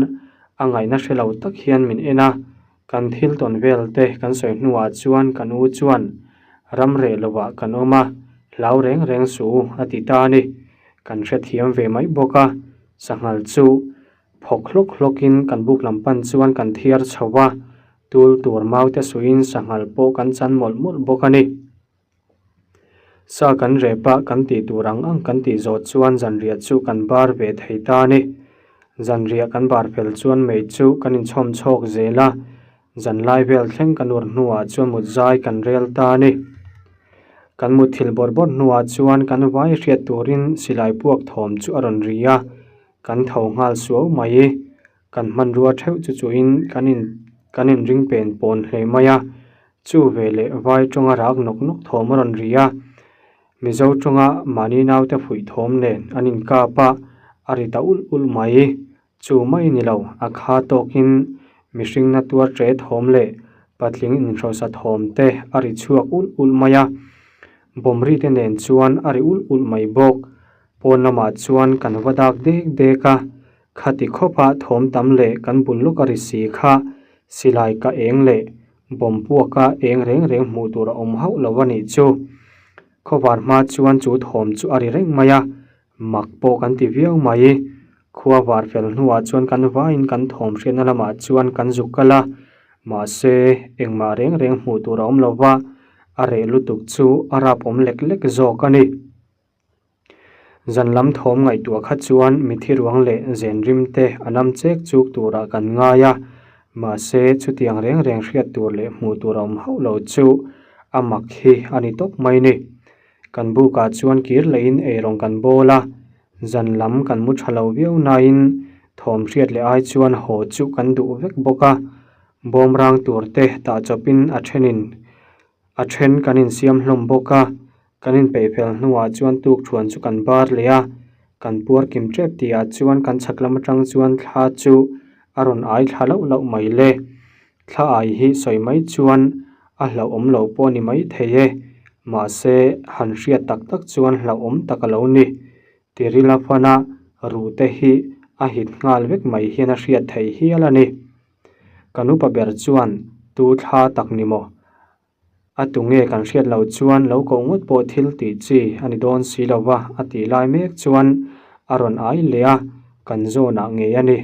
a ngaihna hre lo tak hian min en a, kan thil tawn vel te kan sawi hnuah chuan ka nu chuan ram reh lovah kan awm a, hlau reng reng suh u a ti ta a ni. Kan hrethiam ve mai bawk a, sanghal chu phawk hlawk hlawkin kan buk lam pan chuan kan thiar chho a, tul tur mau te suiin sanghal pawh kan chan mawlh mawlh bawk a ni. Sa kan rep a, kan tih tur ang ang kan tih zawh chuan zanriah chu kan bar ve thei ta a ni. Zanriah kan bar fel chuan mei chu kan inchhawm chhawk zel a, zanlai vel thleng kan ur hnuah chuan mut zai kan rel ta a ni. Kan mutthilh bawrh bawrh hnuah chuan kan vai hriat turin silai puak thawm chu a rawn ri a, kan tho nghal suau mai. Kan hmanrua theuh chu chuhin kan in kan inring pen pawn hle mai a, chu veleh vai tawnga rak nawk nawk thawm a rawn ri a, Mizo tawnga mahni naute fuih thawm nen an inkap a, a ri ta ulh ulh mai. Chu mai ni lo, a kha tawkin mihring na tuar ṭe thawm leh patling inhrawsa thawm te a ri chhuak ulh ulh mai a, bawmri te nen chuan a ri ulh ulh mai bawk. Pawn lamah chuan kan va dak dek dek a, Khati khawpa thawm tam leh kan bul lawk a ri si kha silai ka eng leh bawm puaka eng reng reng hmuh tur a awm hauh lo a nih chu. Khawvar hma chuan chu thawm chu a ri reng mai a, mak pawh kan ti viau mai. Khua var fel hnuah chuan kan vaiin kan thawm hriatna lamah chuan kan zuk kal a, mahse engmah reng reng hmuh tur a awm lo va, a reh lutuk chu a rap awm lek lek zawk a ni. Zan lam thawm ngaihtuah kha chuan mithi ruang leh zen rim te a lam chek chuk turah kan ngai a, mahse chutiang reng reng hriat tur leh hmuh tur a awm hauh lo chu A mak hi a ni tawp mai ni. Kan bukah chuan kir lehin eirawng kan bawl a, zan lam kan mu tha lo viau nain thawm hriat leh ai chuan haw chu kan duh vek bawk a. Bawmrang tur te tah chawpin a thenin a then kan insiam hlawm bawk a, kan inpeih fel hnuah chuan tukthuan chu kan bar leh a, kan puar kim tep tihah chuan kan chhak lam atang chuan thla chu a rawn ai thla lauh lauh mai le. Thla ai hi sawi mai chuan a hlauhawm lo pawh a ni mai thei e, mahse han hriat tak tak chuan hlauhawm tak a lo ni. Tirila fana ruh te hi a hit nghal vek mai hian a hriat theih hial a ni. Kan upa ber chuan tu thla tak ni maw? A tu nge kan hriat loh chuan lo koh ngawt pawh thil tih chi a ni dawn si lo va a tih lai mek chuan a rawn ai leh a, kan zawnah ngei a ni.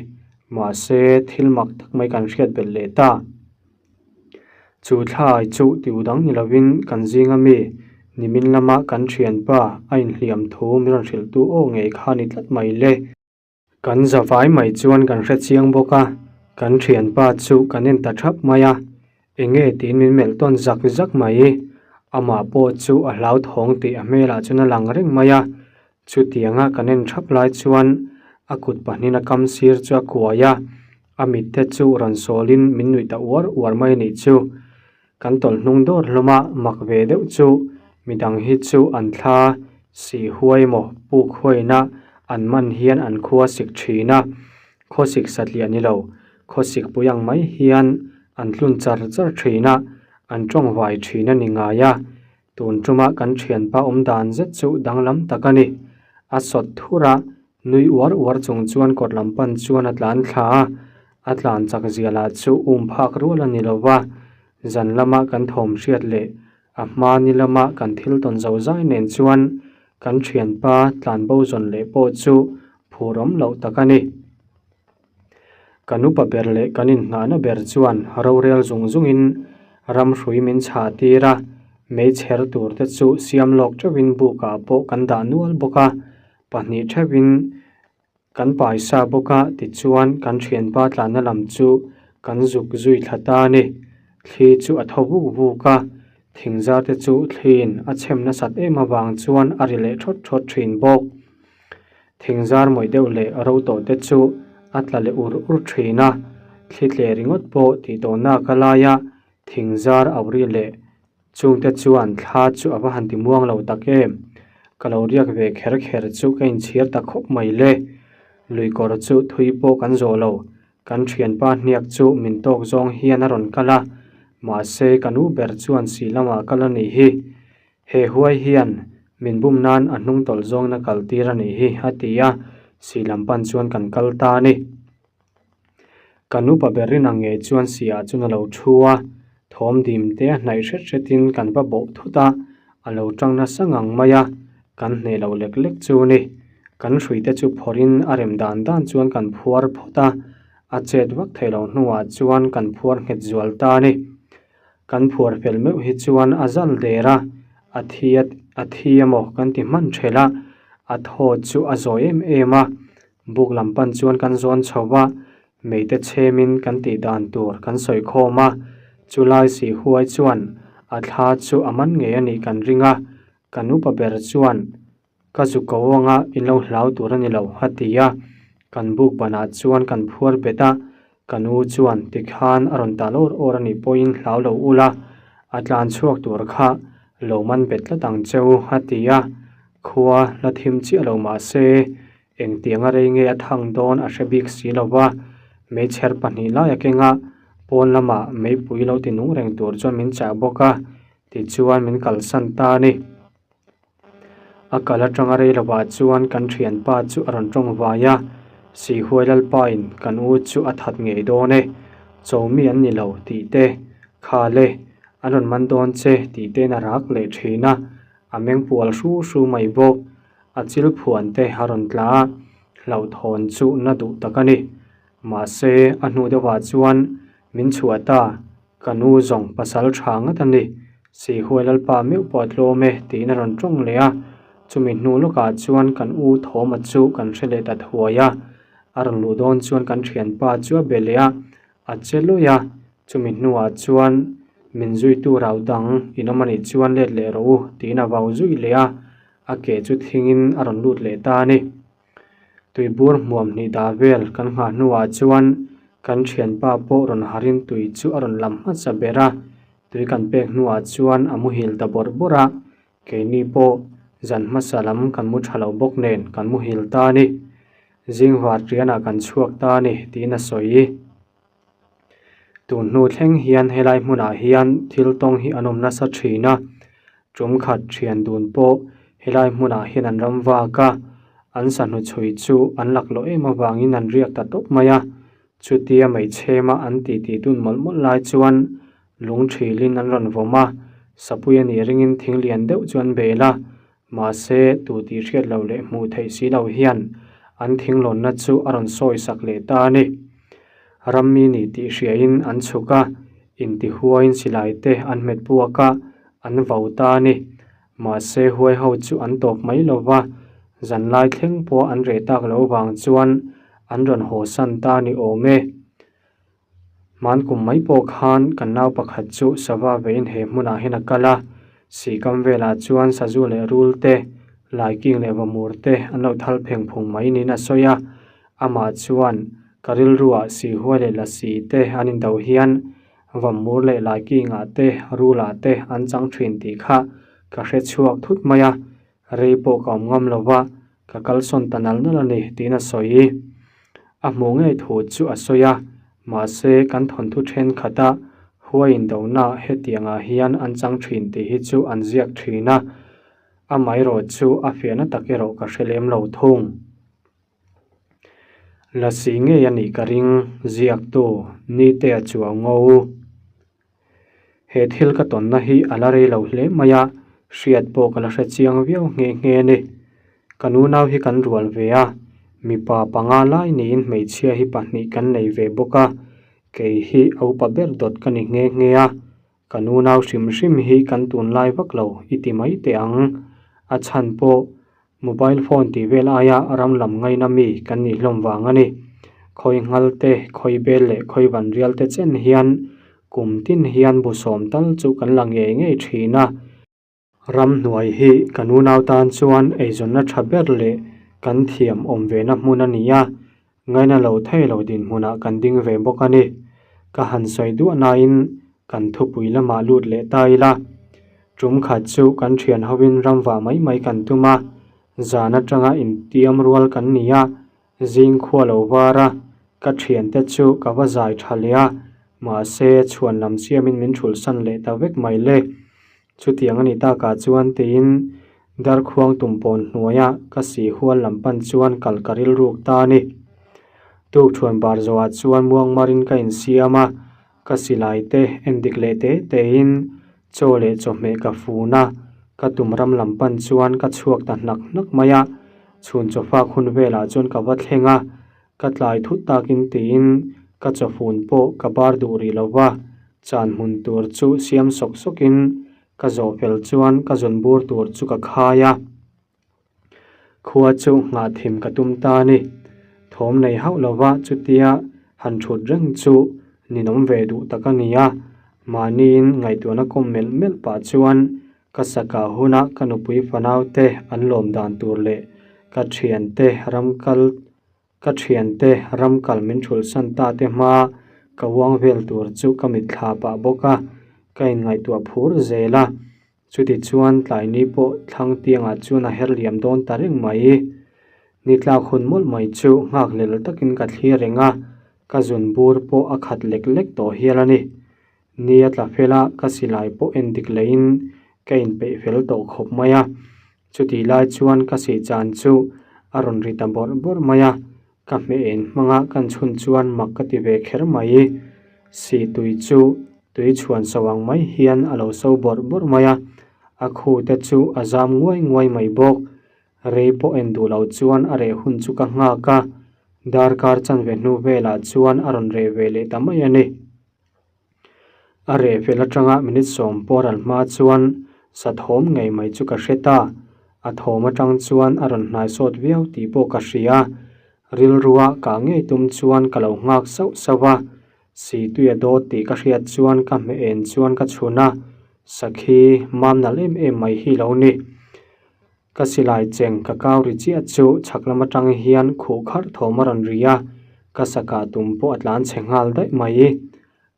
Mahse thil mak tak mai kan hriat belh leh ta. Chu thlai chu tiu dang ni lovin kan zinga mi nimin lama kan thianpa a inhliam thu min rawn hrilhtu aw ngei kha a ni tlat mai le. Kan zavai mai chuan kan hre chiang bawk a, kan thianpa chu kan en ta thap mai a, enge tiin min melh tawn zak zak mai. Amah pawh chu a hlauthawng tih a hmelah chuan a lang reng mai a, chutianga kan en thap lai chuan a kut pahnihin a kam sir chu a kuai a, a mit te chu rawn sawlin min nuih ta uar uar mai a nih chu. Kan tawlh hnung dawr hlawm a, mak ve deuh chu midang hi chu an thla sih huai maw puk huaina an man hian an khua sik thin a, khawsik satliah ni lo, khawsik pui ang mai hian an tlun char char thin a, an tawng vai thin a ni ngai a, tun tuma kan thianpa awm dan zet chu danglam tak a ni. A sawt thur a, nui uar uar chung chuan kawt lam pan chuan a tlan thla a, A tlan chak zia lah chu um phak rual a ni lo va, zan lama kan thawm hriat leh a hma ni lama kan thil tawn zo zai nen chuan kan thianpa tlan bo zawn leh pawh chu phur awm loh tak a ni. Kan upa ber leh kan inhnahna ber chuan rorel zung zungin ram hrui min chhah tir a, meichher tur te chu siam lawk teuhin bukah pawh kan dah nual bawk a, pahnih theuhin Kan paisa bawk a tichuan kan thianpa tlanna lam chu kan zuk zui thla ta a ni. Thli chu a tho vuk vuk a, thingzar te chu thliin a chhem nasat em avang chuan a ri leh thawt thawt thin bawk. Thingzar mawih deuh leh ro tawh te chu a tla leh ur ur thin a, thli tle ringawt pawh tih tawh nak a lai a, thingzar au ri leh Chungte chuan thla chu a va han ti muang lo tak em? Ka lo riak ve kher kher chu ka inchhir ta khawp mai le. Lui kawr chu thui pawh kan zawh lo, kan thianpa hniak chu min tawk zawng hian a rawn kal a, mahse ka nu ber chuan si lamah kal a nih hi. He huai hian min bum nan a hnung tawlh zawngin a kal tir a nih hi a ti a, si lam pan chuan kan kal ta a ni. Ka nupa ber rin ang ngei chuan siah chuan a lo thu a, thawm dim te a hnaih hret hretin kan va bawh thut a, a lo tang nasa ngang mai a, kan hneh lo lek lek chu ni. Kan hrui te chu phawrhin a rem dan dan chuan kan phuar phawt a, a chet vak theih loh hnuah chuan kan phuar nghet zual ta a ni. Kan phuar fel meuh hi chuan a zal der a, a thi a a thi emaw kan ti hman thelh a, a thaw chu a zawi em em a, Buk lam pan chuan kan zawn chho va, meite chhemin kan tih dan tur kan sawi khawm a, chulai si huai chuan a thla chu a man ngei a nih kan ring a, kan upa ber chuan ka zu ko anga in lo hlau tur a ni lo a ti a, kan buk banah chuan kan phuar bet a, ka nu chuan tikhan a rawn tal awr awr a nih pawhin hlau lo ula, a tlan chhuak tur kha lo man bet tlat ang che u a ti a, khua la thim chiah lo mah se Engtianga rei nge a thang dawn a hre bik si lo va, meichher pahnih lai a keng a, pawn lamah meipui lo ti nung reng tur chuan min chah bawk a, tichuan min kalsan ta a ni. A kal atanga rei lovah chuan kan thianpa chu a rawn tawng vai a, Sihuai Lalpain kan u chu a that ngei dawn e, cho mi an ni lo tih te, kha le, an rawn man dawn che tih tein a rak leh thin a, a meng pual hru hru mai bawk. A chil phuan te a rawn tla a, hlauhthawn chu na duh tak a ni. Mahse, a hnu deuhah chuan min chhuah ta, ka nu zawng pasal tha ngat a ni, Sihuai Lalpa meuh pawh a tlawm e tiin a rawn tawng leh a. Chumi hnu lawkah chuan kan u Thawma chu kan hre leh ta thuai a, a rawn luh dawn chuan kan thianpa chu a be leh a, a che lawih a, chumi hnuah chuan. Min zuitu rau dang in awm a nih chuan let leh rawh u, tiin a vau zui leh a, a ke chu thingin a rawn lut leh ta a ni. Tuibur hmuam hnih dah vel kan nghah hnuah chuan kan thianpa pawh rawn harin tui chu a rawn lam hmasa ber a, tui kan pek hnuah chuan a muhil ta bawrh bawrh a, keini pawh zan hmasa lam kan mu tha lo bawk nen kan muhil ta a ni. Zingvar tianah kan chhuak ta a ni tiin a sawi. Tun hnu thleng hian helai hmunah hian thil tawng hi an awm nasa thin a, tum khat thian dun pawh helai hmunah hian an ram vak a, an sahnu chhui chu an laklawh em avangin an riak ta tawp mai a, chutia meichhema an titi dun mawlh mawlh lai chuan lung thilin an rawn vawm a, sapui a nih ringin thing lian deuh chu an bel a, mahse tu tih hriat loh leh hmuh theih si lo hian an thinglawnna chu a rawn sawi sak leh ta a ni. Rammi ni tih hriain an chhuk a, intihuaiin silai te an hmet puak a, an vau ta a ni. Mahse huai ho chu an tawp mai lo va, zanlai thleng pawh an reh tak loh vang chuan an rawn haw san ta ni awm e. Hmankum mai pawh khan kan nau pakhat chu sava vein he hmunah hian a kal a, sihkam velah chuan sazu leh rul te, laiking leh vamur te an lo thal pheng phung mai niin a sawi a, amah chuan ka rilruah sihhuai leh lasi te an indo hian vamur leh laikingah te rulah te an chang thin tih kha ka hre chhuak thut mai a, rei pawh ka awm ngam lo va, ka kalsawn ta nal nal a ni tiin a sawi. A hmuh ngei thu chu a sawi a, mahse kan thawnthu thenkhat a huai indona hetiangah hian an chang thin tih hi chu an ziak thin a, amaherawh chu a fiahna tak erawh ka hre lem lo thung. Lasi ngei a nih ka ring, ziaktu Nitea chuau ngo. He thil ka tawnna hi a la rei lo hle mai a, hriat pawh ka la hre chiang viau nghe nghe a ni. Ka nunau hi kan rual ve a, mipa panga lai niin hmeichhia hi pahnih kan nei ve bawk a, kei hi a upa ber dawt ka ni nghe nghe a, ka nunau hrim hrim hi kan tunlai vak lo i ti mai teh ang. A chhan pawh Mobile phone tih vel aia ram lam ngaina mi kan nih hlawm vang a ni. Khawi nghal te, khawi bel leh khawi van rial te chen hian kum tin hian bu sawm tal chu kan la ngei ngei thin a. Ramhnuai hi kan unau tan chuan eizawnna tha ber leh kan thiam awm ve na hmun a ni a, ngaina lo thei lo dinhmunah kan ding ve bawk a ni. Ka han sawi duah nain kan thupui lamah lut leh ta ila. Tum khat chu kan thian hovin ramvah mai mai kan tum a, zan atanga intiam rual kan ni a, zing khua lo var a, ka thiante chu ka va zai tha leh a, mahse chhuan lam siamin min thulhsan leh ta vek mai le. Chutiang a ni takah chuan tiin Darkhuang tumpawn hnuaia ka si hual lam pan chuan kal ka rilruk ta a ni. Tukṭhuan bar zawhah chuan muangmarin ka insiam a, ka silai te endik leh te tein chaw leh chawhmeh ka fun a, ka tum ram lam pan chuan ka chhuak ta hnak hnak mai a. Chhun chawfak hun velah chuan ka va thleng a, Ka tlai thut takin tiin ka chawfun pawh ka bar duh rih lo va, chan hmun tur chu siam sawk sawkin ka zawh fel chuan ka zun bur tur chu ka khai a. Khua chu nghah thim ka tum ta a ni. Thawm nei hauh lo va chutia han thut reng chu ninawm ve duh tak a ni a, mahniin ngaihtuahna kawm melh melh pah chuan Ka sakah huna ka nupui fanaute an lawm dan tur leh ka thiante ram kal ka thiante ram kal min thulhsan ta te hma ka uang vel tur chu ka mitthla pah bawk a, ka inngaihtuah phur zel a. Chuti chuan tlaini pawh thlang tiangah chuan a her liam dawn ta reng mai. Ni tlak hun mawlh mai chu nghakhlel takin ka thlir reng a, ka zun bur pawh a khat lek lek tawh hial a ni. Ni a tla fel a, ka silai pawh en dik lehin ka inpeih fel tawh khawp mai a. Chutih lai chuan ka sihchan chu a rawn ri ta bawrh bawrh mai a, ka hmeh en hmanga kan chhun chuan mak ka ti ve kher mai. Sih tui chu tui chhuan so ang mai hian a lo so bawrh bawrh mai a, a khu te chu a zam nguai nguai mai bawk. Rei pawh en duh lo chuan a reh hun chu ka nghak a, darkar chanve hnu velah chuan a rawn reh ve leh ta mai a ni. A reh fel atanga minute sawm pawh ral hma chuan sa thawm ngei mai chu ka hre ta. A thawm atang chuan a rawn hnai sawt viau tih pawh ka hria. Rilrua kah ngei tum chuan ka lo nghak sauh sauh a. Si tui a dawt tih ka hriat chuan ka hmeh en chuan ka chhun a, sakhi mam nalh em em mai hi lo ni. Ka silai cheng ka kau ri chiah chu chhak lam atang hian khuh kharh thawm a rawn ri a, ka sakah tum pawh a tlan chhe nghal daih mai.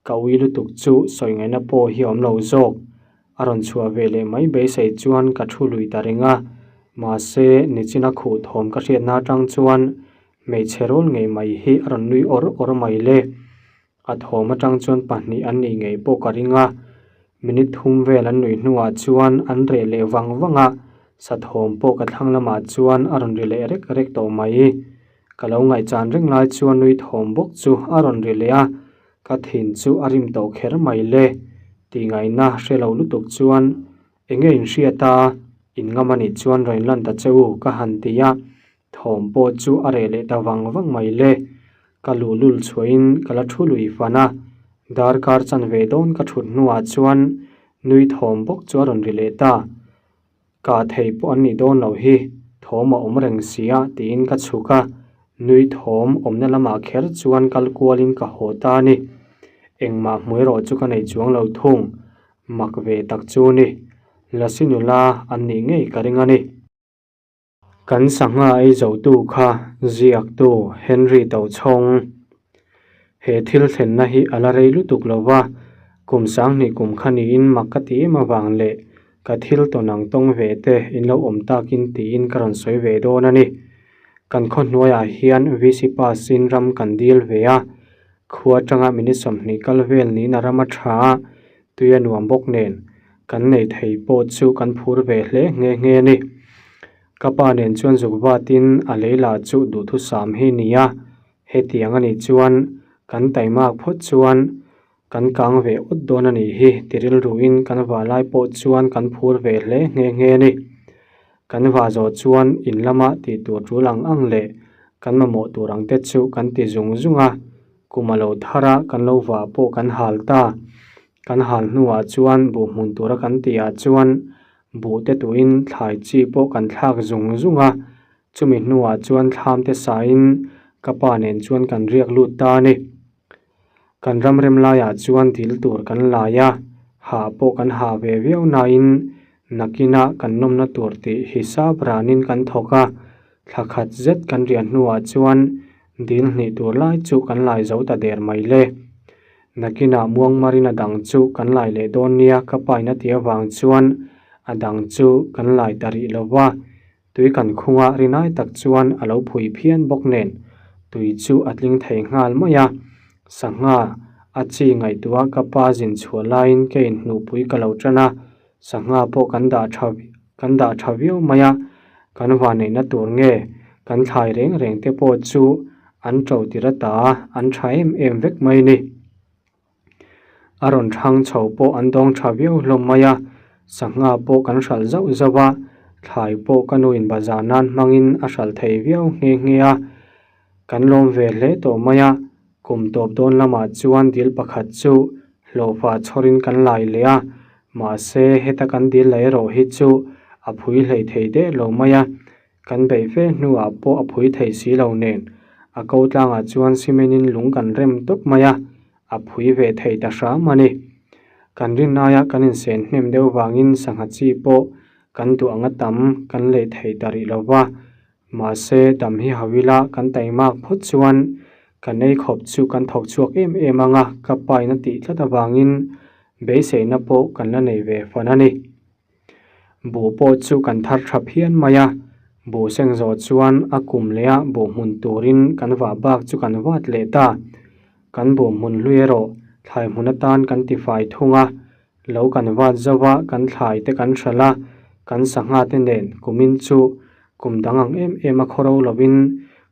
Ka ui lutuk chu sawi ngaihna pawh hi a awm lo zawk. A rawn chhuah ve leh mai beisei chuan ka thu lui ta reng a, mahse nichina khuh thawm ka hriatna atang chuan hmeichhe rawl ngei mai hi a rawn nui awr awr mai le. A thawm atang chuan pahnih an nih ngei pawh ka ring a, minute thum vel an nuih hnuah chuan an reh leh vang vang a, sa thawm pawh ka thlang lamah chuan a rawn ri leh rek rek tawh mai. Ka lo ngaihchan reng lai chuan nui thawm bawk chu a rawn ri leh a, ka thin chu a rim tawh kher mai le. Tih ngaihna hre lo lutuk chuan eng nge in hriat a, in ngam a nih chuan rawn lan ta che u ka han ti a, Thawm pawh chu a reh leh ta vang vang mai le. Ka luhlul chhuahin ka la thu lui fan a, darkar chanve dawn ka thut hnuah chuan nui thawm bawk chu a rawn ri leh ta. Kah thei pawh an nih dawn loh hi, thawm a awm reng si a tiin ka chhuk a, nui thawm awmna lamah kher chuan kal kualin ka haw ta a ni. Engmah hmu erawh chu ka nei chuang lo thung, mak ve tak chu ni. Lasi nula an nih ngei ka ring a ni. Kan sangha ei zotu kha ziaktu Henry Tochhawng. He thil thlenna hi a la rei lutuk lo va, kum sanghnih kum kha niin mak ka ti em avang leh ka thil tawn ang tawng ve te in lo awm takin tiin ka rawn sawi ve dawn a ni. Kan khaw hnuaiah hian VC Pass in ram kan dil ve a, khua atanga minute 20 kal vel niin a ram a tha a, tui a nuam bawk nen kan nei thei pawh chu kan phur ve hle nghe nghe a ni. Ka pa nen chuan zuk vatin a lei lah chu duhthusam hi ni a, hetiang a nih chuan kan taimak phawt chuan kan kang ve awt dawn a nih hi ti rilruin kan valai pawh chuan kan phur ve hle nghe nghe a ni. Kan va zawh chuan in lama tih tur tul ang ang leh kan mamawh tur ang te chu kan ti zung zung a, kum a lo thar a kan lo vah pawh kan hal ta. Kan hal hnuah chuan buh hmun tura kan tihah chuan buh te tuin thlai chi pawh kan thlak zung zung a, chumi hnuah chuan thlam te sain ka pa nen chuan kan riak lut ta a ni. Kan ram rem laiah chuan dil tur kan lai a, hah pawh kan hah ve viau nain nakinah kan nawmna tur tih hisap ranin kan thawk a, thla khat zet kan riah hnuah chuan dil hnih tur lai chu kan lai zo ta der mai le. Nakinah muangmarin a dang chu kan lai leh dawn nia ka pain a tih avang chuan a dang chu kan lai ta rih lo va, Tui kan khunga rinai tak chuan a lo phui phian bawk nen tui chu a tling thei nghal mai a. Sangha a chi ngaihtuah ka pa zin chhuah laiin ka inhnuhpui ka lo tan a, sangha pawh kan dah tha kan dah tha viau mai a, kan vanneihna tur nge kan thlai reng reng te pawh chu an to tir ata an tha em em vek mai ni. A rawn thang chho pawh an dawng tha viau hlawm mai a, sangha pawh kan hralh zauh zauh a, thlai pawh ka nuin bazar nan hmangin a hralh thei viau nghe nghe a, kan lawm ve hle tawh mai a, kum tawp dawn lamah chuan dil pakhat chu hlawhfa chhawrin kan lai leh a, mahse heta kan dil la erawh hi chu a phui hlei thei der lo mai a. Kan beih fe hnuah pawh a phui thei si lo nen, a ko tlangah chuan cement in lung kan rem tawp mai a, a phui ve thei ta hram a ni. Kan rin aia kan insen hnem deuh vangin sangha chi pawh kan duh anga tam kan lei thei ta rih lo va, mahse dam hi hau ila kan taimak phawt chuan kan ei khawp chu kan thawk chhuak em em ang a, ka pain a tih tlat avangin beiseina pawh kan la nei ve fan a ni. Buh pawh chu kan thar tha phian mai a, buh seng zawh chuan a kum leh a buh hmun turin kan vah bak chu kan vat leh ta. Kan buh hmun hlui erawh thlai hmun atan kan ti fai thung a, lo kan vat zo va kan thlai te kan hralh a, kan sangha te nen kumin chu kum dang ang em em a khawro lovin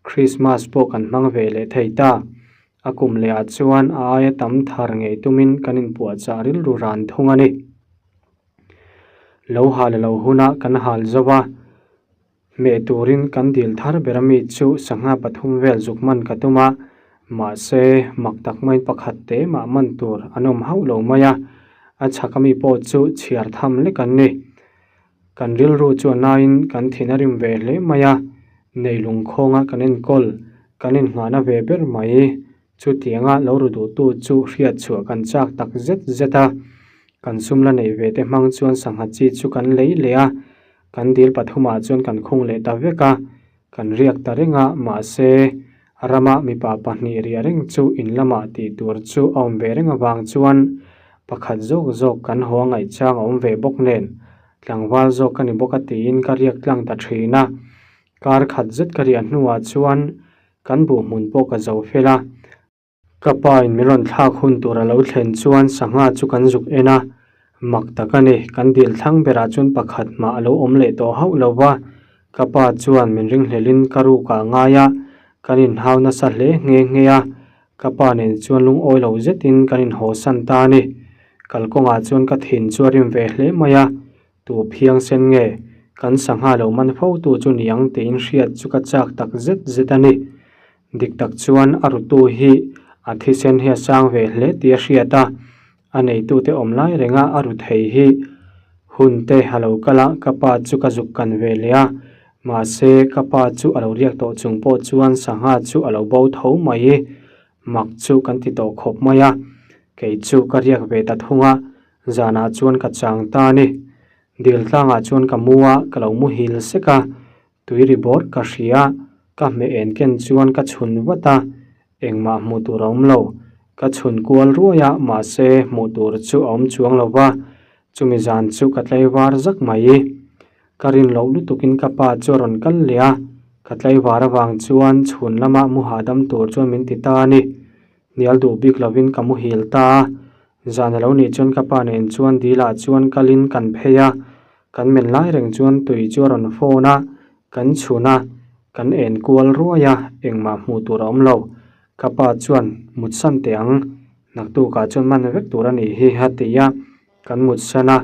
Krismas pawh kan hmang ve leh thei ta. A kum leh ah chuan a aia tam thar ngei tumin kan inpuahchah rilru ran thung a ni. Lo hal a lo huna kan hal zo va, hmeh turin kan dil thar ber ami chu sangha pathum vel zuk man ka tum a, mahse mak tak maiin pakhat te mah man tur an awm hauh lo mai a, a chhak ami pawh chu chhiar tham lek an ni. Kan rilru chu a naiin kan thin a rim ve hle mai a, neilung khawnga kan enkawl kan inngahna ve ber mai. Chutianga lo ru duhtu chu hriat chhuah kan chak tak zet zet a. Kan sum la neih ve te hmang chuan sangha chi chu kan lei leh a, kan dil pathumah chuan kan khung leh ta vek a, kan riak ta reng a, mahse rama mipa pahnih riah reng chu in lamah tih tur chu a awm ve reng avang chuan pakhat zawk zawk kan haw a ngaihchang a awm ve bawk nen tlangval zawk ka ni bawk a tiin ka riak tlang ta thin a. Kar khat zet ka riah hnuah chuan kan buh hmun pawh ka zo fel a. Ka pa in min rawn thlak hun tur a lo thlen chuan sangha chu kan zuk en a, mak tak a ni, kan dil thlang berah chuan pakhat mah a lo awm leh tawh hauh lo va, ka pa chuan min ringhlel in ka ruk ah ngai a, kan inhau nasa hle nghe nghe a, ka pa nen chuan lungawi lo zet in kan inhaw san ta a ni. Kalkawngah chuan ka thin chu a rim ve hle mai a, Tu phiang sen nge? Kan sangha lo man fo tu chu niang tiin hriat chu ka chak tak zet zet a ni. Dik tak chuan a rutu hi a thisen hi a sang ve hle tih a hriat a, a neitute awm lai renga a ru thei hi hun te a lo kal a, ka pa chu ka zuk kan ve leh a, mahse ka pa chu a lo riak tawh chung pawh chuan sangha chu a lo bo tho mai. Mak chu kan ti tawh khawp mai a, kei chu ka riak ve ta thung a, Zanah chuan ka chang ta a ni. Dil tlangah chuan ka mu a, ka lo muhil sek a, tui ri bawrh ka hria, ka hmeh en ken chuan ka chhun vat a, engmah hmuh tur a awm lo. Ka chhun kual ruai a, mahse hmuh tur chu a awm chuang lo va, chumi zan chu ka tlaivar zak mai. Ka rin loh lutukin ka pa chu a rawn kal leh a, ka tlaivar avang chuan chhun lama mu hahdam tur chuan min ti ta a ni. Hnial duh bik lovin ka muhil ta a, zan a lo nih chuan ka pa nen chuan dilah chuan kalin kan phei a, kan men lai reng chuan tui chu a rawn phone a, kan chhun a, kan en kual ruai a, engmah hmuh tur a awm lo. Ka pa chuan mutsan teh ang, naktukah chuan man vek tur a nih hi a ti a, kan mutsan a,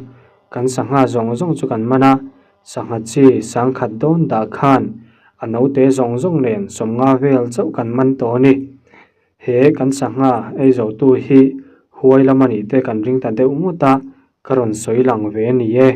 kan sangha zawng zawng chu kan man a, sangha chi sangkhat dawn dah khan a naute zawng zawng nen sawmnga vel chauh kan man tawh a ni. He kan sangha ei zo tu hi huai lam a nih te kan ring ta deuh ngawt a, ka rawn sawi lang ve a ni e.